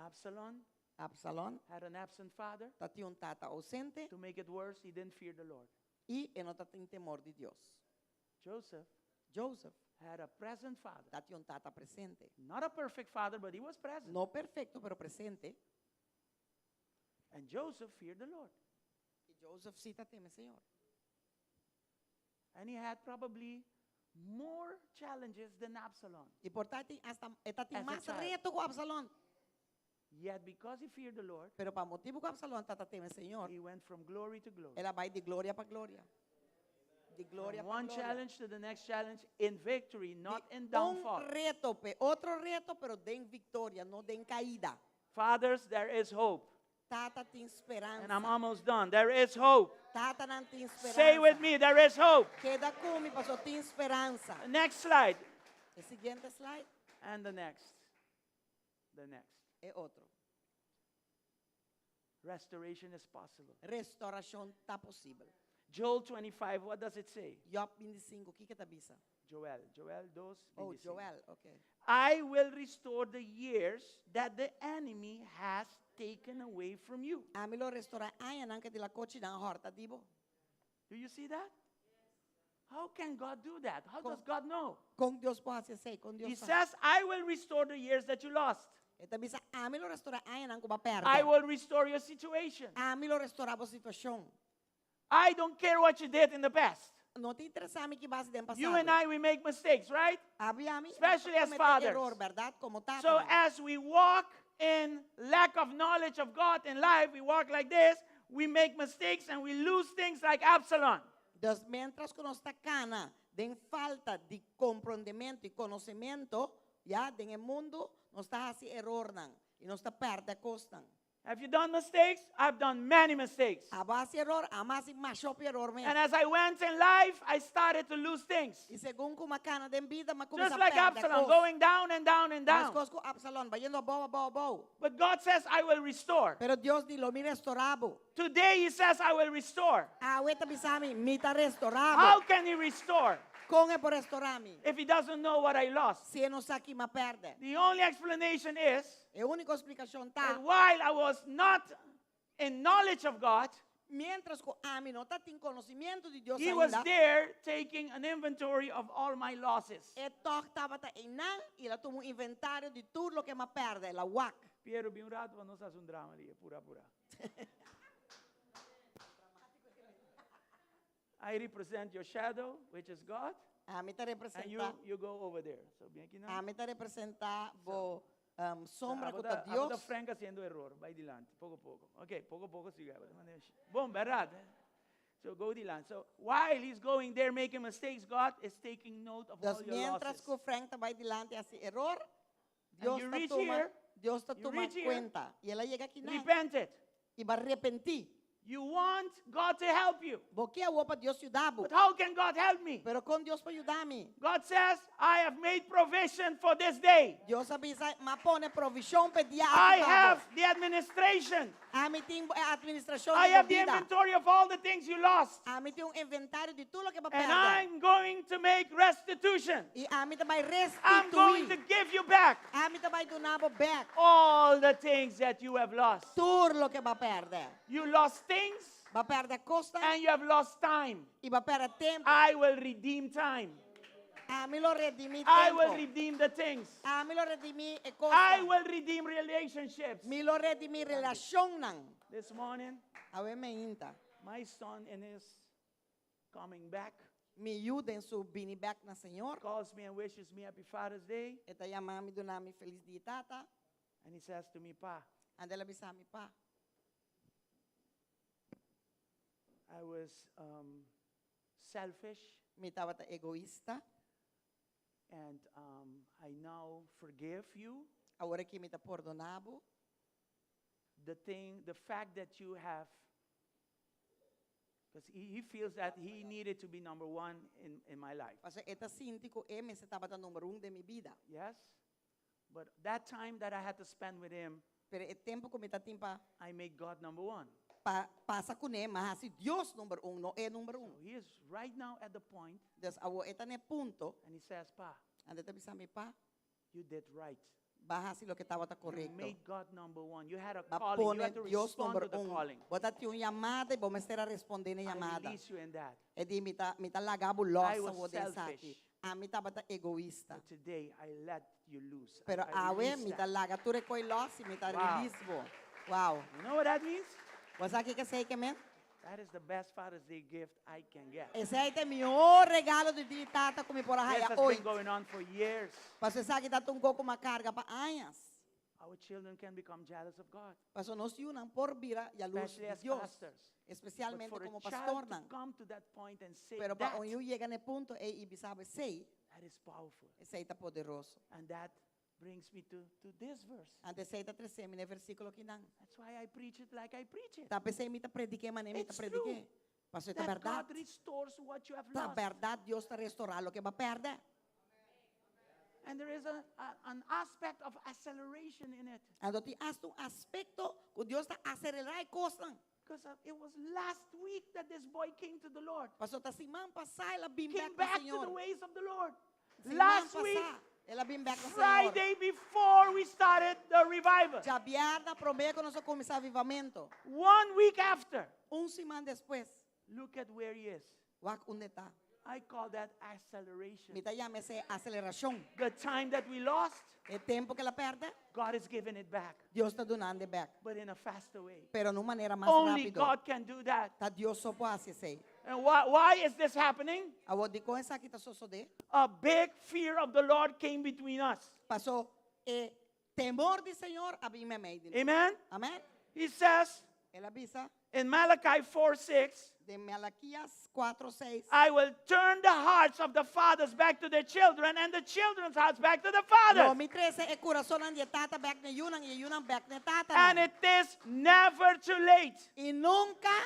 Absalom Absalon had an absent father. tatin un tata ousente. To make it worse, he didn't fear the Lord. I e no tatin temor di Dios. Joseph Joseph had a present father. tatin un tata presente. Not a perfect father, but he was present. No perfekto, pero presente. And Joseph feared the Lord. I Joseph sí ta teme Señor. And he had probably more challenges than Absalom. I por tatin hasta e tatin As a mas child. reto ku Absalon. Yet because he feared the Lord, Pero pa motibu ku Absalon tata teme Señor, he went from glory to glory. el a bai di gloria pa gloria. Di gloria From pa one gloria. challenge to the next challenge in victory, not Di in un downfall. reto pe otro reto, pero den viktoria, no den kaida. Fathers, there is hope. Tata tin speransa. And I'm almost done. There is hope. Tatanan tin speransa. Say with me, there is hope. Keda ku mi, paso tin speransa. Next slide. E siguiente slide. And the next. The next. E otro. Restoration is possible. Restorashon ta posibel. Joel 25, what does it say? Job 25, kiko e ta bisa? Joel, Joel 2, Oh, 25. Joel, okay. I will restore the years that the enemy has taken away from you. Ami lo restorá añanan ku tilakochinan a hòrta di bo. Do you see that? How can God do that? How does God know? Kon Dios por hasi esei, kon Dios He sa. says, I will restore the years that you lost. E ta bisa, ami lo restorá añanan ku bo a pèrdè. I will restore your situation. Ami lo restorá bo situashon. I don't care what you did in the past. No ta interesá mi ki bo a hasi den You and pasado. I, we make mistakes, right? Abo i ami, Especially as kometé fathers. eror, bèrdat? Komo tata. So as we walk in lack of knowledge of God in life, we walk like this, we make mistakes and we lose things like Absalom. Dus mientras ku nos ta kana den falta di komprondementu i konosementu, ya, den e mundu, nos ta hasi erornan i nos ta pèrdè kosnan. Have you done mistakes? I've done many mistakes. Abo a hasi eror, ami a hasi masha hopi eror mes. And as I went in life, I started to lose things. I segun ku mi a kana den bida, mi a Just kuminsá like pèrdè Absalom, kos. going down and down and down. Meskos ku Absalom, bayendo abou, abou, abou. But God says, I will restore. Pero Dios di, lo mi restorá bo. Today he says, I will restore. Awe e ta bisa mi, mi ta restorá bo. How can he restore Kon e por restorá mi? if he doesn't know what I lost? Si e no sa ki m'a pèrdè. The only explanation is E úniko splikashon ta that while I was not in knowledge of God, Mientras ku ami no tatin konosimiento di Dios He was ainda, there taking an inventory of all my losses. e tòg tabata einan i el a tuma un inventario di tur loke m'a pèrdè, el a wak. Piero, bin un rato pa nos hasi un drama di e pura pura. I represent your shadow, which is God, Ami ta and you, representá, you go over there. So, bin aki nan. ami ta representá bo um, sombra ku ta Abo ta Dios. Frank haciendo error. Bai dilanti, poco poco. Ok, poco poco sigue. Bon, berdad. So go dilanti. So while he's going there making mistakes, God is taking note of Dus all your mientras losses. ku Frank ta bai dilanti hasi eror, Dios you ta reach tuma, here, Dios ta you tuma reach here, kuenta. I el a yega akinan. Repented. I b'a repentí. You want God to help you. Bo ke awor pa Dios yuda bo. But how can God help me? Pero kon Dios por yuda mi? God says, I have made provision for this day. Dios a bisa, m'a pone provishon pa e dia I aki pa bo. have the administration. Ami tin e administrashon I di have bo the bida. inventory of all the things you lost. Ami tin un inventario di tur loke bo And pèrdè. I'm going to make restitution. I ami ta bai I'm going restituí. to give you back Ami ta bai duna bo bèk all the things that you have lost. tur loke bo a pèrdè. You lost things Bo a pèrdè kosnan and you have lost time. i bo a pèrdè tempu. I will redeem time. Ami lo redimí I will tempu. redeem the things. Ami lo redimí e I kosnan. will redeem relationships. Mi lo redimí relashonnan. This morning, Awe mainta. my son in his coming back Mi yu den su bini bèk na Señor. calls me and wishes me happy Father's Day. E ta yama mi duna mi felis dia di tata. And he says to me, Pa, Anto el a bisa mi pa. I was um, selfish Mi tabata egoista. and um, I now forgive you. Awor aki mi ta pordoná bo. The thing, the fact that you have, because he, he feels that he needed to be number one in, in my life. Pasobra e ta sinti ku e mester tabata number un den mi bida. Yes? But that time that I had to spend with him, Pero e tempu ku mi tatin pa I made God number one. pa pasa kuné, m'a hasi Dios number un, no e number un. So he is right now at the point, Dus awor e ta na e punto, and he says, Pa, anto e ta bisa mi pa, you did right. b'a hasi loke tabata You korekto. made God number one. You had a Ba calling. You pone had to Dios respond number to the un. calling. Bo tatin un yamada i bo mester a respondé na I yamada. release you in that. E di mi ta mi ta laga bo los I was awor den esaki. selfish. Ami tabata egoista. But today I let you loose. I- Pero I awe release mi ta that. laga tur e kos los i mi ta Wow. release bo. Wow. You know what that means? Bo sa kiko esei ke men? That is the best Father's Day gift I can get. Esei ta e mihó regalo di Dia di Tata ku mi por a This haya has oit. been going on for years. Pasobra esaki ta un kos ku m'a karga pa añas. Our children can become jealous of God, Pasobra nos yunan por bira yalurs especially di as Dios. pastors. But Espesialmente for a komo child pastor to nan. come to that point and say Pero pa that, un yu yega na e punto ei i bisa bo esei, that is powerful. esei ta poderoso. And that brings me to, to this verse. Anto esei ta trese mi na e versíkulo akinan. That's why I preach it like I preach it. Ta p'esei mi ta predik'é manera mi ta It's true predik'é. Pasobra ta That bèrdat. God restores what you have Ta lost. bèrdat Dios ta restorá loke bo a pèrdè. And there is a, a, an aspect of acceleration in it. Anto tin asta un aspekto ku Dios ta aselerá e kosnan. Because uh, it was last week that this boy came to the Lord. Pasobra ta siman pasá el a bin Came bèk na back to the Señor. ways of the Lord. Siman Last week, pasá el a bin bèk na Señor. Friday before we started the revival. Djabièrnè promé ku nos a kuminsá avivamentu. One week after. Un siman despues. Look at where he is. Wak unda e ta. I call that acceleration. Mi ta yama esei aselerashon. The time that we lost, E tempu ku el a pèrdè, God is giving it back, Dios ta dunando bèk. but in a faster way. Pero na un manera mas Only rápido. God can do that. Ta Dios so por hasi esei. And why, why is this happening? Awor dikon esaki ta sosodé? A big fear of the Lord came between us. Paso e temor di Señor a bin meimei di nos. Amen? Amèn? He says El a bisa in Malachi 4 6, den Malakias 4, 6. I will turn the hearts of the fathers back to their children and the children's hearts back to the Lo fathers. mi trese e kurasonnan di e tata bèk na e yunan i e yunan bèk na e tatanan. And it is never too late. I nunka,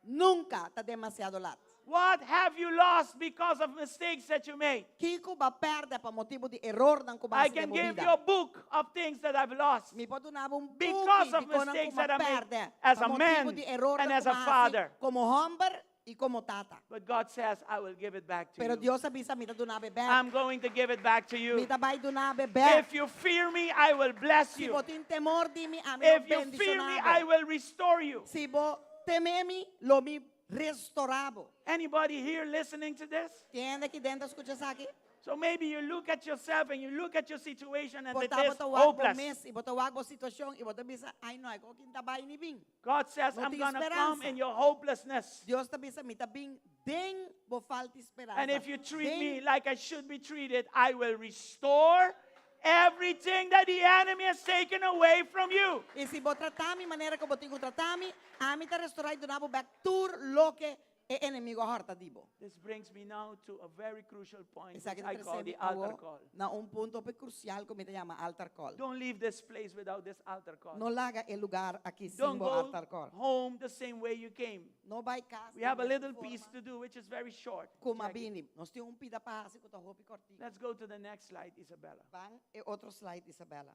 nunka ta demasiado lat. What have you lost because of mistakes that you made? Kiko bo a pèrdè pa motibu di erornan ku I bo a hasi can den bo give bida. you a book of things that I've lost Mi por duna bo un because buki of di konan mistakes ku m'a that I made pèrdè as pa a motibu man di erornan and as ku a m'a hasi father. komo hòmber i komo tata. But God says, I will give it back to Pero you. Dios a bisa mi ta duna bo bèk. I'm going to give it back to Mi you. ta bai duna bo bèk. If you fear me, I will bless Si you. bo tin temor di mi, ami lo If you fear me, bendishoná I bo. will restore you. Si bo teme mi, lo mi restorá bo. Anybody here listening to this? Tin hende aki den ta skucha esaki? So maybe you look at yourself and you look at your situation and it Por ta is bo ta wak bo hopeless. mes i bo ta wak bo situashon i bo ta bisa, ai no, e kos aki no ta bai ni bin. God says, No I'm tin going to come speransa. in your hopelessness. Dios ta bisa, mi ta bin den bo falta di speransa. And if you treat Den me like I should be treated, I will restore everything that the enemy has taken away from you. I si bo trata mi manera ku bo tin ku trata mi, ami ta restorá i duna bo bèk tur loke e enemigu a hòrta di bo. This brings me now to a very crucial point, which Esaki ta I call trese the mi altar awor call. na un punto hopi krusial ku mi ta yama altar call. Don't leave this place without this altar call. No laga e lugar aki sin Don't bo go altar call. home the same way you came. No bai kas We have a den mesun little forma piece to do, which is very short. ku m'a Jackie. bini. Nos tin un pida pa hasi ku ta hopi kòrtiku. Let's go to the next slide, Isabella. Ban e otro slide, Isabella.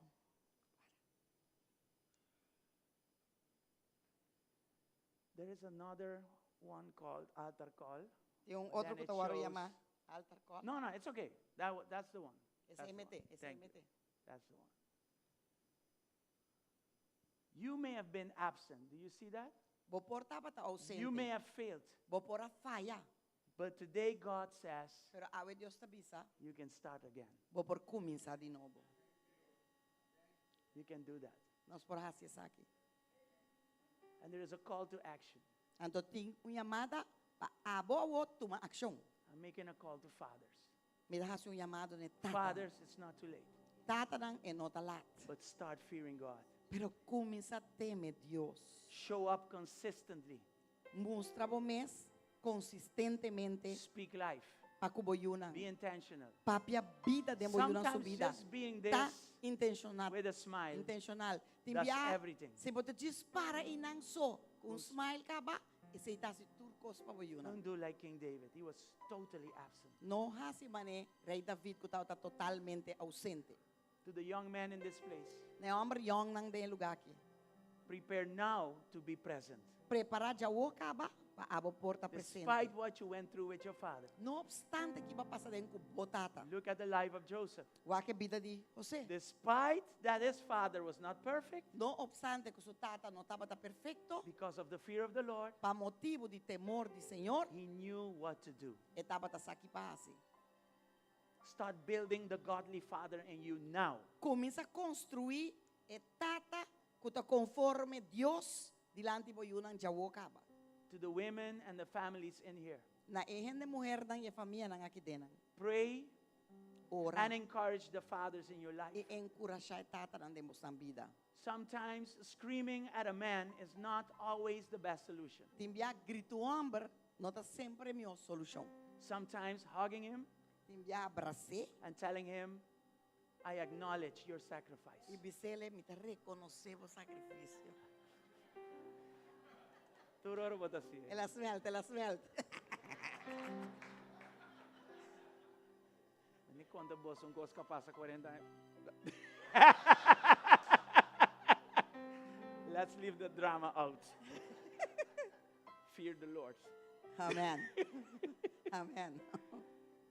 There is another one called altar call. Tin un And otro then ku it ta wòrdu shows yamá altar call. No, no, it's okay. That, that's the one. Esei That's the mete, one. esei Thank you. mete. That's the one. You may have been absent. Do you see that? Bo por tabata ausente. You may have failed. Bo por a faya. But today God says Pero awe Dios ta bisa. you can start again. Bo por kuminsá di nobo. You can do that. Nos por hasi esaki. And there is a call to action. Anto tin un yamada pa abo awo tuma akshon. I'm making a call to fathers. Mi ta hasi un yamado na tatanan. Fathers, it's not too late. Tatanan e no ta lat. But start fearing God. Pero kuminsá teme Dios. Show up consistently. Mustra bo mes konsistentemente. Speak life. Pa ku bo yunan. Be intentional. Papia bida den bo yunan su Sometimes bida. just being Ta this intenshonal. with a smile Intenshonal. Tin does bia, everything. si bo ta djis para einan so, ku un smile kaba, esei ta hasi tur kos pa bo yunan. Don't do like King David. He was totally absent. No hasi mane Rei David ku tabata totalmente ausente. To the young man in this place. Na e hòmber yòngnan den e lugá aki. Prepare now to be present. Prepará djawo kaba pa abo por ta presente. Despite what you went through with your father. No obstante ki bo a pasa den ku bo tata. Look at the life of Joseph. Wak e bida di José. Despite that his father was not perfect. No obstante ku su tata no tabata perfekto. Because of the fear of the Lord. Pa motibu di temor di Señor. He knew what to do. E tabata sa ki pa hasi. Start building the godly father in you now. Kuminsá konstruí e tata ku ta konforme Dios dilanti bo yunan djawo kaba. To the women and the families in here. Na e hende muhernan i e famianan aki denan. Pray Ora. and encourage the fathers in your life. I enkurashá e tatanan den bosan bida. Sometimes screaming at a man is not always the best solution. Tin bia grita un hòmber no ta semper e mihó solushon. Sometimes hugging him Tin bia abras'é. and telling him, I acknowledge your sacrifice. I bis'é, mi ta rekonosé bo sakrifisio. Tur ora bo ta asina. El a smelt, el a smelt. Mi konta boso un kos ku a pasa 40 aña. Let's leave the drama out. Fear the Lord. Amen. Amen.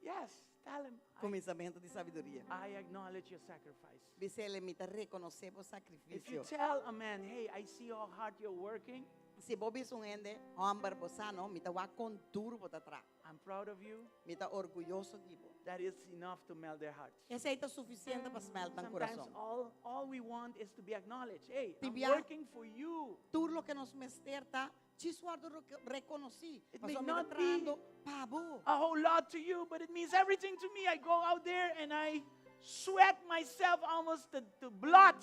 Yes, tell him. Kuminsamentu di sabiduria. I acknowledge your sacrifice. Bis'é, mi ta rekonosé bo If sakrifisio. you tell a man, hey, I see how hard you're working. Si bo bisa un hende, hòmber, bo sa no, mi ta wak kon duru bo ta traha. I'm proud of you. Mi ta orguyoso di bo. That is enough to melt their hearts. Esei ta sufisiente pa smelt nan Sometimes kurason. all, all we want is to be acknowledged. Hey, I'm Tin bia, working for you. Tur loke nos mester ta djis wòrdu rekonosí. It may Pasobra mi ta not be trahando pa bo. a whole lot to you, but it means everything to me. I go out there and I sweat myself almost to, to blood,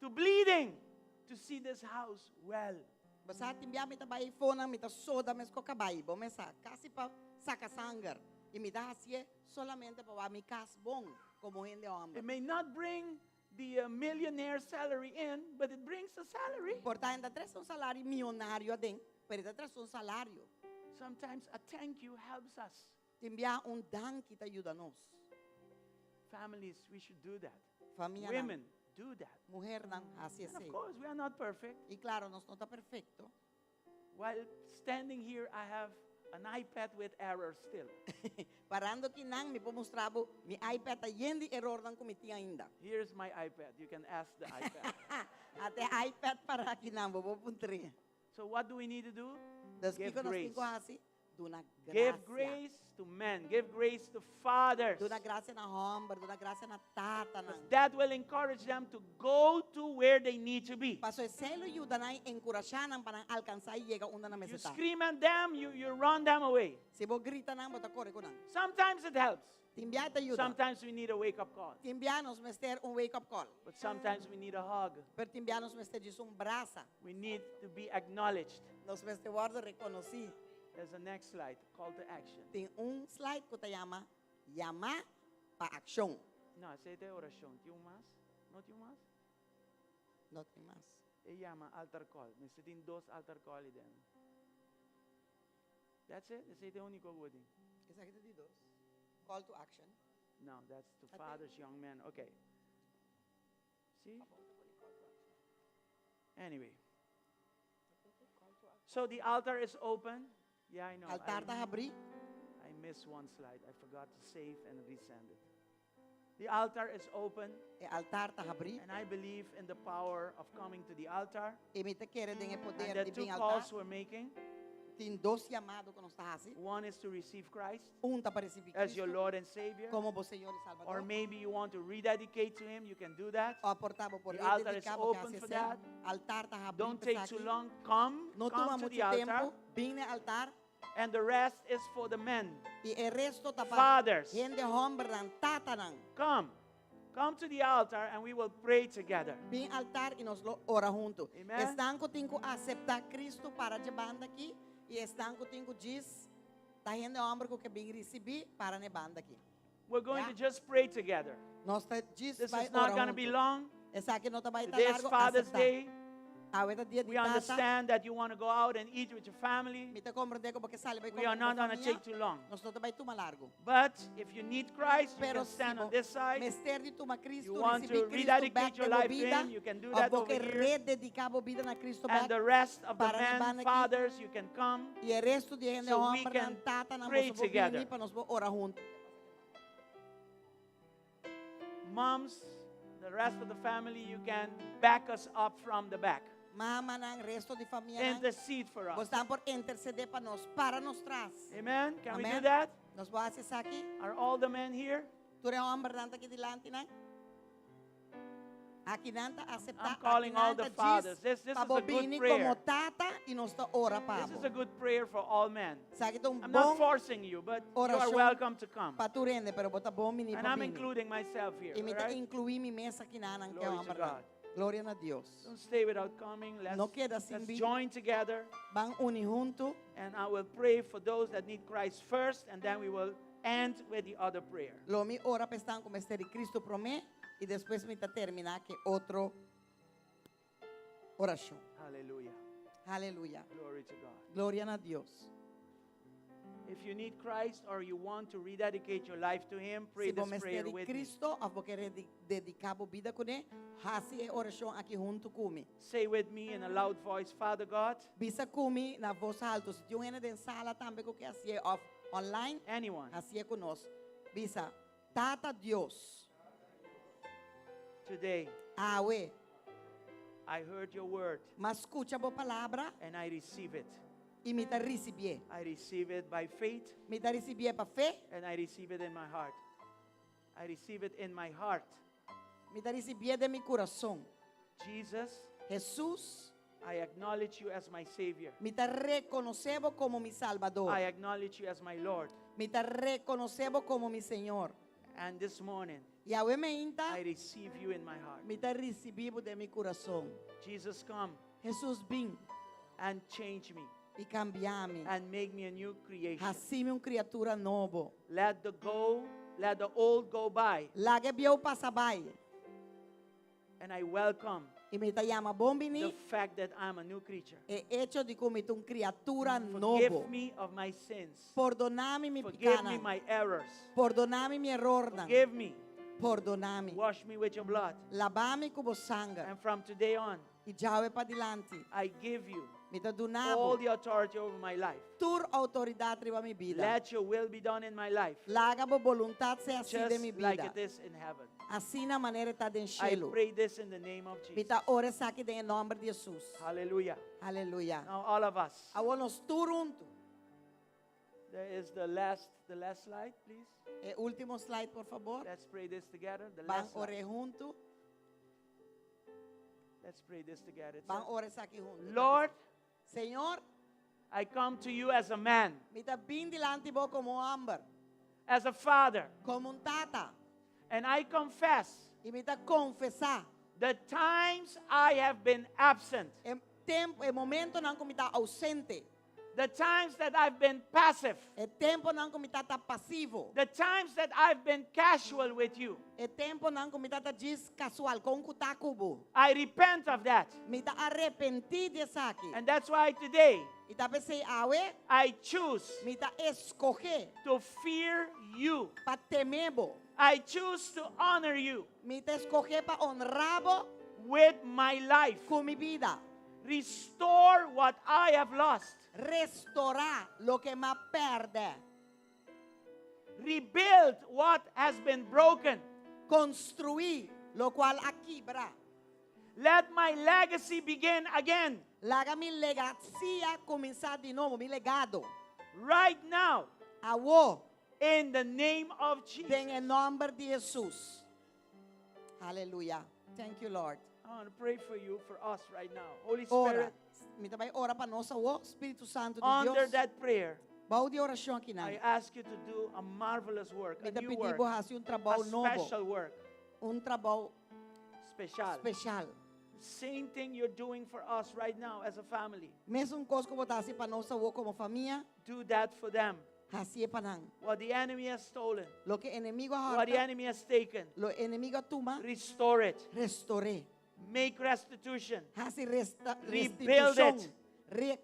to bleeding, to see this house well. Bo sa tin bia mi ta bai eifonan, mi ta soda meskos kabai, bo mes sa, kasi pa saka sanger. I mi ta hasié solamente pa wak mi kas bon, komo hende hòmber. It may not bring the uh, millionaire salary in, but it brings a salary. Por ta e n' ta trese un salario mionario aden, pero e ta trese un salario. Sometimes a thank you helps us. Tin bia un danki ta yuda nos. Families, we should do that. Famianan. Women, do that. Muhernan, hasi And of esei. course, we are not perfect. I klaro, nos no ta perfekto. While standing here, I have an iPad with errors still. Parando akinan, mi por mustra bo, mi iPad ta yen di erornan ku mi tin ainda. Here's my iPad. You can ask the iPad. At'e iPad pará akinan, bo por puntr'é. So what do we need to do? Dus Give kiko nos grace. tin ku hasi? Duna Give grasia. grace to men. Give grace to fathers. Duna grasia na hòmber, duna grasia na tatanan. That will encourage them to go to where they need to be. Paso esei lo yuda nan enkurashá nan pa nan alkansá i yega unda nan You mester ta. scream at them, you, you run them away. Si bo grita nan, bo ta kore ku nan. Sometimes it helps. Tin bia ta yuda. Sometimes we need a wake up call. Tin bia nos mester un wake up call. But sometimes we need a hug. Pero tin bia nos mester djis un brasa. We need to be acknowledged. Nos mester wòrdu rekonosí. There's a next slide, call to action. Tin un slide ku ta yama Yamá pa Akshon. No, esei ta e orashon. Tin un mas? No tin un mas? No tin mas. E yama altar call. Mester tin dos altar call ei den. That's it? Esei ta e úniko ku bo tin? Esaki ta di dos. Call to action. No, that's to Ate. fathers, young men. Okay. See? Anyway. So the altar is open. Yeah, I know. Altar ta habrí. I missed one slide. I forgot to save and resend it. The altar is open. E altar ta habrí. And I believe in the power of coming to the altar. I mi ta kere den e And poder the di two bin altar. calls we're making. Tin dos yamado ku nos ta hasi. One is to receive Christ Un ta pa risibí as your Kristu Lord and Savior. komo bo Señor i Salbador. Or maybe you want to rededicate to Him, you can do that. Òf por ta bo por The altar is redediká bo ke open hasi for esei. that. Altar ta habrí Don't pa take esaki. too long. Come, No tuma come to the muchu altar. tempu. Bin na altar. And the rest is for the men. I e resto ta pa Fathers. hende hòmbernan, tatanan. Come. Come to the altar and we will pray together. Bin altar i nos lo ora huntu. Amen. Esnan ku tin ku aseptá Kristu para dje banda aki i esnan ku tin ku djis ta hende hòmber ku ke bin risibí para na e banda aki. We're going Ja. to just pray together. Nos ta djis This bai is not ora going to be huntu. long. Esaki no ta bai ta Today is largu, Father's aseptá. Day. Awe ta dia di We tata. understand that you want to go out and eat with your family. Mi ta komprondé ku bo ke sali bai We are kome ku not bo going to famia. take too long. Nos no ta bai tuma largu. But if you need Christ, you Pero can stand si on this side. mester di tuma Kristu, You want risibí to Kristu rededicate bèk your den bo life to bida, Him, you can do òf that bo over ke here. redediká bo bida na Kristu And bèk, the rest of the para na men, banda aki. fathers, you can come. I e resto di hende So we hòmbernan, can tatanan, pray boso por together. bini pa nos por ora huntu. Moms, the rest of the family, you can back us up from the back. Mamanan, resto di famianan, Intercede for us. bosnan por intersedé pa nos, para nos tras. Amen. Can we do Amen. that? Nos por hasi esaki? Are all the men here? Tur e hòmbernan ta aki dilanti nan? Akinan ta aseptá, I'm calling all akinan the ta djis fathers. This, this pa is bo a good bini prayer. komo tata i nos ta ora pa This bo. is a good prayer for all men. Esaki ta un I'm not bon forcing you, but you are orashon welcome to come. pa tur hende, pero bo ta bon bini And pa I'm bini. including myself here. I mi all ta right? inkluí mi mes akinan ke Glory to hòmbernan. God. Gloria na Dios. Don't stay without coming. Let's, No keda sin let's bin. join together. Ban uni huntu. And I will pray for those that need Christ first, and then we will end with the other prayer. Lo mi ora pa esnan ku mester di Kristu promé i despues mi ta terminá ku otro orashon. Hallelujah. Aleluya. Glory to God. Gloria na Dios. If you need Christ or you want to rededicate your life to Him, pray Si bo this mester prayer di with me. Kristu, òf bo ke dediká bo bida kuné, hasi e orashon aki huntu ku mi. Say with me in a loud voice, Father God. Bisa ku mi na bos haltu. Si tin un hende den sala tambe ku ke hasié òf online, Anyone. hasié ku nos. Bisa, Tata Dios. Today, Awe. I heard your word. M'a skucha bo palabra. And I receive it. I mi ta risibié. I receive it by faith. Mi ta risibié pa fe. And I receive it in my heart. I receive it in my heart. Mi ta risibié den mi kurason. Jesus, Jesus, I acknowledge you as my Savior. Mi ta rekonosé bo komo mi Salbador. I acknowledge you as my Lord. Mi ta rekonosé bo komo mi Señor. And this morning, I awe mainta, I receive you in my heart. Mi ta risibí bo den mi kurason. Jesus, come. Jesus, bin. And change me. I kambia mi. And make me a new creation. Hasi mi un kriatura nobo. Let the go, let the old go by. Laga e bieu pasa bai. And I welcome I mi ta yama bon the bini. fact that I'm a new creature. E echo di ku mi ta un kriatura nobo. Forgive me of my sins. Pordoná mi mi Forgive me pikánan. my errors. Pordoná mi mi erornan. Forgive me. Pordoná mi. Wash me with your blood. Laba mi ku bo sanger. And from today on, I djawe padilanti. I give you. Mi ta duna all bo the authority over my life. tur outoridat riba mi bida. Let your will be done in my life, Laga bo boluntat sea hasí den just mi like bida. it is in heaven. Asina manera ta den I shelu. pray this in the name of Mi Jesus. ta ora esaki den nòmber di Hesus. Hallelujah. Aleluya. Now, all of us. Awor nos tur huntu. There is the last, the last slide, please. E último slide, por fabor. Let's pray this together. The Ban last slide. ora huntu. Let's pray this together. It Ban says, ora esaki huntu. Lord, Señor, I come to you as a man, mi ta bin dilanti bo komo hòmber, as a father, komo un tata. and I confess I mi ta konfesá the times I have been absent, e tempu, e momentonan ku mi ta ousente, the times that I've been passive, e tempunan ku mi ta pasivo, the times that I've been casual with you. e tempunan ku mi ta djis kasual, kon ku ta ku bo. I repent of that. Mi ta arepentí di esaki. And that's why today I ta p'esei awe, I choose mi ta skohe to fear you. pa teme bo. I choose to honor you Mi ta skohe pa honra bo with my life. ku mi bida. Restore what I have lost. Restourá loke m'a pèrdè. Rebuild what has been broken. Konstruí loke a kibra. Let my legacy begin again Laga mi legasia kuminsá di nobo, mi legado. right now Awor, in the name of Jesus. den nòmber di Hesus. Aleluya. Thank you, Lord. I want to pray for you, for us right now. Holy Ora. Spirit, Mi ta bai ora pa nos awor, Spiritu Santu di under Dios. that prayer, Bou di orashon aki I nan. ask you to do a marvelous work, a Mi ta new pidi work, bo hasi un a trabou nobo. special work, Un trabou special. spesial. Same thing you're doing for us right now as a family. Mesun kos ku bo ta hasi pa nos awor komo famia, Do that for them. hasié pa nan. What the enemy has stolen, Loke enemigu a what the hòrta, enemy has taken, loke enemigu a tuma, restore it. restour'é. Make restitution. Hasi resta, Rebuild restitushon. it.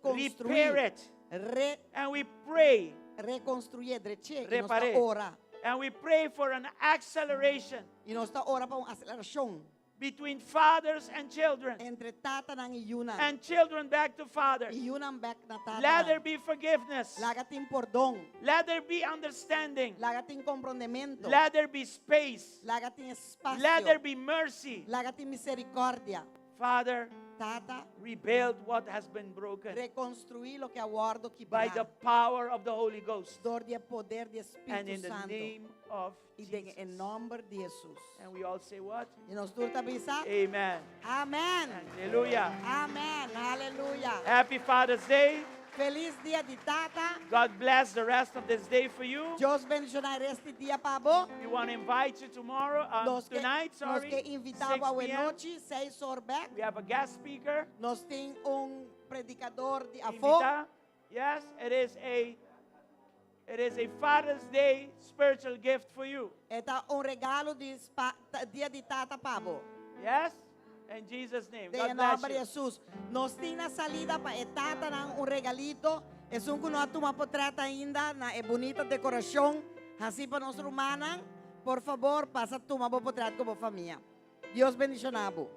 Rekonstruí. Repair it. Re, And we pray, rekonstruí, drech'é. I nos Repar'é. ta ora. and we pray for an acceleration I nos ta ora pa un aselerashon between fathers and children, entre tatanan i yunan. and children back to fathers. I yunan bèk na Let there tatanan. be forgiveness. Laga tin pordon. Let there be understanding. Laga tin komprondementu. Let there be space. Laga tin espasio. Let there be mercy. Laga tin miserikòrdia. Father, Tata, rebuild what has been broken rekonstruí loke a wòrdu by kibrá. the power of the Holy Ghost Dor di poder di and Spiritu in the Santu. name of I den Jesus. e nòmber di Hesus. And we all say what? I nos tur ta bisa. Amen. Amèn. Hallelujah. Amèn. Aleluya. Happy Father's Day. Felis dia di tata. God bless the rest of this day for you. Dios bendishoná resto di dia pa bo. We want to invite you tomorrow, Nos ke, tonight, nos sorry, ke invitá 6 bo p.m. anochi, 6 or bèk. We have a guest speaker. Nos tin un predikadó di afó. Invita. Yes, it is a it is a Father's Day spiritual gift for you. E ta un regalo di spa, ta, dia di tata pa bo. Yes? In Jesus' name. Den God bless nòmber di you. Hesus. Nos tin na salida pa e tatanan un regalito. Esun ku no a tuma potrèt ainda na e bunita dekorashon. Asina pa nos rumannan. Por fabor, pasa tuma bo potrèt ku bo famia. Dios bendishoná bo.